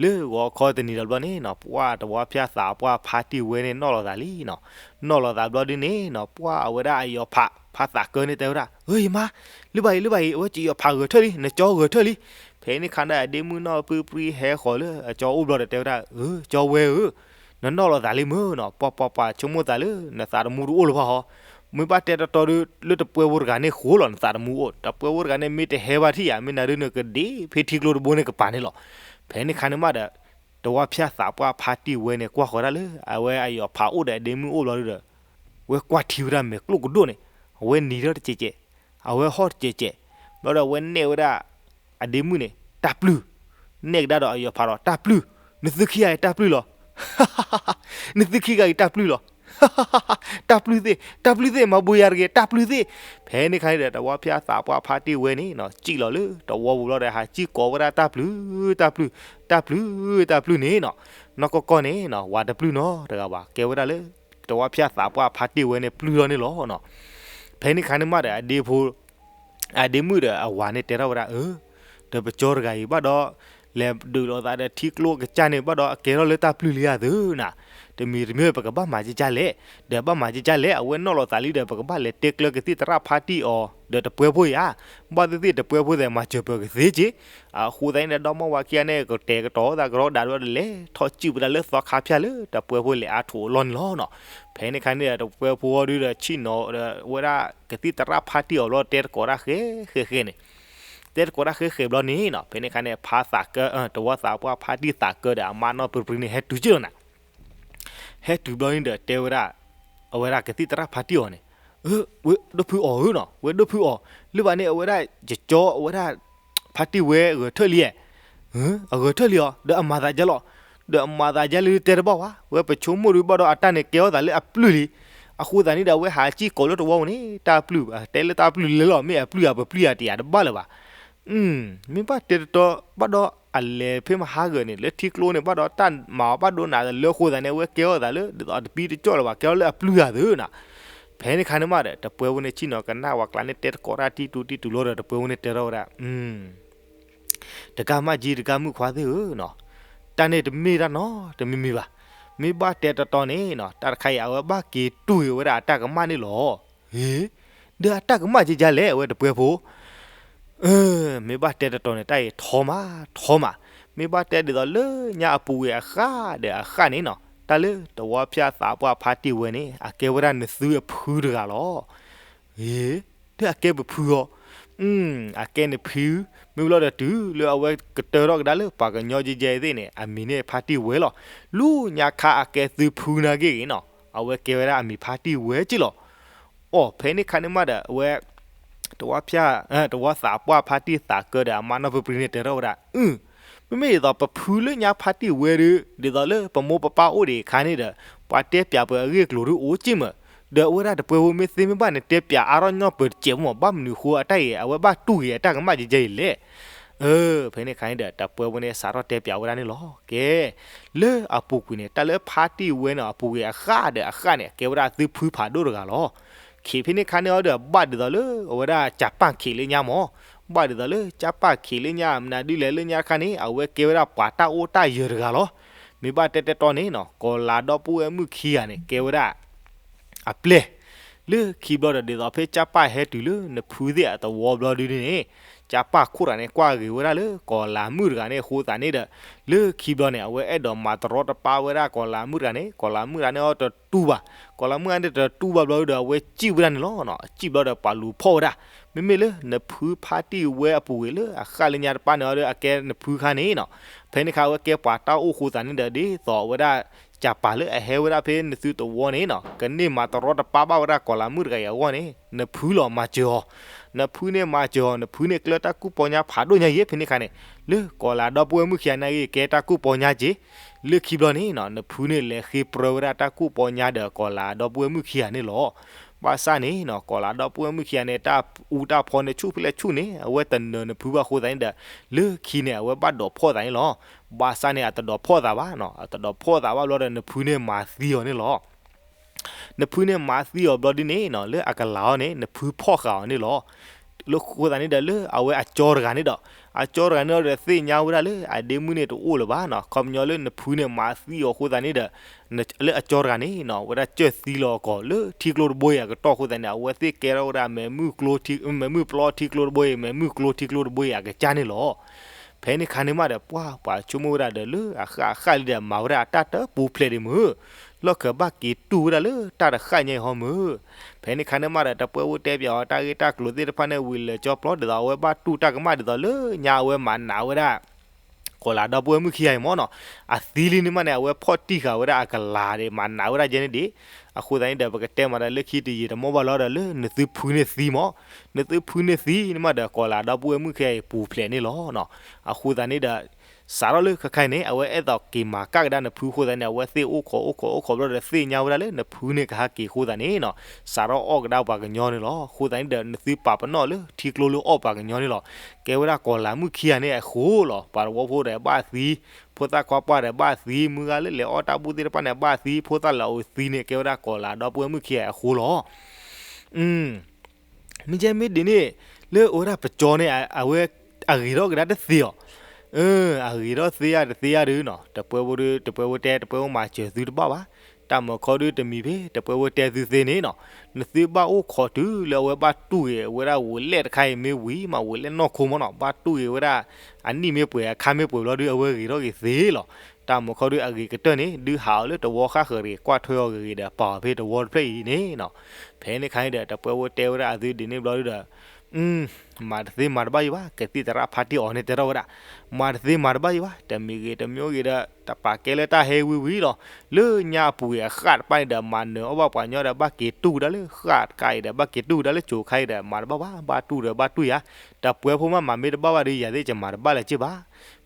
လၢဂီၤခီတနံၤဒီးဘျီန့ၣ်နီၤ ပှၢ်တဝီဖၠၣ်သးပှၢ်ဖါတံၢ်ဝဲန့ၣ်နီၣ်လီၤသးလံနီၤ. နီၣ်လီၤသးဘျီဒုန့ၣ်နီၤ ပှၢ်အဝဲဒၣ်အယီၤဖး ဖးသးကၢန့ၣ်တဲဝဲဒၣ် ဧၢ ယမါ, လၢဘၣ်အံၤ လၢဘၣ်အံၤ အဝဲကယီၤဖးဂဲၤထၢၣ်လံ နကၠီဂဲၤထၢၣ်လံ. ဖဲန့ၣ်ခါန့ၣ် အဒ့မုၣ်နီၢ်ပှံၤပှံၤဟဲဃီၤလၢအကၠီအိၣ်ဘျီဒီးတဲဝဲဒၣ် ဧၢ ကၠီဝဲဧၢ, နနီၣ်လီၤသးလံမ့ၢ်နီၤ ပှၤပှၤပှၤဆိကမိၣ်သးလၢ နသးတမူတအိၣ်လၢၤဘၣ်ဟီ. မ့ၢ်ဘၣ်တဲတတီဒု လၢတပှဲဖိတဂၤန့ၣ်ဃိလီၤ နသးတမူအိၣ် တပှဲဖိတဂၤန့ၣ် မ့ၢ်တဟဲဘၣ်ထံၣ်ယၤ မ့ၢ်နၤဒုန့ၣ်ကဒ့ဖဲထံကျိတဘိန့ၣ်ကပၤန့ၣ်လီၤ. ဖဲန့ၣ်ခါန့ၣ်မးဒီး တဝီဖၠၣ်သးပှၢ်ဖါတံၢ်ဝဲန့ၣ် ကွၢ်ဃီၤဒၣ်လၢ အဝဲအယီၤဖးအိၣ်ဒီးအဒ့မုၣ်အိၣ်ဘျီဒုဒီး ဝဲကွၢ်ထံဝဲဒၣ်မဲာ်ကျိၣ်ကဒိၣ်န့ၣ် အဝဲနံၤထီၣ်တစဲးစဲး, အဝဲဟီၣ်တစဲးစဲး, ဘျီဒီးအဝဲနဲၣ်ဝဲဒၣ် အဒ့မုၣ်န့ၣ် တၢ်ပျုၢ်, နဲၣ်ကဒါဒီးအယီၤဖးဒီး တၢ်ပျုၢ်, နသုခံဂၤအံၤတၢ်ပျုၢ်လီၤ. နသုခံဂၤအံၤတၢ်ပျုၢ်လီၤ. တၢ်ပျုၢ်သ့ၣ်, တၢ်ပျုၢ်သ့ၣ် မၤဘိယၤတဂ့ၤ တၢ်ပျုၢ်သ့ၣ်. ဖဲန့ၣ်ခါန့ၣ်ဒီး တဝီဖၠၣ်သးပှၢ်ဖါတံၢ်ဝဲန့ၣ်နီၤ စံၣ်လီၤလၢတဝီပူၤဘျီဒီး ဟးစံၣ်ကိးဝဲဒၣ်တၢ်ပျုၢ်, တၢ်ပျုၢ်, တၢ်ပျုၢ်, တၢ်ပျုၢ်န့ၣ်နီၤ, နီၢ်ကီၢ်ကီၢ်န့ၣ်နီၤ ဝၤတပျုၢ်နီတဂၤဘၣ် ကဲဝဲဒၣ်လၢ တဝီဖၠၣ်သးပှၢ်ဖါတံၢ်ဝဲန့ၣ်ပျုၢ်လီၤန့ၣ်လီၤနီၤ. ဖဲန့ၣ်ခါန့ၣ်မးဒီး အဒ့ဖိ အဒ့မုၣ်ဒီးအဝၤန့ၣ်တဲထီၣ်ဝဲဒၣ် အၢ, ဒီးပကၠီတဂၤအံၤဘၣ်ဒီး လဲၤဒုးလိာ်သးဒီးထံကျိကစၢ်န့ၣ် ဘၣ်ဒီးအကဲထီၣ်လၢတၢ်ပျုၢ်လံဧါသုနၤ, တမံၤတမံၤပကဘၣ်မၤကကလဲၣ်, ဒီးဘၣ်မၤကကလဲၣ် အဝဲနီၣ်လီၤသးလံဒီး ပကဘၣ်လဲၤတဲကျၢၤကသံၣ်သရၣ်ဖါတံၢ်အီၤ ဒီးတပှဲဖိဧါ, ဘၣ်သ့ၣ်သ့ၣ်တပှဲဖိသ့ၣ်မၤစၢၤပၢၤကသ့က့ အဃိသတးန့ၣ်ဒီး ဒီမါဝၤခံဂၤန့ၣ် ကတဲာ်ကတီၤသးကရီဒးဒီး လဲၤထီၣ်စံၣ်ဝဲဒၣ်လၢသီခါဖၠၣ်လၢတပှဲဖိလဲၤအါထီၣ်အလီၢ်န့ၣ်လီၤနီၤ. ဖဲန့ၣ်ခါန့ၣ်ဒီး တပှဲဖိအီၤဒုဒီး ဆ့ၣ်နီၤဒီးဝဲဒၣ်ကသံၣ်သရၣ်ဖါတံၢ်အီၤလီၤ တဲသကိးတၢ်ဃဲဃဲဃဲန့ၣ်, တဲသကိးတၢ်ဃဲဃဲဘျီန့ၣ်နီၤ ဖဲန့ၣ်ခါန့ၣ် ဖါသးကၢ တဝီသးပှၢ်ဖါတံၢ်သးကၢဒီးအမါနီၢ်ပှံၤပှံၤန့ၣ် ဟဲတုၤက့ၢ်လီၤနၤ. ဟဲတုၤဘျီန့ၣ်ဒီး တဲဝဲဒၣ် အဝဲဒၣ်ကသံၣ်သရၣ်ဖါတံၢ်အီၤန့ၣ်, ဝဲဒိၣ်ဖုအီၤဧၢနီၤ ဝဲဒိၣ်ဖုအီၤ, လၢဘၣ်န့ၣ် အဝဲဒၣ်ယကၠီ အဝဲဒၣ် ဖါတံၢ်ဝဲအဂဲၤထၢၣ်လံဧါ, အဂဲၤထၢၣ်လံအီၤ ဒီးအမၤသးဒ်လဲၣ်, ဒီးအမၤသးဒ်လဲၣ်တဲတဘၣ်ဝဲ, ဝဲပဆိကမိၣ်ဒုးဘၣ်ဒီးအတၢ်န့ၣ်ကဲထီၣ်သးလၢအပျုၢ်လံ. အဃိသတးန့ၣ်ဒီး အဝဲဟးစံၣ်ကိးလၢတဝီပူၤန့ၣ် တၢ်ပျုၢ်ဘၣ် တဲလၢတၢ်ပျုၢ်လဲၣ်လီၤ မ့ၢ်အပျုၢ်ဧါ ပပျုၢ်ဧါတယၤတဘၣ်လၢၤဘၣ်. မ့ၢ်ဘၣ်တဲတတီ ဘၣ်ဒီးအလဲၤဖဲမဟါဂၤန့ၣ် လၢထံကျိန့ၣ် ဘၣ်ဒီးတၢ်မၤအီၤဘၣ်ဒိနးလၢအဃိသတးန့ၣ် အဝဲကဲထီၣ်သးလၢ ဒ်သိးတပံတကၠီၣ်လၢၤဘၣ် ကဲထီၣ်လၢအပျုၢ်ဧါသုနၤ. ဖဲန့ၣ်ခါန့ၣ်မးဒီး တပှဲဖိန့ၣ်ဆ့ၣ်နီၤကနၣ်ဝဲကျါန့ၣ် တဲသကိးတၢ်တံၢ်တူတံၢ်တူလီၤဒီး တပှဲဖိန့ၣ်တဲထီၣ်ဝဲဒၣ် တကးမၣ်က့ တကးမုၣ်ခွါသ့ၣ်ဧၢနီၤ, တၢ်န့ၣ်တမ့ၢ်တၢ်နီတမံၤမံၤဘၣ်. မ့ၢ်ဘၣ်တဲတတီန့ၣ်နီၤ တၢ်တခါအံၤ အဝဲဘၣ်က့ၤတူၢ်က့ၤဝဲဒၣ်အတၢ်ကမၣ်န့ၣ်လီၤ. ဟ့, ဒီးအတၢ်ကမၣ်ကကလဲၣ် အဝဲတပှဲဖိ မ့ၢ်ဘၣ်တဲတတီန့ၣ် တၢ်အံၤထီမး ထီမး. မ့ၢ်ဘၣ်တဲဒ်သိးလၢညါအပူၤကွံာ်အဃၣ်ဒီးအဃၣ်န့ၣ်နီၤ တၢ်လၢတဝီဖၠၣ်သးပှၢ်ဖါတံၢ်ဝဲန့ၣ် အကဲဝဲဒၣ်နသုအဖုတဂၤလီၤ. ဟ့, ဒီးအကဲပဖုအီၤ, အကဲနဖု, မ့ၢ်ဘျီဒီးတုၤလၢအဝဲကတၢထီၣ်ကဒါလၢပှၤကညီယဲယဲသ့ၣ်န့ၣ် အမံၤန့ၣ်ဖါတံၢ်ဝဲလီၤ. လၢညါခါအကဲသုဖုနာ်က့ဂ့ၤနီၤ အဝဲကဲဝဲဒၣ်အမံၤဖါတံၢ်ဝဲက့လီၤ. အိ ဖဲန့ၣ်ခါန့ၣ်မးဒီး အဝဲ တဝီဖၠၣ် တဝီသးပှၢ်ဖါတံၢ်သးကၢဒီးအမါနီၢ်ပှံၤပှံၤန့ၣ် တဲထီၣ်ဝဲဒၣ် အု, မ့မ့ၢ်ဒ်သိးပဖုလၢညါဖါတံၢ်ဝဲဒီး ဒ်သိးလၢပမိၢ်ပပၢ်အိၣ်ဒံးအခါန့ၣ်ဒီး ပှၤတဲပၠးပှၤအဂ့ၢ်အကျိၤဒုအိၣ်က့မး, ဒီးအဝဲဒၣ်တပှဲဖိမ့ၢ်သ့မ့ၢ်ဘၣ်န့ၣ် တဲပၠးအါထီၣ်ညီပၢၤတစဲးမး ဘၣ်မနုၤဃိအတၢ်အံၤ အဝဲဘၣ်တူၢ်က့ၤအတၢ်ကမၣ်ကကဲအံၤလဲၣ်. အၢ ဖဲန့ၣ်ခါန့ၣ်ဒီး တပှဲဖိန့ၣ်စးထီၣ်တဲပၠးဝဲဒၣ်န့ၣ်လီၤ. ကဲ လၢအပူၤကွံာ်န့ၣ် တၢ်လၢဖါတံၢ်ဝဲန့ၣ် အပူၤကွံာ်အဃၣ်ဒီးအဃၣ်န့ၣ် ကဲဝဲဒၣ်သုဖုဖးဒိၣ်တဂၤလီၤ. ခံးဖဲန့ၣ်ခါန့ၣ်အီၤဒီး ဘၣ်ဒ်သိးလၢအဝဲဒၣ်ကၠၤပၣ်ခံးလၢညါမး, ဘၣ်ဒ်သိးလၢကၠၤပၣ်ခံးလၢညါ မနုၤဒ်လဲၣ်လၢညါတခါန့ၣ် အဝဲကဲဝဲဒၣ်ပှၤတၢ်အိၣ်တၢ်ယၢၤတဂၤလီၤ. မ့ၢ်ဘၣ်တဲတဲတီန့ၣ်နီၤ ကီၤလၤဒီပုၢ်ဝဲၢ်မုၣ်ခံဂၤန့ၣ် ကဲဝဲဒၣ် အပျဲၢ် လၢခံဘျီဒီး ဒ်သိးဖဲကၠၤပၣ်ဟဲတုၤလၢနဖုသ့ၣ်အသဝီဘျီဒုန့ၣ် ကၠၤပၣ်ခိၣ်တဂၤန့ၣ် ကွၢ်ဂ့ၤဝဲဒၣ်လၢကီၤလၤမုၣ်တဂၤန့ၣ်အဃိသတးန့ၣ်ဒီး လၢခံဘျီန့ၣ် အဝဲအဲၣ်ဒိးမၤတရီတပါဝဲဒၣ်ကီၤလၤမုၣ်တဂၤန့ၣ် ကီၤလၤမုၣ်တဂၤန့ၣ်အီၤတတူၢ်ဘၣ်, ကီၤလၤမုၣ်တဂၤန့ၣ်တတူၢ်ဘၣ်ဘျီဒီး အဝဲစံၣ်ဝဲဒၣ်န့ၣ်လီၤ. စံၣ်ဘျီဒီးပှၤလူၤဖီၣ်ဝဲဒၣ်, မ့မ့ၢ်လၢနဖုဖါတံၢ်ဝဲအပူၤကွံာ်လၢအဃၣ်လၢညါတပၣ်န့ၣ်အီၤဒီး အကဲနဖုခါန့ၣ်နီၤ, ဖဲန့ၣ်ခါအဝဲကဲပှၤတၢ်အိၣ်ဃိသတးန့ၣ်ဒီး ဒ်သိးအဝဲဒၣ် ကၠၤပၣ်လၢအဟဲဝဲဒၣ်ဖဲနသုသဝီန့ၣ်နီၤ ကန့ၢ်မၤတရီတပါဘၣ်ဝဲဒၣ်ကီၤလၤမုၣ်တဂၤအံၤအဂီၢ်န့ၣ် နဖုလီၤမၤစၢၤအီၤ, နဖုန့ၣ်မၤစၢၤအီၤ နဖုန့ၣ်ကျၢတၢ်ကူၣ်ပီညါဖးဒိၣ်ညါယဲၢ်ဖဲန့ၣ်ခါန့ၣ် လၢကီၤလၤဒီပုၢ်ဝဲၢ်မုၣ်ခံဂၤန့ၣ်ဂ့ၤ ကဲတၢ်ကူၣ်ပီညါက့ၤ, လၢခံဘျီန့ၣ်နီၤ နဖုန့ၣ်လဲၤဃ့ပြၢဝဲဒၣ်တၢ်ကူၣ်ပီညါဒီးကီၤလၤဒီပုၢ်ဝဲၢ်မုၣ်ခံဂၤန့ၣ်လီၤ. ဘၣ်ဆၣ်န့ၣ်နီၤ ကီၤလၤဒီပုၢ်ဝဲၢ်မုၣ်ခံဂၤန့ၣ် တၢ်အူတၢ်ဖီန့ၣ်ဆူၣ်ဖဲလဲၣ်ဆူၣ်န့ၣ် အဝဲတနၢၤနဖုဘၣ်အဃိသတးန့ၣ်ဒီး လၢခံန့ၣ် အဝဲဘၣ်ဒိးဖီၣ်သးန့ၣ်လီၤ. ဘၣ်ဆၣ်န့ၣ် အတဒိးဖီၣ်သးဘၣ်နီၤ အတဒိးဖီၣ်သးဘၣ်ဘျီဒီး နဖုန့ၣ်မၤသံအီၤန့ၣ်လီၤ. နဖုန့ၣ်မၤသံအီၤဘျီဒ်န့ၣ်နီၤ လၢအကလၤအီၤန့ၣ် နဖုဖီၣ်ဃာ်အီၤန့ၣ်လီၤ. လၢဃိသတးန့ၣ်ဒီး လၢအဝဲအကၠီတဂၤန့ၣ်ဒီး, အကၠီတဂၤန့ၣ်ဒီးသ့ၣ်ညါဝဲဒၣ်လၢအဒ့မုၣ်န့ၣ်တအိၣ်လၢၤဘၣ်နီၤ, ခီပညီလၢနဖုန့ၣ်မၤသံအီၤဃိသတးန့ၣ်ဒီး လၢအကၠီတဂၤန့ၣ်နီၤ ဝဲဒၣ်ကၢၢ်သံလီၤအကီၢ်လၢထံကျိတဘိအံၤအကတီၢ်ဃိသတးန့ၣ် အဝဲသ့ၣ်ကဲထီၣ်ဝဲဒၣ်မဲးမုၢ်ကျိထံ, မဲးမုၢ်ပျီထံကျိတဘိအံၤ မဲးမုၢ်ကျိထံကျိတဘိအံၤအကစၢ်န့ၣ်လီၤ. ဖဲန့ၣ်ခါန့ၣ်မးဒီး ပှၤပှၤဆိကမိၣ်ဝဲဒၣ်ဒီးလၢအဃၣ်အဃၣ်လံဒီး မၤဝဲဒၣ်အတၢ်တပူၤဖျဲးဒံးမုၢ်, လီၢ်ခၢၣ်ဘၣ်က့ၤတူၢ်ဝဲဒၣ်လၢတၢ်တဃၣ်ညါအံၤဟီမုၢ်. ဖဲန့ၣ်ခါန့ၣ်မးဒီး တပှဲၤဖိတဲပၠးအီၤတၢ်ဂ့ၢ်တၢ်ကျိၤသ့ၣ်တဖၣ်န့ၣ် ဝံၤလၢာ်ကၠီပျီဒ်သိးအဝဲဘၣ်တူၢ်တၢ်ကမၣ်ဒ်သိးလၢညါအဝဲမၤနးဝဲဒၣ် ကီၤလၤဒီပုၢ်ဝဲၢ်မုၣ်ခံဂၤအံၤမၢ်နီၤ, အသံလံန့ၣ်မးန့ၣ် အဝဲဖီၣ်တံၢ်ဃာ်ဝဲဒၣ်အကလၤဒီး မၤနးဝဲဒၣ်ယဲန့ၣ်ဒံး. အဃိသတးန့ၣ်ဒီး ပကတဲမးဒီးလၢခံတယံာ်တမီၢ်ဘၣ်လီၤဒီး လၢနသုဖုန့ၣ်သံမၢ်, နသုဖုန့ၣ်သံန့ၣ်မးဒီး ကီၤလၤဒီပုၢ်ဝဲၢ်မုၣ်ခံဂၤအံၤပူၤဖျဲးန့ၣ်လီၤနီၤ. အဃိသတးန့ၣ်ဒီး စးထီၣ်လၢခဲခါအံၤန့ၣ် အဝဲအဲၣ်ဒိးက့ၤမၤကၣ်ကဒါနဖုဃိသတးန့ၣ် အဝဲသ့ၣ်အိၣ်ခိးအိၣ်ခိးအိၣ်ခိးဘျီဒီး သ့ၣ်ညါဝဲဒၣ်လၢနဖုန့ၣ်ကဟးက့ၤဃိသတးန့ၣ်နီၤ စးထီၣ်အီၣ်ကဒါပှၤကညီန့ၣ်လီၤ. အဃိသတးန့ၣ်ဒီး နသုပာ်ပနီၣ်လၢထံကျိလၢအီၣ်ပှၤကညီန့ၣ်လီၤ. ကဲဝဲဒၣ်ကီၤလၤမုၣ်ခံဂၤန့ၣ်အဃိလီၤ. ပှၤသဝီဖိဒီးဘၣ်သံ, ဖိသၣ်ခွါပှၢ်ဒီးဘၣ်သံ, မုၢ်ဂၤလၢလဲၤအီၣ်တၢ်ဘူၣ်သ့ၣ်တဖၣ်န့ၣ်ဘၣ်သံ, ဖိသၣ်လၢအအိၣ်သံန့ၣ် ကဲဝဲဒၣ်ကီၤလၤဒီပုၢ်ဝဲၢ်မုၣ်ခံဂၤအဃိလီၤ. မ့ၢ်ကဲမ့ၢ်ဒ်န့ၣ် လၢအိၣ်ဝဲဒၣ်ပကၠီန့ၣ် အဝဲ အဂ့ၤထီၣ်ကဒါတသ့အီၤ, အဂ့ၤထီၣ်သ့ယၤတသ့ယၤဒုနီၤ, တပှဲၤဖိဒု တပှဲၤဖိတဲ တပှဲၤဖိမၤစၢၤသုတဘၣ်ဘၣ်, တၢ်မုာ်ခီဒုတမံၤဖဲ တပှဲၤဖိတဲသုသ့န့ၣ်နီၤ, နသုဘၣ်အိၣ်ခိးတုၤလၢအဝဲဘၣ်တူၢ်ဂ့ၤဝဲဒၣ်ဝဲလဲၣ်တခါအံၤမ့ၢ်ဝံၤမး ဝဲလဲၣ်နီၢ်ခိမၢ်နီၤ, ဘၣ်တူၢ်ဂ့ၤဝဲဒၣ် အနံၣ်မ့ၢ်ပှဲၤအခါမ့ၢ်ပှဲၤဘျီဒု အဝဲဂ့ၤထီၣ်ဂ့ၤသ့လီၤ. တၢ်မုာ်ခီဒုအဂ့ၤကတၢၢ်န့ၣ် ဒုးဟးအီၤလၢတဝီဃၣ်ဃၢၤတဂ့ၤ ကွၢ်ထွဲအီၤဂ့ၤဂ့ၤဒီး ပာ်အီၤဖဲတဝီတဖျၢၣ်အံၤန့ၣ်နီၤ. ဖဲန့ၣ်ခါန့ၣ်ဒီး တပှဲၤဖိတဲဝဲဒၣ်အသုဒ်န့ၣ်ဘျီဒုဒီး မၤတသ့မၤတဘၣ်ယံၤဘၣ်, ကသံၣ်သရၣ်ဖါတံၢ်အီၤန့ၣ်တဲထီၣ်ဝဲဒၣ်, မၤတသ့မၤတဘၣ်ယံၤဘၣ်, တမံၤဂ့ၤတမံၤဂ့ၤဒီး တပာ်ကဲလၢတၢ်ဟဲဝံၤဝံၤလီၤ. လၢညါအပူၤဂ့ၤအဃၣ်တဖၣ်န့ၣ်ဒီး မၤနၢၤအီၣ်ဘၣ်ပှၤညီဒီး ဘၣ်က့ၤတူၢ်ကဒါလၢဃၣ်တခါအံၤဒီး ဘၣ်က့ၤတူၢ်ကဒါလၢကၠိၤခါအံၤဒီး မၤတဘၣ်ဘၣ်, ဘၣ်တူၢ်ဒီးဘၣ်တူၢ်ယၤ, တပှဲၤဖိမးမၤမ့ၢ်တဘၣ်ဘၣ်ဒီး ယၤသ့ၣ်ကမၤတဘၣ်လၢၤက့ၤဘၣ်.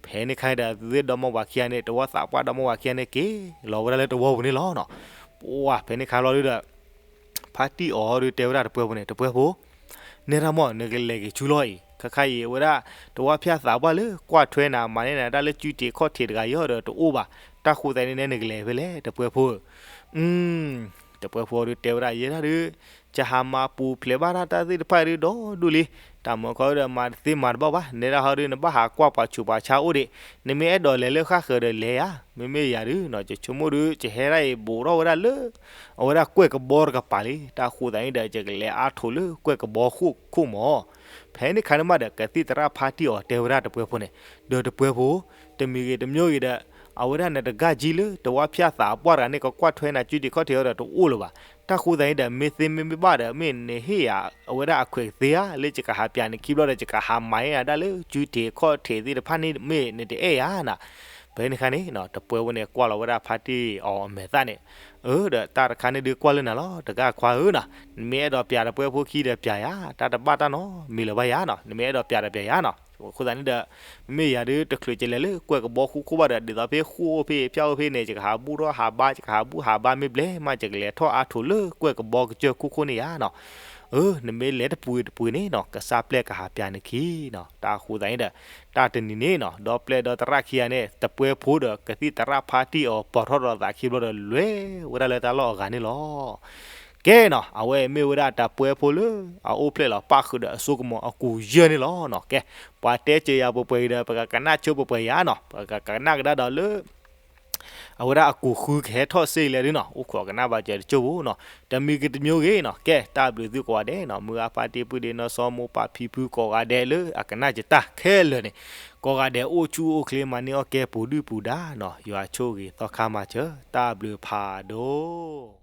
ဖဲန့ၣ်ခါန့ၣ်ဒီး သုသ့ၣ်ဒီမါဝၤခံဂၤန့ၣ် တဝီသးပှၢ်ဒီမါဝၤခံဂၤန့ၣ် က့ၤလီၤဝဲဒၣ်လၢတဝီပူၤန့ၣ်လီၤနီၤ. ပှၤဖဲန့ၣ်ခါလီၤဒုဒီး ဖါတံၢ်အီၤဒုတဲဝဲဒၣ်တပှဲၤဖိန့ၣ် တပှဲၤဖိ, နဲဒၣ်မၢ် နကလဲၤက့ၤဆူလီၤအံၤ, ခါခါအံၤဝဲဒၣ် တဝီဖၠၣ်သးပှၢ်လၢကွၢ်ထွဲနၤ မၤန့ၢ်နၤတၢ်လၢကုထံးခီၣ်ထံးတဂၤယီၤဒီးတအိၣ်ဘၣ်, တၢ်ဃိသတးန့ၣ် နဲနကလဲၤဖဲလဲၣ် တပှဲၤဖိဧၢ. တပှဲၤဖိဒုတဲဝဲဒၣ် ယဲဒၣ်ဒု ကဟးမၤပူၤဖျဲးဘၣ်တၢ်သ့ၣ်တဖၣ်ဒု ဒီဒူၣ်လံ, တၢ်မုာ်ခီဒုဒီး မၤတသ့မၤတဘၣ်ဘၣ်, နဲဒၣ်ဟီဒု နဘၣ်ဟးကွၢ်ပှၤဆူးပှၤဆါအိၣ်ဒံး, နမ့ၢ်အဲၣ်ဒိးလဲၤလၢဃၣ်ဃၢၤဒီးလဲၤယၤ, မ့မ့ၢ်ယၤဒုနီၤ ယဆိကမိၣ်ဒု ယဟဲဒၣ်အံၤဘူးထီၣ်ဝဲဒၣ်လၢ အဝဲဒၣ်ကွဲၢ်ကဘီတကပၤလံ, တၢ်ဃိသတးန့ၣ်ဒီး ယကလဲၤအါထီၣ်လၢကွဲၢ်ကဘီဃိၣ်ခိၣ်မၢ်. ဖဲန့ၣ်ခါန့ၣ်မးဒီး ကသံၣ်သရၣ်ဖါတံၢ်အီၤတဲဝဲဒၣ်တပှဲၤဖိန့ၣ်, ဒီးတပှဲၤဖိ, တမံၤဂ့ၤတမံၤဂ့ၤဒီး အဝဲဒၣ်နတဂၤကံလၢ တဝီဖၠၣ်သးပှၢ်တဂၤန့ၣ် ကကွၢ်ထွဲနၤကုထံးခီၣ်ထံးအီၤဒီးတအိၣ်လၢၤဘၣ်, တၢ်ဃိသတးန့ၣ်ဒီး မ့ၢ်သ့မ့ၢ်မ့ၢ်ဘၣ်ဒီး မ့ၢ်နဟ့ၣ်ယၤ အဝဲဒၣ်အခွဲးကသ့ဧါ လၢယကဟးပျးနခံဘျီဒီး ယကဟးမၤန့ၢ်နၤဒၣ်လၢကုထံးခီၣ်ထံးသ့ၣ်တဖၣ်န့ၣ် မ့ၢ်နတအဲၣ်ယၤနၤ. ဖဲန့ၣ်ခါန့ၣ် တပှဲၤဖိန့ၣ် ကွၢ်လီၤဝဲဒၣ်ဖါတံၢ်အီၤအမဲာ်သၣ်န့ၣ်, အၢ ဒီးတၢ်တခါန့ၣ်ဒုးကွၢ်လၢနၤလီၤ တဂၤခွါဧၢနီၤ, နမ့ၢ်အဲၣ်ဒိးပျးတပှဲၤဖိခံဒီးပျးယၤ, တၢ်တဘၣ်တၢ်နီတမံၤလၢၤဘၣ်ယၤနီၤ, နမ့ၢ်အဲၣ်ဒိးပျးဒီးပျးယၤနီၤ. အဃိသတးန့ၣ်ဒီး မ့မ့ၢ်ယၤဒုး တချုးယလဲၤလၢကွဲၢ်ကဘီဃိၣ်ခိၣ်ဘၣ်ဒီး ဒ်သိးဖဲဃိၣ်အိၣ်ဖဲ ဖၠၣ်အိၣ်ဖဲန့ၣ် ယကဟးဘူးထီၣ်ဟးဘါ ယကဟးဘူးဟးဘါမ့ၢ်ဘျဲၣ်မး ယကလဲၤထီၣ်အါထီၣ်လၢကွဲၢ်ကဘီကစၢၢ်ခိၣ်ခိၣ်န့ၣ်ယၤနီၤ. အၢ နမ့ၢ်လဲၤတပူၤတပူၤန့ၣ်နီၤ ကစၢ်ပျဲၢ်ကဟးပျးနခံနီၤ. တၢ်ဃိသတးန့ၣ်ဒီး တၢ်တနံၤန့ၣ်နီၤ ဒီပျဲၢ်ဒီသရၣ်ခံဂၤန့ၣ် တပှဲၤဖိဒီးကသံၣ်သရၣ်ဖါတံၢ်အီၤ ပိာ်ထီၣ်ဒီးသးခံဘျီဒီး လဲၤဝဲဒၣ်လၢတၢ်လီၢ်အဂၤန့ၣ်လီၤ. ကဲနီၤ အဝဲမ့ၢ်ဝဲဒၣ်တၢ်ပှဲၤဖိလၢ အအိၣ်ဖျဲၣ်လီၤပၣ်ဃုာ်ဒီးအစိကမီၤအကူာ်ယဲၢ်န့ၣ်လီၤနီၤ. ကဲ ပှၤတဲစၢၤယၤပှဲၤပှဲၤအံၤဒီး ပကကနၣ်ဆိပှဲၤပှဲၤယၤနီၤ, ပကကနၣ်ကဒါဒီးလၢ အဝဲဒၣ်အကူာ်ဃုကဟဲထီၣ်စ့လဲၣ်ဒုနီၤ, အိၣ်ခိးကနၣ်ဘၣ်စၢၤတကၠိၢ်ဖိနီၤ, တမံၤဂ့ၤတမံၤဂ့ၤနီၤ. ကဲ တၢ်ဘျုးသုကိးဂၤဒဲးနီၤ, မုၢ်ဂၤဖါတံၢ်ပုၢ်ဒ့နီၢ်စီၤ မိၢ်ပၢ်ဖံဖုကိးဂၤဒဲးလၢအကနၣ်ယတၢ်ခဲလၢာ်န့ၣ်, ကိးဂၤဒဲးအိၣ်ဆူၣ်အိၣ်ချ့မၤန့ၢ်အီၣ်ကဲပူၤဒုၣ်ပူၤဒါနီၤ, ယွၤဆိၣ်ဂ့ၤသီခါမၤစၢၤ, တၢ်ဘျုးဖးဒိၣ်.